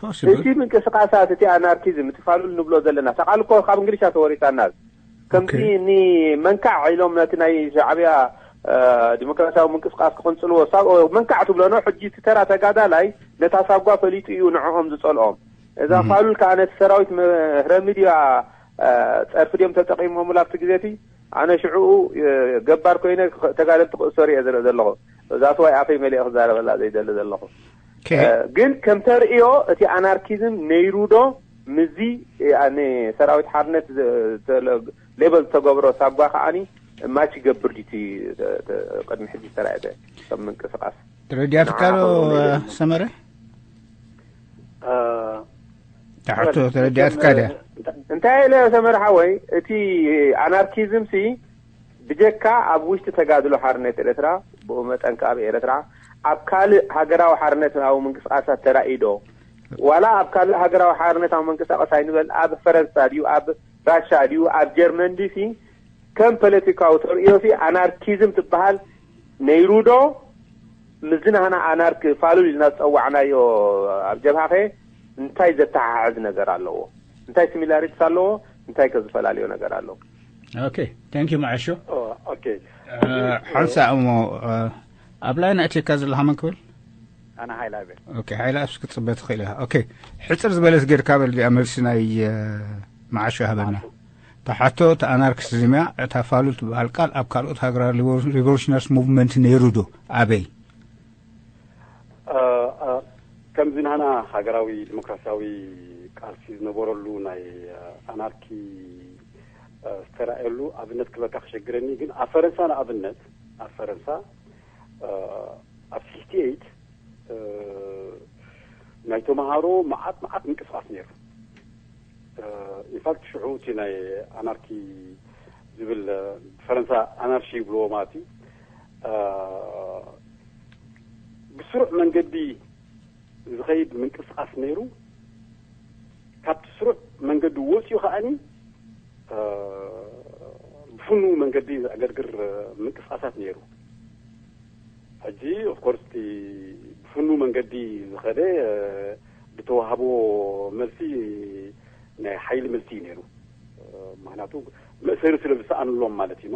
ፖሲብል። እቲ ምንቅስቓሳት፣ እቲ ኣናርኪዝም፣ እቲ ፋሉል ንብሎ ዘለና፣ እታ ቃል እኮ ካብ እንግሊሽ እያ ተወሪሳና። ከምቲ ኦኬ። ንመንካዕ ኢሎም ነቲ ናይ ሻዕብያ፣ እ፣ ዲሞክራሲያዊ ምንቅስቓስ ክቕንጽልዎ፣ ሳብ-፣ መንካዕ ትብሎ ነው። ሕጂ እቲ ተራ ተጋዳላይ ነታ ሳጓ ፈሊጡ እዩ ንዕኦም ዝጸልኦም። እዛ እም። ፋሉል ከኣ ነቲ ሰራዊት መ-፣ ረሚድያ፣ እ፣ ጸርፊ ድዮም ተጠቒሞምሉ ኣብቲ ግዜ እቲ? ኣነ ሽዕኡ፣ እ፣ ገባር ኮይነ ክኸ-፣ ተጋደልቲ ክእሰሩ እየ ዝርኢ ዘለኹ። ዛት ዋይ ኣፈይ መሊአ ክዛረበላ ዘይደሊ ዘለኹ። ኦኬ። እ፣ ግን ከም ተርእዮ እቲ ኣናርኪዝም ነይሩ ዶ ምስዚ፣ እ፣ ኣ-፣ ንሰራዊት ሓርነት ዝ-፣ ተለ-፣ ሌበል ዝተገብሮ ሳጓ ከኣኒ ማች ይገብር ድዩ እቲ ተ-፣ ተ-፣ ቅድሚ ሕጂ ዝተራእየ ከም ምንቅስቓስ? ተረዲኣትካ ዶ፣ ንዓኻ እውን ይደሊ። ሰመረ? እ፣ ትሕቶ ተረዲኣትካ ድያ? እንታይ ኢለ ሰመረ ሓወይ፣ እቲ ኣናርኪዝም ሲ ብጀካ ኣብ ውሽጢ ተጋድሎ ሓርነት ኤርትራ፣ ብኡ መጠን ከኣ ኣብ ኤርትራ፣ ኣብ ካልእ ሃገራዊ ሓርነታዊ ምንቅስቓሳት ተራእዩ ዶ? ዋላ ኣብ ካልእ ሃገራዊ ሓርነታዊ ምንቅስቓስ ኣይንበል፣ ኣብ ፈረንሳ ድዩ፣ ኣብ ራሻ ድዩ፣ ኣብ ጀርመን ድዩ ሲ ከም ፖለቲካዊ ተርእዮ ሲ ኣናርኪዝም ትበሃል ነይሩ ዶ? ምስዚ ናህና ኣናርክ ፋሉል ኢልና ዝጸዋዕናዮ ኣብ ጀብሃኸ እንታይ ዘተሓሕዝ ነገር ኣለዎ? እንታይ ሲሚላሪቲስ ኣለዎ? እንታይ ከ ዝፈላለዮ ነገር ኣለዎ? ኦኬ፣ ታንክ ዩ መዓሾ። ኦ፣ ኦኬ። እ፣ ሓንሳእ እሞ፣ እ፣ ኣብ ላይን ኣእትየካ ዘለኻ መን ክብል? ኣነ ሃይላ እየ። ኦኬ፣ ሃይላ ኣብስ ክትጽበ ትኽእል ኢኻ። ኦኬ፣ ሕጽር ዝበለት ጌርካ በል እዚኣ መልሲ ናይ፣ እ፣ መዓሾ ሃበና። መዓሾ። እታ ሕቶ፣ እታ ኣናርኪሲዝም እያ። እታ ፋሉል ትበሃል ቃል ኣብ ካልኦት ሃገራት ሪቮ-፣ ሪቮሉሽነርስ ሙቭመንት ነይሩ ዶ? ኣበይ? እ፣ እ፣ እዚ ናህና ሃገራዊ ዲሞክራሲያዊ ቃልሲ ዝነበረሉ ናይ ኣናርኪ ዝተራእየሉ ኣብነት ክበካ ክሸግረኒ። ግን ኣብ ፈረንሳ ንኣብነት፣ ኣብ ፈረንሳ ኣብ ሲክስቲ ኤይት ናይ ተምሃሮ መዓት መዓት ምንቅስቃስ ነይሩ። ኢንፋክት ሽዑ እቲ ናይ ኣናርኪ ዝብል ብፈረንሳ ኣናርሺ ይብልዎ ማለት እዩ። ብስሩዕ መንገዲ ዝኸይድ ምንቅስቃስ ነይሩ። ካብቲ ስሩዕ መንገዲ ወፂኡ ከዓኒ ብፍኑ መንገዲ ዘዕገርግር ምንቅስቃሳት ነይሩ። ሕጂ ኦፍኮርስ እቲ ብፍኑ መንገዲ ዝኸደ ብተዋህቦ መልሲ ናይ ሓይሊ መልሲ እዩ ነይሩ። ምክንያቱ መእሰሪ ስለ ዝሰኣንሎም ማለት እዩ።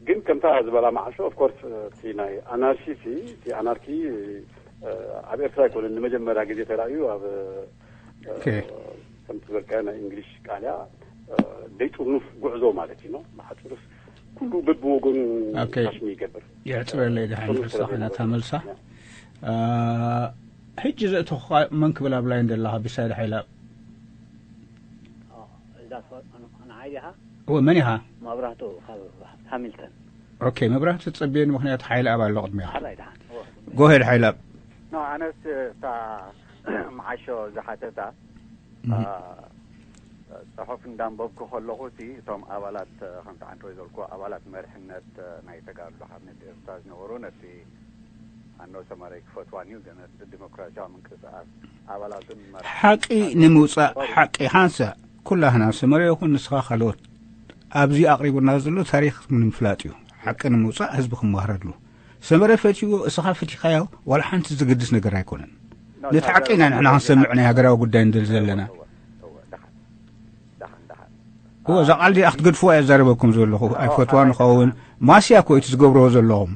ግን ከምታ ዝበላ መዓሾ ኦፍኮርስ እቲ ናይ ኣናርሺ ሲ እቲ ኣናርኪ ኣብ ኤርትራ ኣይኮነን ንመጀመርያ ግዜ ተራእዩ። ኣብ ከምቲ ዝበልካዮ ናይ እንግሊሽ ቃልያ ደይ ጥርኑፍ ጉዕዞ ማለት እዩ። ብሓፂሩስ ኩሉ በብወገኑ ፋሽን ይገብር። የዕፅረለይ ድሓን ንሳ ኮይና እታ መልሳ። ሕጂ ዘእተኹኻ መን ክብል ኣብ ላይን ዘለኻ ቢሳይድ ሓይላ? እወ፣ መን ኢኻ? መብራህቱ ካብ ሃሚልተን። ኦኬ፣ መብራህቱ ትጸብየኒ፣ ምኽንያቱ ሓይሊ ኣብ ኣሎ ቅድሚኻ። ሓራይ ደሓን። ጎሄድ ሓይሊ ኣብ። ኖ፣ ኣነስ እታ መዓሾ ዝሓተታ ጽሑፍ እንዳንበብኩ ከለኹ ሲ እቶም ኣባላት ከምቲ ዓንተ ወይ ዘልኩ ኣባላት መሪሕነት ናይ ተጋድሎ ሓርነት ኤርትራ ዝነበሩ ነቲ ኣኖ ሰመረ ክፈትዋን እዩ ግን እቲ ዲሞክራሲያዊ ምንቅስቃስ ኣባላቱን መራሕቲ ሓቂ ንምውጻእ ሓቂ ሓንሳእ ኩላህና ሰመረ ይኹን ንስኻ ካልኦት ኣብዚ ኣቕሪቡና ዘሎ ታሪኽ ንምፍላጥ እዩ። ሓቂ ንምውጻእ ህዝቢ ክመሃረሉ። ሰመረ ፈትይዎ እስኻ ፈቲኻዮ ዋላ ሓንቲ ዝግድስ ነገር ኣይኮነን። ነቲ ሓቂ ኢና ንሕና ክንሰምዕ ናይ ሃገራዊ ጉዳይ ንደሊ ዘለና። እወ እዛ ቃል እዚኣ ክትገድፍዋ እየ ዛረበኩም ዘለኹ። ኣይፈትዋ ንኸውን ማስያ እኮ እቲ ዝገብርዎ ዘለኹም።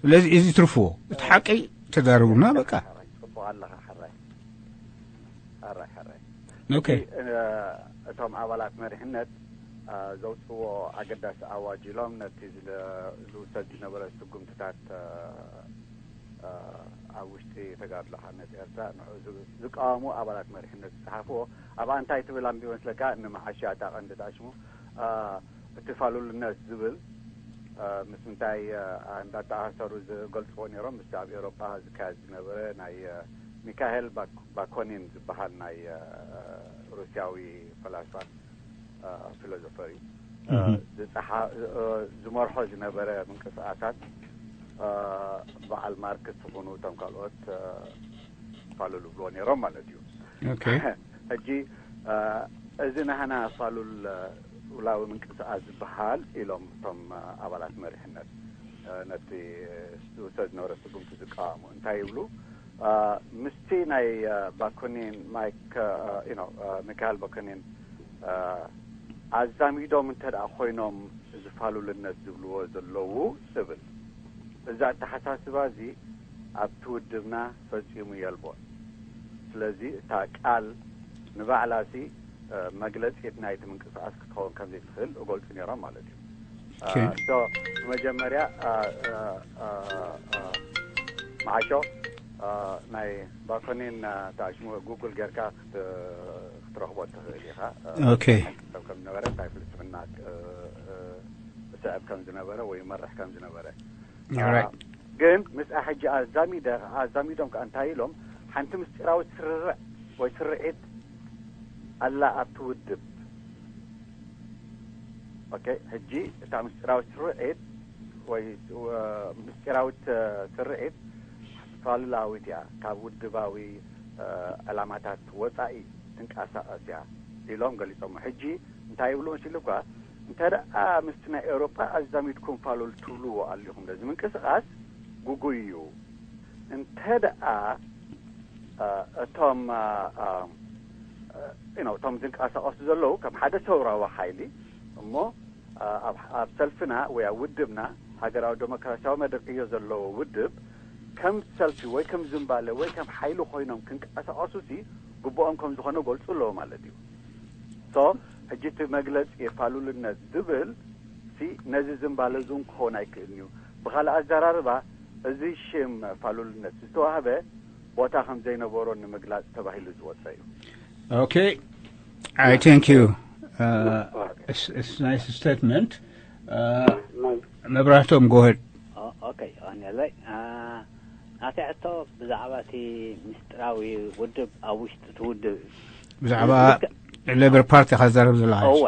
ስለዚ እዚ ትርፍዎ እቲ ሓቂ ተዛረቡና በቃ። እቶም ኣባላት መሪሕነት ዘውፅዎ ኣገዳሲ ኣዋጅ ኢሎም ነቲ ዝውሰድ ዝነበረ ስጉምትታት ኣብ ውሽጢ ተጋድሎ ሓርነት ኤርትራ ንዑ ዝቃወሙ ኣባላት መሪሕነት ዝፀሓፍዎ ኣብኣ እንታይ ትብል ኣንቢቦ መስለካ? ንመዓሻ እታ ቀንዲ ዳሽሙ እቲ ፋሉልነት ዝብል ምስ ምንታይ እንዳተኣሳሰሩ ዝገልፅዎ ነይሮም። ምስቲ ኣብ ኤውሮጳ ዝካየድ ዝነበረ ናይ ሚካኤል ባኮኒን ዝበሃል ናይ ሩስያዊ ፈላስፋን ፊሎዞፈር እዩ። ዝመርሖ ዝነበረ ምንቅስቃሳት በዓል ማርክስ ትኹኑ እቶም ካልኦት ፋሉል ይብልዎ ነይሮም ማለት እዩ። ሕጂ እዚ ናህና ፋሉል ውላዊ ምንቅስቃስ ዝበሃል ኢሎም እቶም ኣባላት መሪሕነት ነቲ ዝውሰድ ዝነበረ ስጉምቲ ዝቃወሙ እንታይ ይብሉ? ምስቲ ናይ ባኮኒን ማይክ ሚካኤል ባኮኒን ኣዛሚዶም እንተ ደኣ ኮይኖም እዚ ፋሉልነት ዝብልዎ ዘለዉ እብል። እዚ ኣተሓሳስባ እዚ ኣብቲ ውድብና ፈጺሙ የልቦን። ስለዚ እታ ቃል ንባዕላ ሲ መግለጺት ናይቲ ምንቅስቃስ ክትኸውን ከም ዘይትኽእል እገልጹ ነይሮም ማለት እዩ። ሶ ብመጀመርያ መዓሾ ናይ ባኮኒን ተኣሽሙ ጉግል ጌርካ ክትረኽቦ ትኽእል ኢኻ። ሰብ ከም ዝነበረ እንታይ ፍልስፍና ስዕብ ከም ዝነበረ ወይ መርሕ ከም ዝነበረ ግን ምስኣ ሕጂ ኣዛሚደ ኣዛሚዶም ከዓ እንታይ ኢሎም ሓንቲ ምስጢራዊት ስርርዕ ወይ ስርዒት ኣላ ኣብቲ ውድብ። ኦኬ፣ ሕጂ እታ ምስጢራዊት ስርዒት ወይ ምስጢራዊት ስርዒት ፋሉላዊት እያ፣ ካብ ውድባዊ ዕላማታት ወፃኢ ትንቀሳቐስ እያ ኢሎም ገሊፆሞ። ሕጂ እንታይ ይብሉ መሲሉ እኳ እንተ ደኣ ምስቲ ናይ ኤውሮጳ ኣዛሚድኩም ፋሉል ትብልዎ ኣሊኹም ነዚ ምንቅስቃስ ግጉይ እዩ። እንተ ደኣ እቶም እቶም ዝንቀሳቐሱ ዘለዉ ከም ሓደ ሰውራዊ ሓይሊ እሞ ኣብ ሰልፍና ወይ ኣብ ውድብና ሃገራዊ ዴሞክራሲያዊ መደብ ዕዮ ዘለዎ ውድብ ከም ሰልፊ ወይ ከም ዝምባለ ወይ ከም ሓይሊ ኮይኖም ክንቀሳቐሱ ሲ ግቡኦም ከም ዝኾነ ገልጹ ኣለዎ ማለት እዩ። ሶ ሕጂ እቲ መግለጺ ፋሉልነት ዝብል ሲ ነዚ ዝምባለ ዝውን ክኸውን ኣይክእልን እዩ። ብኻልእ ኣዘራርባ እዚ ሽም ፋሉልነት ዝተዋህበ ቦታ ከም ዘይነበሮ ንምግላጽ ተባሂሉ ዝወጸ እዩ። Okay, I thank you. Uh, it's, it's nice statement. Uh, መብራህቶም፣ go ahead. ኦኬ፣ ኦነለይ ናተይ ሕቶ ብዛዕባ እቲ ምስጢራዊ ውድብ ኣብ ውሽጢ እቲ ውድብ እዩ። ብዛዕባ ሌበር ፓርቲ ኢኻ ዝዛረብ ዘለኻ። እወ።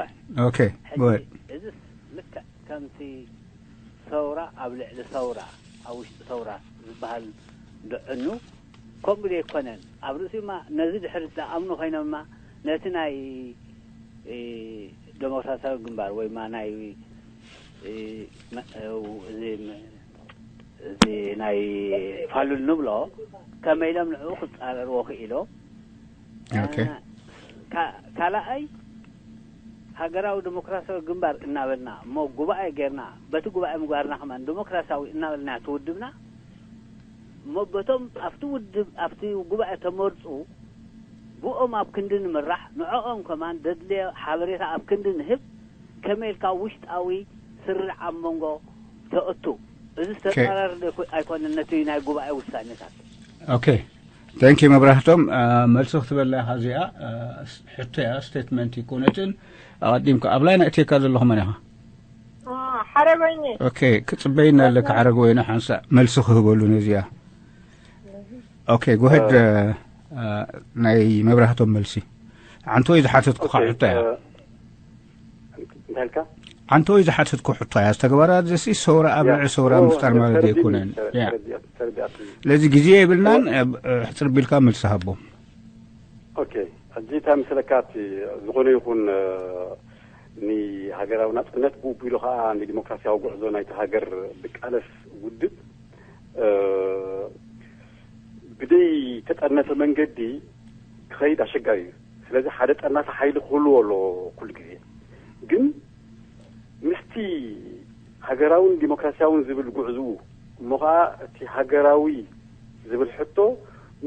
Okay, go ahead. እዚ ልክዕ ከምቲ ሰውራ ኣብ ልዕሊ ሰውራ ኣብ ውሽጢ ሰውራ ዝበሃል ድዕኑ ከምኡ ዘይኮነን ኣብ ርእሲማ ነዚ ድሕሪ ዝኣምኑ ኮይኖምማ ነቲ ናይ እ፣ ዴሞክራሲያዊ ግንባር ወይ ማ ናይ እ፣ መ- እ፣ እዚ መ- እዚ ናይ ፋሉል ንብሎ ከመይ ኢሎም ንዕኡ ክፃረርዎ ክኢሎም። Okay. ካ- ካልኣይ ሃገራዊ ዴሞክራሲያዊ ግንባር እናበልና እሞ ጉባኤ ጌርና በቲ ጉባኤ ምግባርና ከማን ዴሞክራሲያዊ እናበልና ትውድብና እሞ በቶም ኣብቲ ውድብ ኣብቲ ጉባኤ ተመርፁ ብኦም ኣብ ክንዲ ንምራሕ ንዕኦም ከማን ደድልዮ ሓበሬታ ኣብ ክንዲ ንህብ ከመይ ኢልካ ውሽጣዊ ስርርዕ ኣብ መንጎ ተእቱ። እዚ ዝተፃረር ዶ ኣይኮ- ኣይኮነን ነቲ ናይ ጉባኤ ውሳኔታት። Okay, thank you መብራህቶም። Uh, መልሲ ክትበላ ኢኻ እዚኣ። Uh, ሕቶ እያ፣ ስቴትመንት ይኮነትን። ኣቐዲምካ ኣብ ላይን ኣእትየካ ዘለኹ መን ኢኻ? ሓረጎይኒ Okay, ክጽበይና ኣለካ ሓረጎይኒ፣ ሓንሳእ መልሲ ክህበሉ ነዚኣ። Okay, go ahead. Uh, uh, ናይ መብራህቶም መልሲ። ሓንቲ ወይ ዝሓተትኩኻ ሕቶ እያ። እንታይ ኢልካ? ሓንቲ ወይ ዝሓተትኩ ሕቶ እያ። ዝተግባራት ዘሲ ሰውራ ኣብ ልዕሊ ሰውራ ምፍጣር ማለት ኣይኮነን። ያ ስለዚ ግዜ የብልናን። ሕፅር ቢልካ መልሲ ሃቦም። ኦኬ፣ ሕጂ እንታይ መሰለካ፣ እቲ ዝኾነ ይኹን ንሃገራዊ ናፅነት ብኡ ቢሉ ከዓ ንዲሞክራሲያዊ ጉዕዞ ናይቲ ሃገር ብቃለስ ውድብ ብደይ ተጠርነፈ መንገዲ ክኸይድ ኣሸጋሪ እዩ። ስለዚ ሓደ ጠርናፊ ሓይሊ ክህልዎ ኣለዎ ኩሉ ግዜ። ግን ምስቲ ሃገራውን ዲሞክራሲያውን ዝብል ጉዕዝኡ እሞ ከዓ እቲ ሃገራዊ ዝብል ሕቶ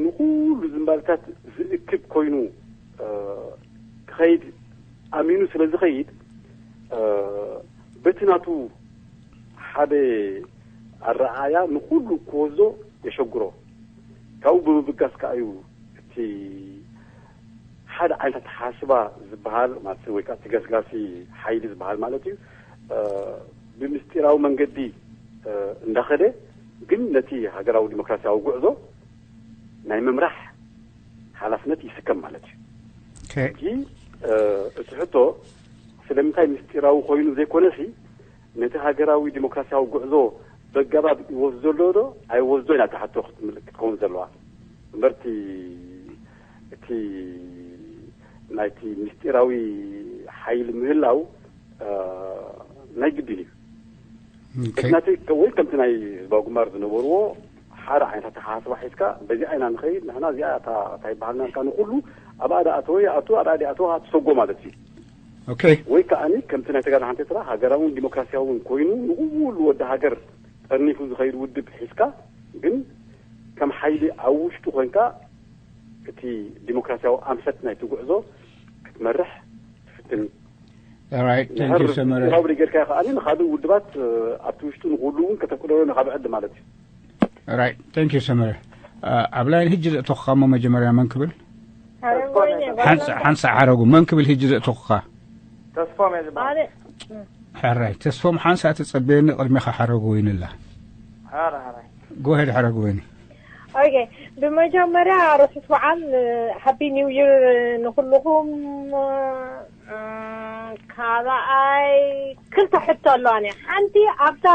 ንኩሉ ዝምባልታት ዝእክብ ኮይኑ ክኸይድ ኣሚኑ ስለ ዝኸይድ በቲ ናቱ ሓደ ኣረኣያ ንኩሉ ክወስዶ የሸግሮ። ካብኡ ብምብጋስ ከዓ እዩ እቲ ሓደ ዓይነት ኣተሓሳስባ ዝበሃል ማለት ወይ ከዓ እቲ ገስጋሲ ሓይሊ ዝበሃል ማለት እዩ ብምስጢራዊ መንገዲ እንዳኸደ ግን ነቲ ሃገራዊ ዲሞክራሲያዊ ጉዕዞ ናይ ምምራሕ ሓላፍነት ይስከም ማለት እዩ። ሕጂ እቲ ሕቶ ስለምንታይ ምስጢራዊ ኮይኑ ዘይኮነሲ ነቲ ሃገራዊ ዲሞክራሲያዊ ጉዕዞ በጋባብ ይወስዶ ኣሎ ዶ ኣይወስዶ ኢና እታ ሕቶ ክትከውን ዘለዋ። እምበርቲ እቲ ናይቲ ምስጢራዊ ሓይሊ ምህላው ናይ ግድን እዩ። ናተይ ወይ ከምቲ ናይ ህዝባዊ ግንባር ዝነበርዎ ሓደ ዓይነት ኣተሓሳስባ ሒዝካ በዚኣ ኢና ንኸይድ ንሕና እዚኣ እታ እንታይ ይበሃልና ኢልካ ንኩሉ ኣብኣ ደኣተወ ይኣቱ ኣብኣ ደኣተወ ትሰጎ ማለት እዩ። ኦኬ ወይ ከዓኒ ከምቲ ናይ ተጋድሎ ሓንቲ ኤርትራ ሃገራውን ዲሞክራሲያውን ኮይኑ ንኩሉ ወዲ ሃገር ጠርኒፉ ዝኸይድ ውድብ ሒዝካ ግን ከም ሓይሊ ኣብ ውሽጡ ኮይንካ እቲ ዲሞክራሲያዊ ኣንፈት ናይቲ ጉዕዞ ክትመርሕ ትፍትን Alright, thank you ሰመረ። ሪጀርካ ከዓኒ ንካልእ ውድባት ኣብቲ ውሽጡ ንክህሉ እውን ከተፍቅደሎ ንካብ ዕድ ማለት እዩ። Alright, thank you ሰመረ። ኣብ ላይን ሕጂ ዘእተኹኻ እሞ መጀመርያ መን ክብል? ሓንሳ ሓረጉ መን ክብል ሕጂ ዘእተኹኻ? ተስፎም እየ ዝበሃል። ሕራይ ተስፎም ሓንሳ ተጸበየኒ ቅድሚኻ ሓረጉ ወይንላ። ሕራይ ሕራይ። ጎሄድ ሓረጉ ወይኒ። ኦኬ፣ ብመጀመርያ ርሑስ በዓል ሃፒ ኒው ይር ንኩልኹም። ካልኣይ ክልተ ሕቶ ኣለዋኒ። ሓንቲ ኣብታ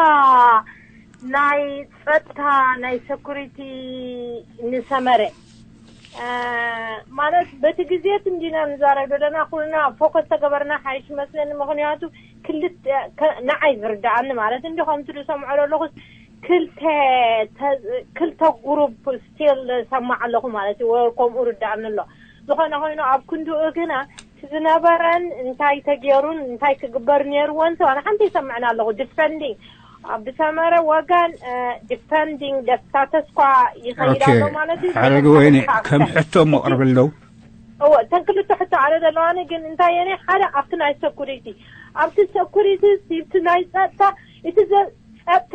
ናይ ጸጥታ ናይ ሰኩሪቲ ንሰመረ ማለት በቲ ግዜ እቲ እንዲና ንዛረብ ዘለና ኩልና ፎከስ ተገበርና ሓይሽ መስለኒ። ምክንያቱ ክልተ ንዓይ ዝርድኣኒ ማለት እንዲ ከምቲ ዝሰምዖ ዘለኹስ ክልተ ክልተ ጉሩፕ ስቲል ሰማዕ ኣለኹ ማለት እዩ። ከምኡ ርድኣኒ ኣሎ። ዝኾነ ኮይኑ ኣብ ክንድኡ ግና ዝነበረን እንታይ ተገይሩን እንታይ ክግበር ነይርዎን ሰባን ሓንቲ ይሰምዕና ኣለኹ። ዲፈንዲንግ ብሰመረ ወገን ዲፈንዲንግ ደስታተስኳ ይኸይድ ኣሎ ማለት እዩ። ሓረግ ወይኒ ከም ሕቶ መቕርብ ኣለዉ። እወ እተን ክልተ ሕቶ ኣነ ዘለዋኒ ግን እንታይ የኔ ሓደ ኣብቲ ናይ ሰኩሪቲ ኣብቲ ሰኩሪቲ እቲ ናይ ጸጥታ እቲ ጸጥታ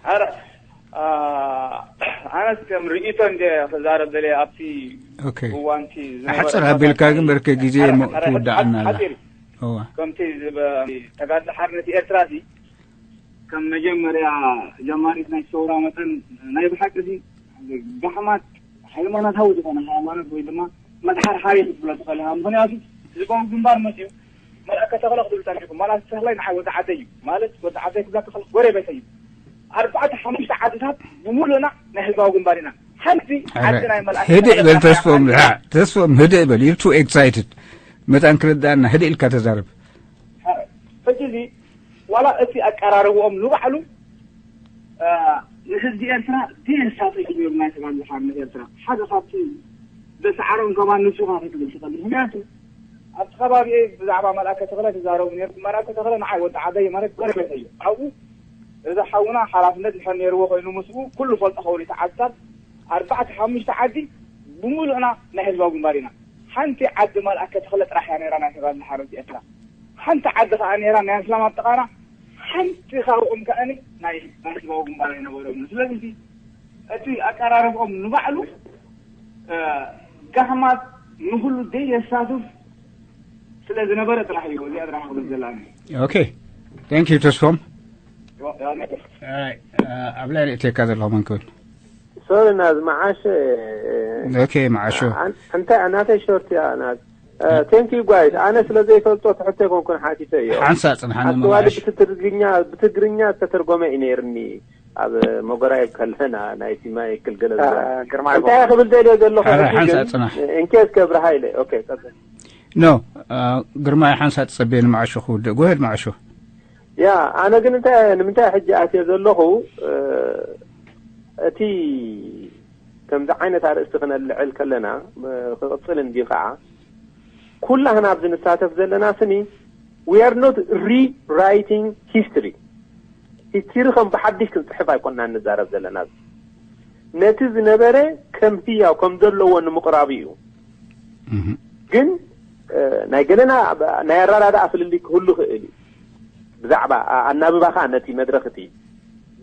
ኣረ ኣነስ ከም ርእይቶ እንደ ክዛረብ ደለ ኣብቲ እዋንቲ ዝነበረ ሓፅር ኣቢልካ ግን በርከ ግዜ ክውዳዕና ኣላ። ከምቲ ተጋድሎ ሓርነት ኤርትራ ሲ ከም መጀመርያ ጀማሪት ናይ ሰውራ መጠን ናይ ብሓቂ ሲ ጋሕማት ሃይማኖታዊ ዝኾነ ሃይማኖት ወይ ድማ መድሓር ሓሪ ክትብሎ ትኽእል ኢኻ። ምኽንያቱ ህዝባዊ ግንባር መፅዩ መርኣከ ተኽለ ክትብል ጸኒሕኩም። ማለት ተኽላይ ንዓይ ወዲ ዓደይ እዩ። ማለት ወዲ ዓደይ ክብላ ተኽለ ጎረቤተይ እዩ። ኣርባዕተ ሓሙሽተ ዓድታት ብምሉእና ናይ ህዝባዊ ግንባር ኢና። ሓንቲ ዓዲ ናይ መልኣከ ህድእ በል ተስፎም፣ ተስፎም ህድእ በል። You're too excited። መታን ክርዳእና ህድእ ኢልካ ተዛረብ። ሕጂ እዚ ዋላ እቲ ኣቀራርብኦም ንባዕሉ ንህዝቢ ኤርትራ ዴሳ ተይሩ ናይ ተጋድሎ ሓርነት ኤርትራ ሓደ ካብቲ ዘሰዓሮም ከማን ንሱ ኢኻ ክትብል ትኽእል። ምኽንያቱ ኣብቲ ከባቢኤ ብዛዕባ መልኣከ ተኽለ ትዛረቡ ነርኩም። መልኣከ ተኽለ ንዓይ ወዲ ዓደይ ማለት ጎረቤተይ እዩ። ኣብኡ እዚ ሓውና ሓላፍነት ድሕር ነይርዎ ኮይኑ ምስኡ ኩሉ ፈልጦ ከውሪ ተዓዝታት ኣርባዕተ ሓሙሽተ ዓዲ ብምሉእና ናይ ህዝባዊ ግንባር ኢና። ሓንቲ ዓዲ መልኣከ ተኽለ ጥራሕ እያ ነይራ ናይ ተጋድሎ ሓርነት ኤርትራ። ሓንቲ ዓዲ ከዓ ነይራ ናይ ኣስላም ኣጠቓራ ሓንቲ ካብኦም ከዓ ናይ ናይ ህዝባዊ ግንባር ኣይነበሮም። ስለዚ እቲ ኣቀራረብኦም ንባዕሉ ጋሕማት ንኩሉ ደይ የሳትፍ ስለ ዝነበረ ጥራሕ እዩ እዚኣ ጥራሕ ክብል ዘላኒ። Okay, thank you ተስፎም። ኣብ ላይ እትካ ዘለኹም እንክብል ሶሪ ናዝ መዓሸ Okay መዓሾ እንታይ ናተይ ሾርት እያ ናዝ Thank you guys ኣነ ስለ ዘይፈልጦ ትሕቶ ኣይኮንኩን ሓቲተ እዮ ሓንሳ ጽንሓኒ ኣስተዋሊ መዓሽ ብትግርኛ ብትግርኛ ዝተተርጎመ እዩ ነይርኒ ኣብ መጎራየብ ከለና ናይቲ ማይክል ገለ ዝበሃል ግርማ እንታይ ክብል ደልየ ዘለኹ ሕጂ ሓንሳ ግን ጽናሕ እንኬስ ከብርሃ ኢለ ኦኬ ጸበ ኖ ግርማይ ሓንሳ ትጸበየ ንመዓሾ ክውድእ ጎሄድ መዓሾ ያ ኣነ ግን እንታይ ንምንታይ ሕጂ ኣትየ ዘለኹ እቲ ከምዚ ዓይነት ኣርእስቲ ክነልዕል ከለና ክቕጽል እንድዩ ከዓ ኩላህና ኣብዚ ንሳተፍ ዘለና ስኒ we are not rewriting history history ከም ብሓድሽ ክንፅሕፍ ኣይኮንና ንዛረብ ዘለና ነቲ ዝነበረ ከም ህያው ከም ዘለዎ ንምቕራቡ እዩ ግን ናይ ገለና ናይ ኣራዳድኣ ፍልልይ ክህሉ ክእል እዩ ብዛዕባ ኣናብባኻ ነቲ መድረኽ እቲ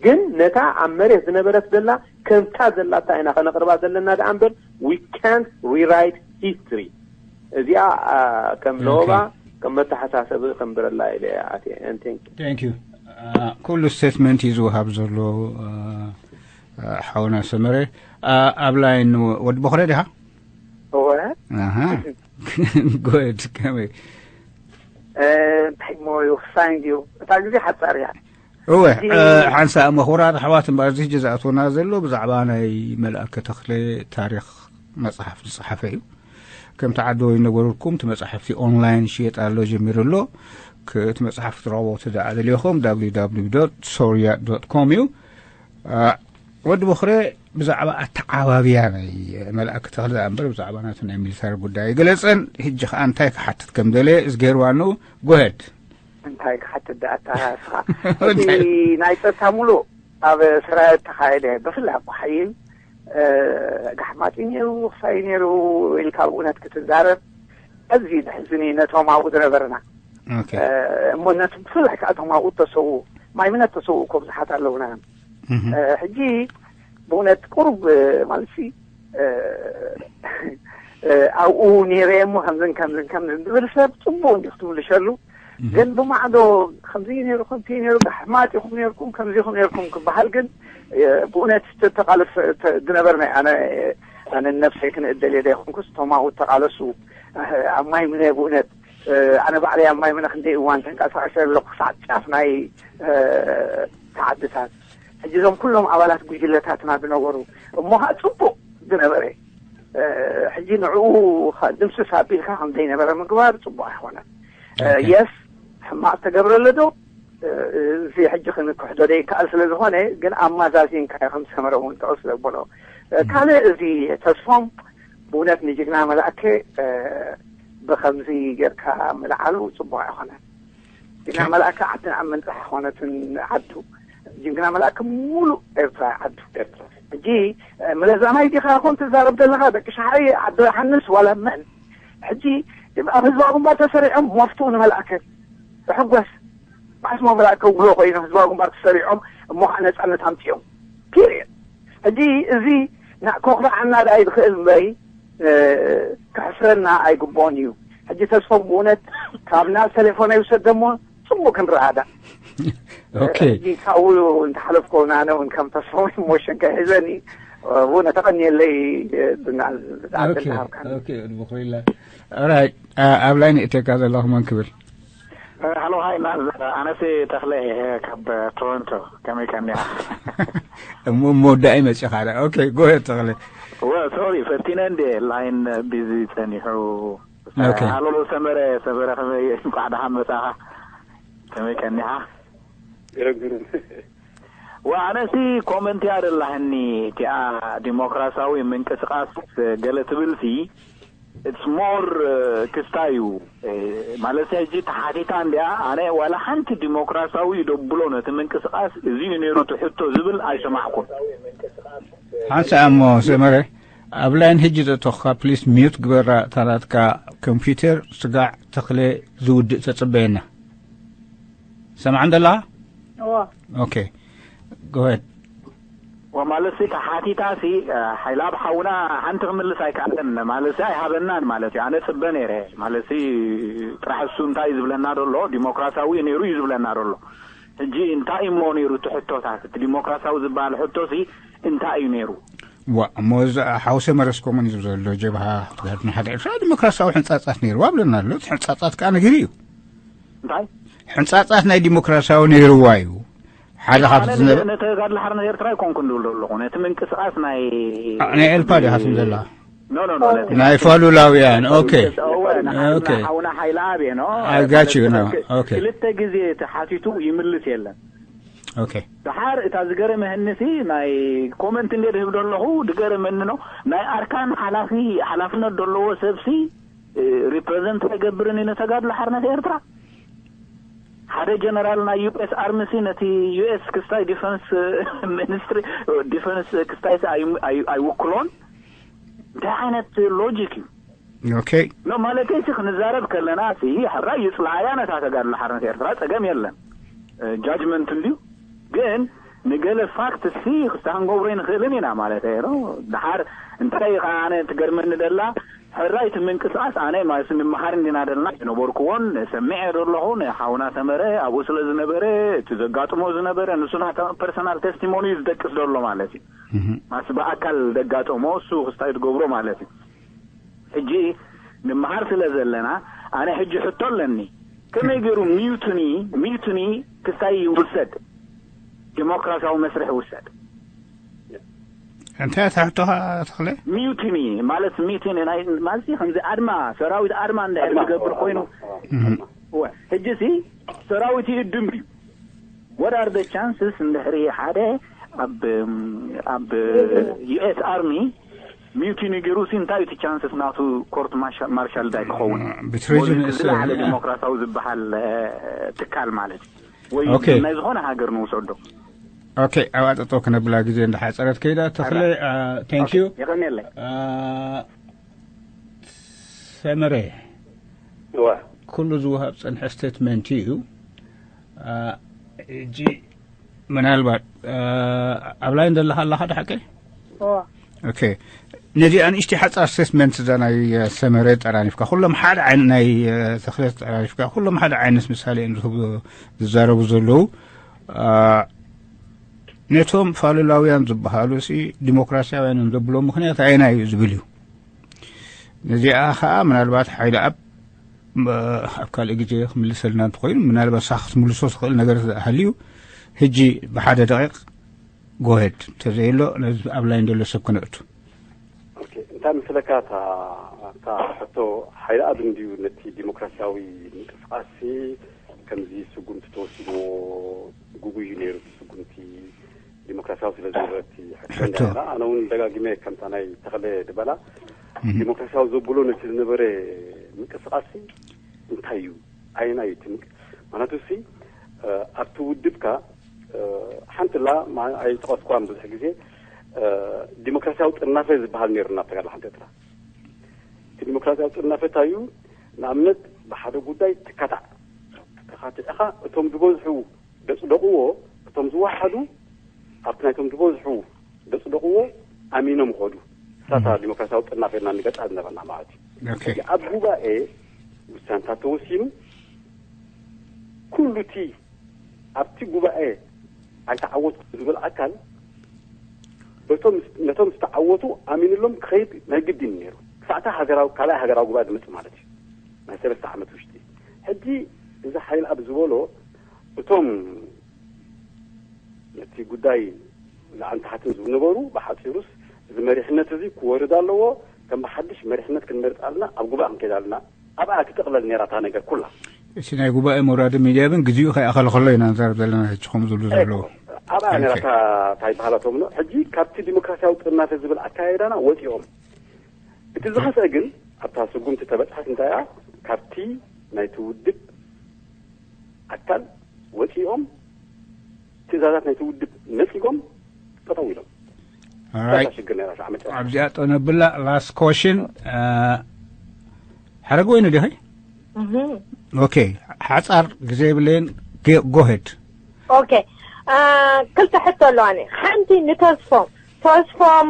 ግን ነታ ኣብ መሬት ዝነበረት ዘላ ከምታ ዘላታ ኢና ከነቕርባ ዘለና ደኣ እምበር we can't rewrite history እዚኣ ከም ለወባ ከም መተሓሳሰቢ ከም ብረላ ኢለ ኣትየ and thank you ኩሉ statement እዩ ዝወሃብ ዘሎ ሓውና ሰመረ ኣብ ላይን ወዲ ቦኽረ ዲኻ እወ good ከመይ እንታይ ሞ ይውሳኝ ድዩ እታ ግዜ ሓፃር እያ እወ ሓንሳእ ምኹራት ኣሕዋት እምበኣር እዚ ሕጂ ዝኣትወና ዘሎ ብዛዕባ ናይ መልኣከ ተኽለ ታሪኽ መፅሓፍ ዝፀሓፈ እዩ ከምቲ ዓዲ ወይ ነበርኩም እቲ መፅሓፍቲ ኦንላይን ሽየጥ ኣሎ ጀሚሩ ኣሎ እቲ መፅሓፍ ክትረኽቦ ትደኣ ደልኹም www soria com እዩ ወዲ ቦኽረ ብዛዕባ ኣተዓባብያ ናይ መልኣክ ተኽለ እምበር ብዛዕባ ናቱ ናይ ሚሊታሪ ጉዳይ ገለፀን ሕጂ ከዓ እንታይ ክሓትት ከም ደለ ዝገይርዋ ንኡ ጎሄድ እንታይ ክሓትት ደኣ ኣተሃላልፍኻ እቲ ናይ ፀጥታ ሙሉእ ኣብ ሰራየ ተኻየደ ብፍላይ ኣቦ ሓይል ጋሕማጢ ነይሩ ክሳይ ነይሩ ኢልካ ብእውነት ክትዛረብ ኣዝዩ ዘሕዝን እዩ ነቶም ኣብኡ ዝነበርና እሞ ነቲ ብፍላይ ከዓ እቶም ኣብኡ ተሰዉ ማይምነት ተሰዉ እኮ ብዙሓት ኣለውና ሕጂ ብእውነት ቁሩብ ማለት ኣብኡ ነይረ እሞ ከምዝን ከምዝን ከምዝን ዝብል ሰብ ፅቡቅ እንዲ ክትምልሸሉ ግን ብማዕዶ ከምዚ ነይሩ ከምቲ ነይሩ ሕማጥ ኢኹም ነይርኩም ከምዚ ኢኹም ነይርኩም ክበሃል ግን ብእውነት ተቃለስ ዝነበርና ኣነ ኣነ ነብሰይ ክንእደል እየ ዘይኮንኩስ እቶም ኣብኡ ተቃለሱ ኣብ ማይ ምነ ብእውነት ኣነ ባዕለይ ኣብ ማይ ምነ ክንደይ እዋን ተንቀሳቀሰ ኣለኩ ክሳዕ ጫፍ ናይ ተዓድታት ሕጂ እዞም ኩሎም ኣባላት ጉጅለታትና ዝነበሩ እሞ ከዓ ፅቡቅ ዝነበረ ሕጂ ንዕኡ ድምስስ ኣቢልካ ከም ዘይነበረ ምግባር ፅቡቅ ኣይኮነን የስ ሕማቅ ተገብረለ ዶ እዚ ሕጂ ክንክሕዶ ዘይከኣል ስለ ዝኾነ ግን ኣማዛዚንካ ከም ሰመረ እውን ጥዑስ ዘበሎ ካልእ እዚ ተስፎም ብእውነት ንጅግና መላእከ ብከምዚ ጌርካ ምልዓሉ ፅቡቅ ኣይኮነን ጅግና መላእከ ዓድና ኣብ መንፅሕ ኣይኮነትን ዓዱ ጅግና መላእከ ሙሉእ ኤርትራ ዓዱ ሕጂ መለዛናይ ዲኻ ኮን ትዛረብ ዘለኻ ደቂ ሻሓይ ዓዲ ዮሃንስ ዋላ መን ሕጂ ኣብ ህዝባዊ ግንባር ተሰሪዖም መፍትኡ ንመልኣከ ብሕጎስ ማዕስሞ መላእከ ውሎ ኮይኑ ህዝባዊ ግንባር ተሰሪዖም እሞ ከዓ ነፃነት ኣምፅኦም። ፒሪየድ። ሕጂ እዚ ኮኽርዓና ደኣ ይኽእል እምበይ፣ ከሕስረና ኣይግብኦን እዩ። ሕጂ ተስፎም ብእውነት ካብ ናብ ቴሌፎን ኣይውሰድ ደሞ፣ ፅቡቅ ክንረኣዳ። ኦኬ። ካብኡ እንተሓለፍኮ ኣነ እውን ከም ተስፎም ኢሞሽን ከይሕዘኒ፣ ብእውነት ተቐኒየለይ። ብጣዕሚ ኦኬ። ኦኬ። ብኹሪላ ኦራይት። ኣብ ላይ ንእተካ ዘለኹ መን ክብል? ሃሎ ሃይ ናዝ፣ ኣነሲ ተኽለ እየ ካብ ቶሮንቶ። ከመይ ከኒያ? እሞ መወዳኢ መፂኻ ዳ። ኦኬ፣ ጎየ ተኽለ። ወ ሶሪ ፈቲነ እንዴ፣ ላይን ቢዚ ጸኒሑ። ኦኬ። ሃሎ ሰመረ፣ ሰመረ ከመይ፣ እንኳዕ ደሓን መጻኻ። ከመይ ከኒኻ? ግርም ግርም። ወ ኣነሲ ኮመንት እያ ደላህኒ፣ እቲኣ ዲሞክራሲያዊ ምንቅስቃስ ገለ ትብልሲ፣ it's more ክስታይ እዩ። ማለት ሕጂ ተሓቲታ እንዲያ፣ ኣነ ዋላ ሓንቲ ዲሞክራሲያዊ እዩ ደብሎ ነቲ ምንቅስቃስ፣ እዚ እዩ ነይሩ እቲ ሕቶ ዝብል ኣይሰማዕኩን። ሓንሳ እሞ ሰመረ፣ ኣብ ላይን ሕጂ ዘእተኹካ ፕሊስ ሚዩት ግበራ፣ ታናትካ ኮምፒውተር ስጋዕ ተኽለ ዝውድእ ተጽበየና። ሰማዕ እንደላ? እዎ። ኦኬ። ጎሄድ። ወማለትሲ ተሓቲታሲ፣ ሓይላብ ሓውና ሓንቲ ክምልስ ኣይከኣለን። ማለትሲ ኣይሃበናን ማለት እዩ። ኣነ ጽበ ነይረ። ማለትሲ ጥራሕ እሱ እንታይ እዩ ዝብለና ደሎ? ዲሞክራሲያዊ እዩ ነይሩ እዩ ዝብለና ደሎ። ሕጂ እንታይ እሞ ነይሩ እቲ ሕቶታት? እቲ ዲሞክራሲያዊ ዝበሃል ሕቶሲ እንታይ እዩ ነይሩ? ዋ፣ እሞ እዚ ሓውሰ መረስ ኮሙኒዝም ዘሎ ጀብሃ ትጋድን ሓደ ኤርትራ ዲሞክራሲያዊ ሕንጻጻት ነይርዋ ብለና ኣሎ። እቲ ሕንጻጻት ከኣ ነጊሩ እዩ። እንታይ? ሕንጻጻት ናይ ዲሞክራሲያዊ ነይርዋ እዩ። ሓደ ካብቲ ኣነ ዝነበ- ንተ- ንተጋድሎ ሓርነት ኤርትራ ኣይኮንኩን ዝብል ዘለኹ። ነቲ ምንቅስቃስ ናይ ኣ፣ ናይ ኤልፓ ዲኻ ትብል ዘላ? ኖ፣ ኖ፣ ኖ፣ ነቲ ናይ ፋሉላውያን፣ ኦኬ። እወ፣ ንሓ- ኦኬ። ንሓውና ሓይለ ኣብ እየ፣ ኖ? I got you, no. ኦኬ። ክልተ ግዜ ተሓቲቱ ይምልስ የለን። ኦኬ። ደሓር እታ ዝገረመህንሲ ናይ ኮመንት እንደ ድህብ ደለኹ ድገረመኒ ነው። ናይ ኣርካን ሓላፊ፣ ሓላፍነት ደለዎ ሰብሲ፣ እ፣ ሪፕሬዘንት ኣይገብርን እዩ ንተጋድሎ ሓርነት ኤርትራ። ሓደ ጀነራል ናይ ዩ ኤስ ኣርሚ ሲ ነቲ ዩ ኤስ ክስታይ ዲፈንስ ሚኒስትሪ፣ ዲፈንስ ክስታይ ሲ ኣይ-፣ ኣይ-፣ ኣይውክሎን። እንታይ ዓይነት ሎጂክ እዩ? ኦኬ። ኖ፣ ማለተይ ሲ ክንዛረብ ከለና ሲ ሕራይ ይጽልኣያ ነታ ተጋድሎ ሓርነት ኤርትራ፣ ጸገም የለን። እ፣ ጃጅመንት እንድዩ። ግን ንገለ ፋክት ሲ ክስታ ክንገብሮ ይንኽእልን ኢና ማለት እየ። ኖ፣ ደሓር እንታይ ከኣ ኣነ ትገርመኒ ደላ፣ ሕራይ እቲ ምንቅስቃስ ኣነ ማለት ንምሃር እንዲና ደልና ዝነበርኩዎን ሰሚዐ ደለኹ። ንሓውና ሰመረ ኣብኡ ስለ ዝነበረ፣ እቲ ዘጋጥሞ ዝነበረ ንሱ ናታ ፐርሰናል ቴስቲሞኒ እዩ ዝጠቅስ ደሎ ማለት እዩ። እህ። ማስ ብኣካል ዘጋጠሞ እሱ ክስታይ ትገብሮ ማለት እዩ። ሕጂ ንምሃር ስለ ዘለና፣ ኣነ ሕጂ ሕቶ ኣለኒ። ከመይ ገይሩ ሚዩትኒ፣ ሚዩትኒ ክስታይ ይውሰድ? ዲሞክራሲያዊ መስርሕ ይውሰድ። እንታይ እታ ሕቶኻ ተኽለ? ሚዩትኒ ማለት፣ ሚዩትኒ ናይ፣ ማለት ከምዚ ኣድማ፣ ሰራዊት ኣድማ እንድሕር ዝገብር ኮይኑ፣ እህ። እወ፣ ሕጂ ሲ ሰራዊት ይእድም ድዩ? What are the chances እንድሕሪ ሓደ ኣብ፣ ኣብ ዩ ኤስ ኣርሚ ሚዩትኒ ገይሩ ሲ እንታይ እቲ ቻንስስ ናቱ ኮርት ማርሻ-፣ ማርሻል ዳይ ክኸውን? ብትሬዝን ዝለዓለ ዲሞክራሲያዊ ዝበሃል፣ እ፣ ትካል ማለት እዩ። ወይ ኦኬ። ናይ ዝኾነ ሃገር ንውሰዶ። ኦኬ፣ ኣብኣ ጠጠው ክነብላ ግዜ እንዳሓፀረት ከይዳ። ተኽለ፣ አ፣ thank you። የቐንየለይ። አ፣ ሰመረ፣ እዋ። ኩሉ ዝወሃብ ዝጸንሐ ስቴትመንት እዩ። አ፣ ሕጂ ምናልባት፣ አ፣ ኣብ ላይን ዘለኻ ኣለኻ ዶ ሓቀይ? እዋ። ኦኬ። ነዚኣ ንእሽተይ ሓጻር ስቴትመንት እዛ ናይ፣ አ፣ ሰመረ ጠራኒፍካ፣ ኩሎም ሓደ ዓይነት ናይ፣ አ፣ ተኽለ ጠራኒፍካ፣ ኩሎም ሓደ ዓይነት ምሳሌ እዮም ዝህቡ፣ ዝዛረቡ ዘለዉ። አ፣ ነቶም ፋሉላውያን ዝበሃሉ ሲ ዲሞክራሲያውያን እዮም ዘብሎም ምኽንያት ኣየናይ እዩ ዝብል እዩ። ነዚኣ ኸኣ ምናልባት ሓይለ ኣብ፣ ኣብ ካልእ ግዜ ክምልሰልና እንተኾይኑ፣ ምናልባት ንሳ ክትምልሶ ትኽእል ነገር ሃልዩ፣ ሕጂ ብሓደ ደቂቕ ጎሄድ እንተዘየሎ ነዚ ኣብ ላይን ዘሎ ሰብ ክነእቱ። ኦኬ፣ እንታይ መስለካ፣ እታ፣ እታ ሕቶ ሓይለ ኣብ እንድዩ ነቲ ዲሞክራሲያዊ ምንቅስቃስ ከምዚ ስጉምቲ ተወሲድዎ፣ ግጉይ እዩ ነይሩ እቲ ስጉምቲ፣ ዲሞክራሲያዊ ስለ ዝነበረ እቲ ሕቶ ሕቶ። እንታይ ኢላ፣ ኣነ እውን ደጋጊመ ከምታ ናይ ተኽለ ዝበላ፣ እህ። ዲሞክራሲያዊ ዘብሎ ነቲ ዝነበረ ምንቅስቃስ እንታይ እዩ? ኣየናይ እዩ እቲ ምንቅ-፣ ምኽንያቱ ሲ፣ እ፣ ኣብቲ ውድብካ፣ እ፣ ሓንቲ ላ፣ ማ-፣ ኣይጠቐስኳን ብዙሕ ግዜ፣ እ፣ ዲሞክራሲያዊ ጥርናፈ ዝበሃል ነይሩና ኣብ ተጋድሎ ሓርነት ኤርትራ። እቲ ዲሞክራሲያዊ ጥርናፈ እንታይ እዩ? ንኣብነት፣ ብሓደ ጉዳይ ትካታዕ። ተኻቲዕኻ፣ እቶም ዝበዝሑ ዘጽደቕዎ፣ እቶም ዝወሓዱ ኣብቲ ናይቶም ዝበዝሑ ዘጽደቕዎ ኣሚኖም ኸዱ። ሳታ ዲሞክራሲያዊ ጥርናፈ ኢልና ንገጻ ዝነበርና ማለት እዩ። ሕጂ ኣብ ጉባኤ ውሳንታት ተወሲኑ፣ ኩሉ እቲ ኣብቲ ጉባኤ ኣይተዓወቱ ዝብል ኣካል በቶም ነቶም ዝተዓወቱ ኣሚንሎም ክኸይድ ናይ ግድን ነይሩ። ክሳዕታ ሃገራዊ ካልኣይ ሃገራዊ ጉባኤ ዝመጽእ ማለት እዩ፣ ናይ ሰለስተ ዓመት ውሽጢ። ሕጂ እዚ ሓይል ኣብ ዝበሎ እቶም ነቲ ጉዳይ ላዕልን ታሕትን ዝነበሩ፣ ብሓጺሩስ እዚ መሪሕነት እዚ ክወርድ ኣለዎ፣ ከም ብሓድሽ መሪሕነት ክንመርጽ ኣለና፣ ኣብ ጉባኤ ክንከይድ ኣለና። ኣብኣ ትጥቕለል ነይራ እታ ነገር ኩላ። እቲ ናይ ጉባኤ ምውራድ ሚድያ ግን ግዜኡ ከይኣኸለ ከሎ ኢና ንዛረብ ዘለና፣ ሕጂ ከምኡ ዝብሉ ዘለዉ። ኣብኣ ነይራ እታ እንታይ በሃላቶም ነው። ሕጂ ካብቲ ዲሞክራሲያዊ ጥርናፈ ዝብል ኣካያይዳና ወፂኦም። እቲ ዝኸፍአ ግን ኣብታ ስጉምቲ ተበፅሓት እንታይ እያ? ካብቲ ናይቲ ውድብ ኣካል ወፂኦም ትእዛዛት ናይቲ ውድብ ነፂጎም ጠጠው ኢሎም። Alright. ሽግር ነራ ሻዕ መጨረሻ ኣብዚኣ ጠነብላ last question. ሓረግ ወይኑ ዲኺ? ኦኬ፣ ሓጻር ግዜ የብለይን። Go ahead. ኦኬ። ክልተ ሕቶ ኣለዋኒ። ሓንቲ ንተስፎም ተስፎም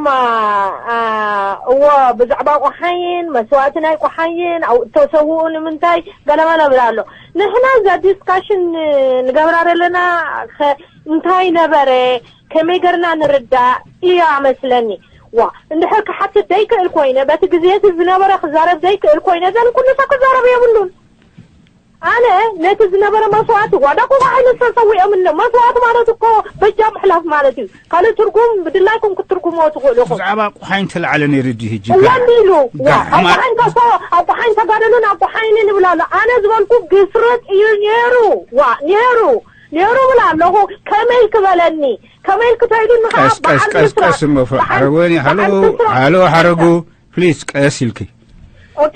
እዎ፣ ብዛዕባ ቆሓይን መስዋእቲ ናይ ቆሓይን ተሰውኡ ንምንታይ ገለመለ ብላ ኣሎ። ንሕና እዛ ዲስካሽን ንገብራ ዘለና እንታይ ነበረ፣ ከመይ ገርና ንርዳእ እያ መስለኒ። ዋ እንድሕር ክሓትት ደይክእል ኮይነ፣ በቲ ግዜ እቲ ዝነበረ ክዛረብ ደይክእል ኮይነ፣ ዘን ኩሉ ሰብ ክዛረብ የብሉን። ኣነ ነቲ ዝነበረ መስዋእቲ ዋዳ ቆቋ ዓይነት ተሰዊኦም እለ መስዋእቲ ማለት እኮ በጃ ምሕላፍ ማለት እዩ። ካልእ ትርጉም ብድላይኩም ክትትርጉሞ ትኽእሉ ኢኹም። ብዛዕባ ቆሓይን ተላዕለ ነይሩ ድዩ ሕጂ? እወ እንዲሉ። ዋ፣ ጋዕ ኣብ ቆሓይን ከሶ፣ ኣብ ቆሓይን ተጋደሉን ኣብ ቆሓይን ንብል ኣሎ። ኣነ ዝበልኩ ግስርጥ እዩ ነይሩ። ዋ ነይሩ ነይሩ ብል ኣለኹ። ከመይ ክበለኒ፣ ከመይ ክተይዱኒ ከዓ ቀስ ቀስ በዓል ቀስ ምስራቅ፣ ቀስ እሞ በዓል- ሓረጎኒ ሃሎ በዓል ምስራቅ። ሃሎ ሓረጉ ፕሊስ ቀስ ኢልኪ። ኦኬ፣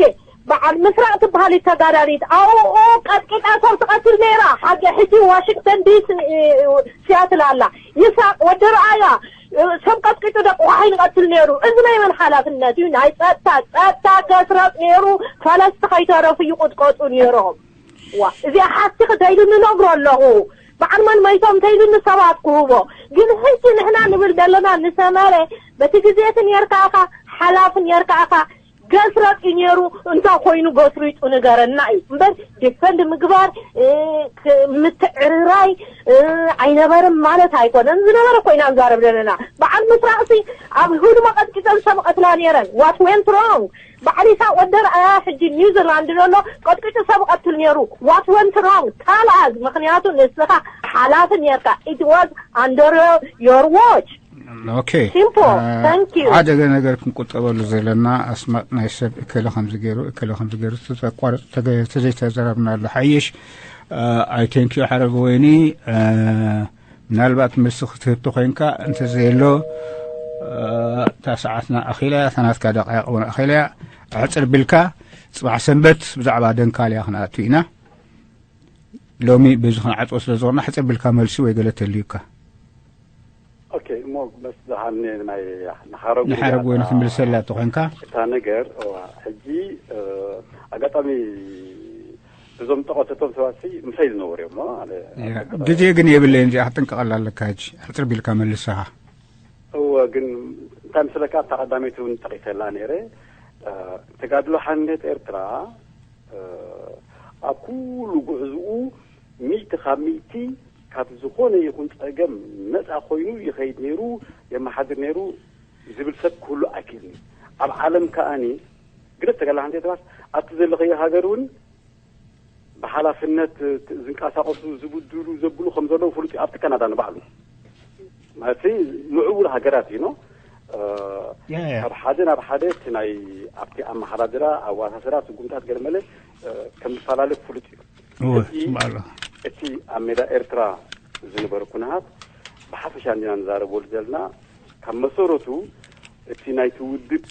በዓል ምስራቅ ትበሃል ተጋዳሊት ኣውኦ ቀጥቂጣ ሰብ ትቐትል ነይራ። ሓቂ ሕጂ ዋሽንግተን ዲሲ ሲያትል ኣላ። ይስሐቅ ወዲ ረኣያ ሰብ ቀጥቂጡ ደቂ ቆሓይ ንቐትል ነይሩ። እዚ ናይ መን ሓላፍነት እዩ? ናይ ጸጥታ። ጸጥታ ከስረጥ ነይሩ። ፈለስቲ ከይተረፉ ይቕጥቀጡ ነይሮም። ዋ እዚኣ ሓቲ ክተይሉ ንነግሮ ኣለኹ። በዓል መን መይቶም ተይሉ ንሰባት ክህቦ። ግን ሕጂ ንሕና ንብል ዘለና ንሰመረ በቲ ግዜ እቲ ነርካ ኢኻ ሓላፊ ነርካ ኢኻ። ገስረጥ እዩ ነይሩ። እንታይ ኮይኑ ገስሪጡ ንገረና እዩ እምበር ዲፈንድ ምግባር እ፣ ክ- ምትዕርራይ እ፣ ኣይነበርም ማለት ኣይኮነን። ዝነበረ ኮይና ንዛረብ ዘለና። በዓል ምስራቅሲ ኣብ ህድሞ ቀጥቂጠን ሰብ ቀትላ ነይረን። What went wrong? በዓል ኢሳቅ ወዲ ረኣያ ሕጂ ኒውዚላንድ ዘሎ ቀጥቂጡ ሰብ ቀትል ነይሩ። What went wrong? Tell us። ምክንያቱ ንስኻ ሓላፊ ነርካ። It was under your watch። ኦኬ Simple. Thank you. ሓደ ነገር ክንቁጠበሉ ዘለና። ኣስማጥ ናይ ሰብ እከለ ከምዚ ገይሩ እከለ ከምዚ ገይሩ ተቋረፅ ተዘይተዘራርብና ኣሎ። ሓይሽ ኣይ ቴንክ ዩ ሓረግ ወይኒ። ምናልባት መልሲ ክትህብ ተኮይንካ እንተዘየሎ እታ ሰዓትና ኣኺላ እያ፣ እታ ናትካ ደቂቕ እውን ኣኺላ እያ። ሕፅር ቢልካ ፅባሕ ሰንበት ብዛዕባ ደንካል እያ ክንኣቱ ኢና። ሎሚ በዚ ክንዓፅዎ ስለ ዝኾንና ሕፅር ቢልካ መልሲ ወይ ገለ ተልዩካ። ኦኬ እሞ መስ ዝሃኒ ናይ ንሓረጉ ንሓረግ ወይ ንክምልሰላ ተኾንካ እታ ነገር እዋ ሕጂ ኣጋጣሚ እዞም ጠቐሰቶም ሰባት ምሳይ ዝነበሩ እዮም። ግዜ ግን የብለይን። እዚኣ ክትጥንቀቐላ ኣለካ። ሕጂ ሕፅር ቢልካ መልስኻ። እወ ግን እንታይ ምስለካ ኣብታ ቀዳመይቲ እውን ጠቒሰላ ነይረ። ተጋድሎ ሓርነት ኤርትራ ኣብ ኩሉ ጉዕዝኡ ሚእቲ ካብ ሚእቲ ካብ ዝኾነ ይኹን ጸገም ነጻ ኮይኑ ይኸይድ ነይሩ፣ የመሓድር ነይሩ ዝብል ሰብ ክህሉ ኣይክእልን እዩ። ኣብ ዓለም ከኣኒ ግደፍ ተጋድሎ ሓርነት ኤርትራስ ኣብቲ ዘለኸዮ ሃገር እውን ብሓላፍነት ዝንቀሳቐሱ ዝብድሉ ዘብሉ ከም ዘለዉ ፍሉጥ እዩ። ኣብቲ ካናዳ ንባዕሉ ማለት ምዕቡል ሃገራት እዩ። ካብ ሓደ ናብ ሓደ እቲ ናይ ኣብቲ ኣመሓዳድራ ኣዋሳስራ ስጉምታት ገለመለ ከም ዝፈላለ ፍሉጥ እዩ። እቲ ኣብ ሜዳ ኤርትራ ዝነበረ ኩነታት ብሓፈሻ እንዲና ንዛረበሉ ዘለና። ካብ መሰረቱ እቲ ናይቲ ውድብ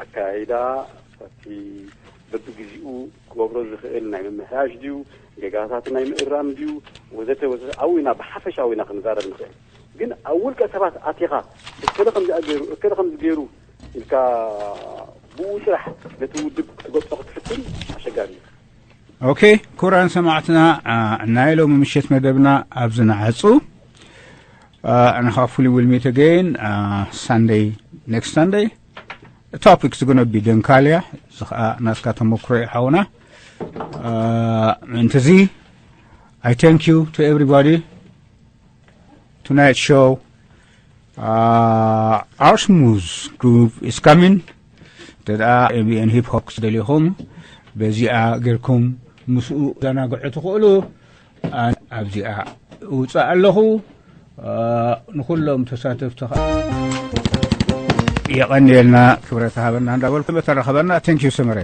ኣካያይዳ እቲ በብግዚኡ ክገብሮ ዝኽእል ናይ ምምሕያሽ ድዩ፣ ጌጋታት ናይ ምእራም ድዩ፣ ወዘተ ወዘተ ኣብኡ ኢና ብሓፈሻዊ ኢና ክንዛረብ ንኽእል። ግን ኣብ ውልቀ ሰባት ኣቲኻ እከለ ከምዚኣ ገይሩ እከለ ከምዚ ገይሩ ኢልካ ብኡ ጥራሕ ነቲ ውድብ ክትገጾ ክትፍትን ኣሸጋሪ እዩ። ኦኬ፣ ክቡራን ሰማዕትና፣ ናይ ሎሚ ምሽት መደብና ኣብዚ ንዓጹ። Uh, and hopefully we'll meet again uh, Sunday, next Sunday. The topic's going to be Denkalia. Naska Tomokre Hauna. Uh, and Tazi, I thank you to everybody. Tonight's show, uh, our smooth groove is coming. ተደኣ ኤምቢኤን ሂፕ ሆፕ ክስደሊኹም በዚኣ ጌርኩም ምስኡ ዘናግዑ ትኽእሉ። ኣነ ኣብዚኣ እውፅእ ኣለኹ። ንኩሎም ተሳተፍቲ ኸዓ የቐንየልና፣ ክብረት ሃበና እንዳበልኩ መተረኸበና። Thank you ሰመረ።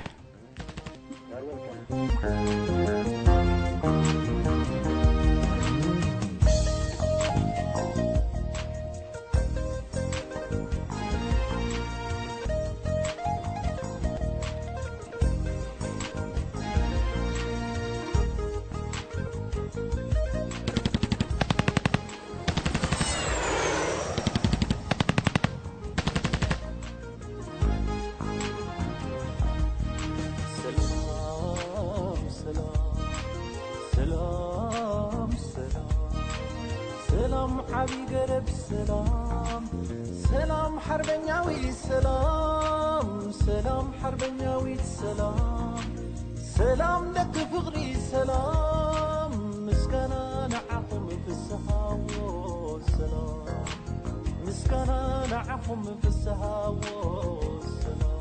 ሰላም ሰላም ሰላም ሰላም ዓቢ ገረብ ሰላም ሰላም ሓርበኛዊ ሰላም ሰላም ሓርበኛዊት ሰላም ሰላም ደቂ ፍቕሪ ሰላም ምስጋና ንዓኹም ፍስሃዎ ሰላም ምስጋና ንዓኹም ፍስሃዎ ሰላም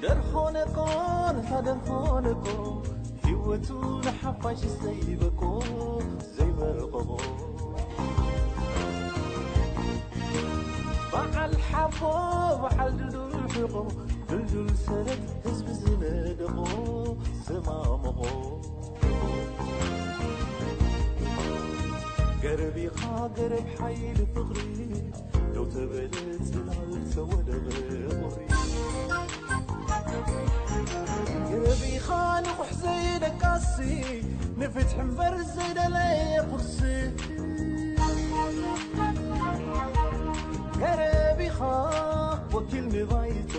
ደርኾነኮ ንታ ደርኾነኮ ህይወቱ ንሓፋሽ ዘይበቆ ዘይበቆ በዓል ሓቦ በዓል ድዱል ሕቆ ድልዱል ሰረት ህዝቢ ዝነደቆ ዘማመቖ ገረቢኻ ገረብ ሓይሊ ፍቕሪ ደው ተበለ ጽላል ተወደበ ቁሪ ገረቢኻ ንቑሕ ዘይደቃሲ ንፍትሒ እምበር ዘይደለየ ቁርሲ ገረቢኻ ወኪል ንባይቶ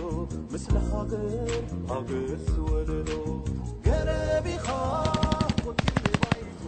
ምስለ ሃገር ሃገር ዝወለዶ ገረቢኻ ወኪል ንባይቶ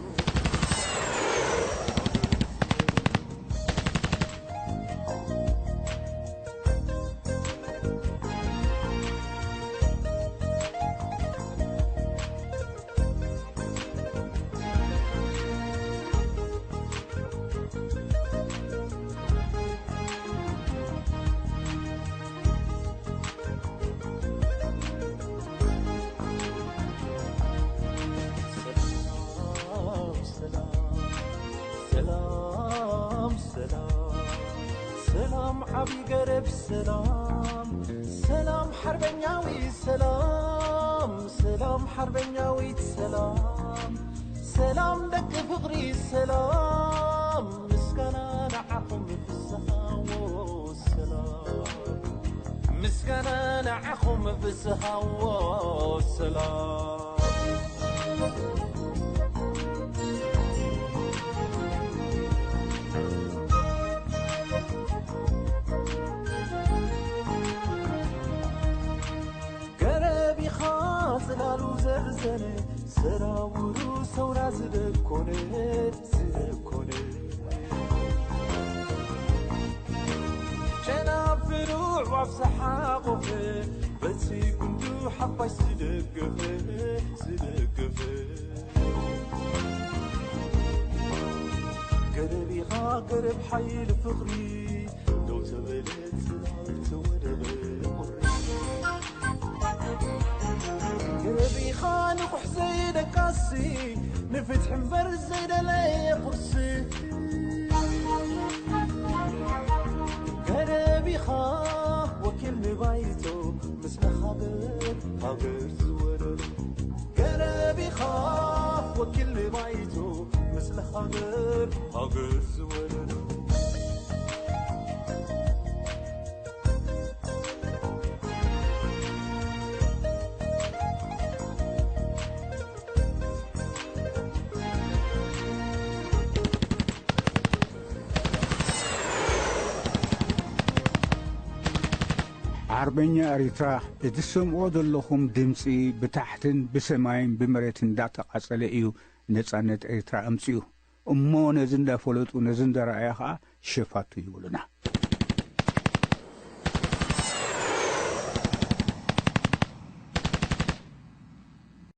ሰላም ሰላም ሰላም ዓቢ ገረብ ሰላም ሰላም ሓርበኛዊ ሰላም ሰላም ሓርበኛዊት ሰላም ሰላም ደቂ ፍቕሪ ሰላም ምስጋና ንዓኹም ፍስሃዎ ሰላም ምስጋና ንዓኹም ፍስሃዎ ሰላም ገረቢኻ ጽላሉ ዘርዘነ ሰራውሩ ሰውራ ዝደኮነ ዝደኮነ ጨናፍሩ ኣዕዋፍ ዝሓቆፈ በቲ ጉንዱ ሓፋሽ ዝደገፈ ዝደገፈ ገረቢኻ ገረብ ሓይሊ ፍቕሪ ደው ተበለ ጽላል ተወደበ ቁሪ ገረቢኻ ንቑሕ ዘይደቃሲ ንፍትሒ እምበር ዘይደለየ ቁርሲ ገረቢኻ ወኪል ንባይቶ ምስለ ሃገር ሃገር ዝወለዶ ገረቢኻ ወኪል ንባይቶ ምስለ ሃገር ሃገር ዝወለዶ በኛ ኤሪትራ፣ እቲ ሰምኦ ዘለኹም ድምጺ ብታሕትን ብሰማይን ብመሬትን እንዳተቓጸለ እዩ ነጻነት ኤሪትራ ኣምጺኡ። እሞ ነዚ እንዳፈለጡ፣ ነዚ እንዳረኣያ ኸኣ ሸፋቱ ይብሉና።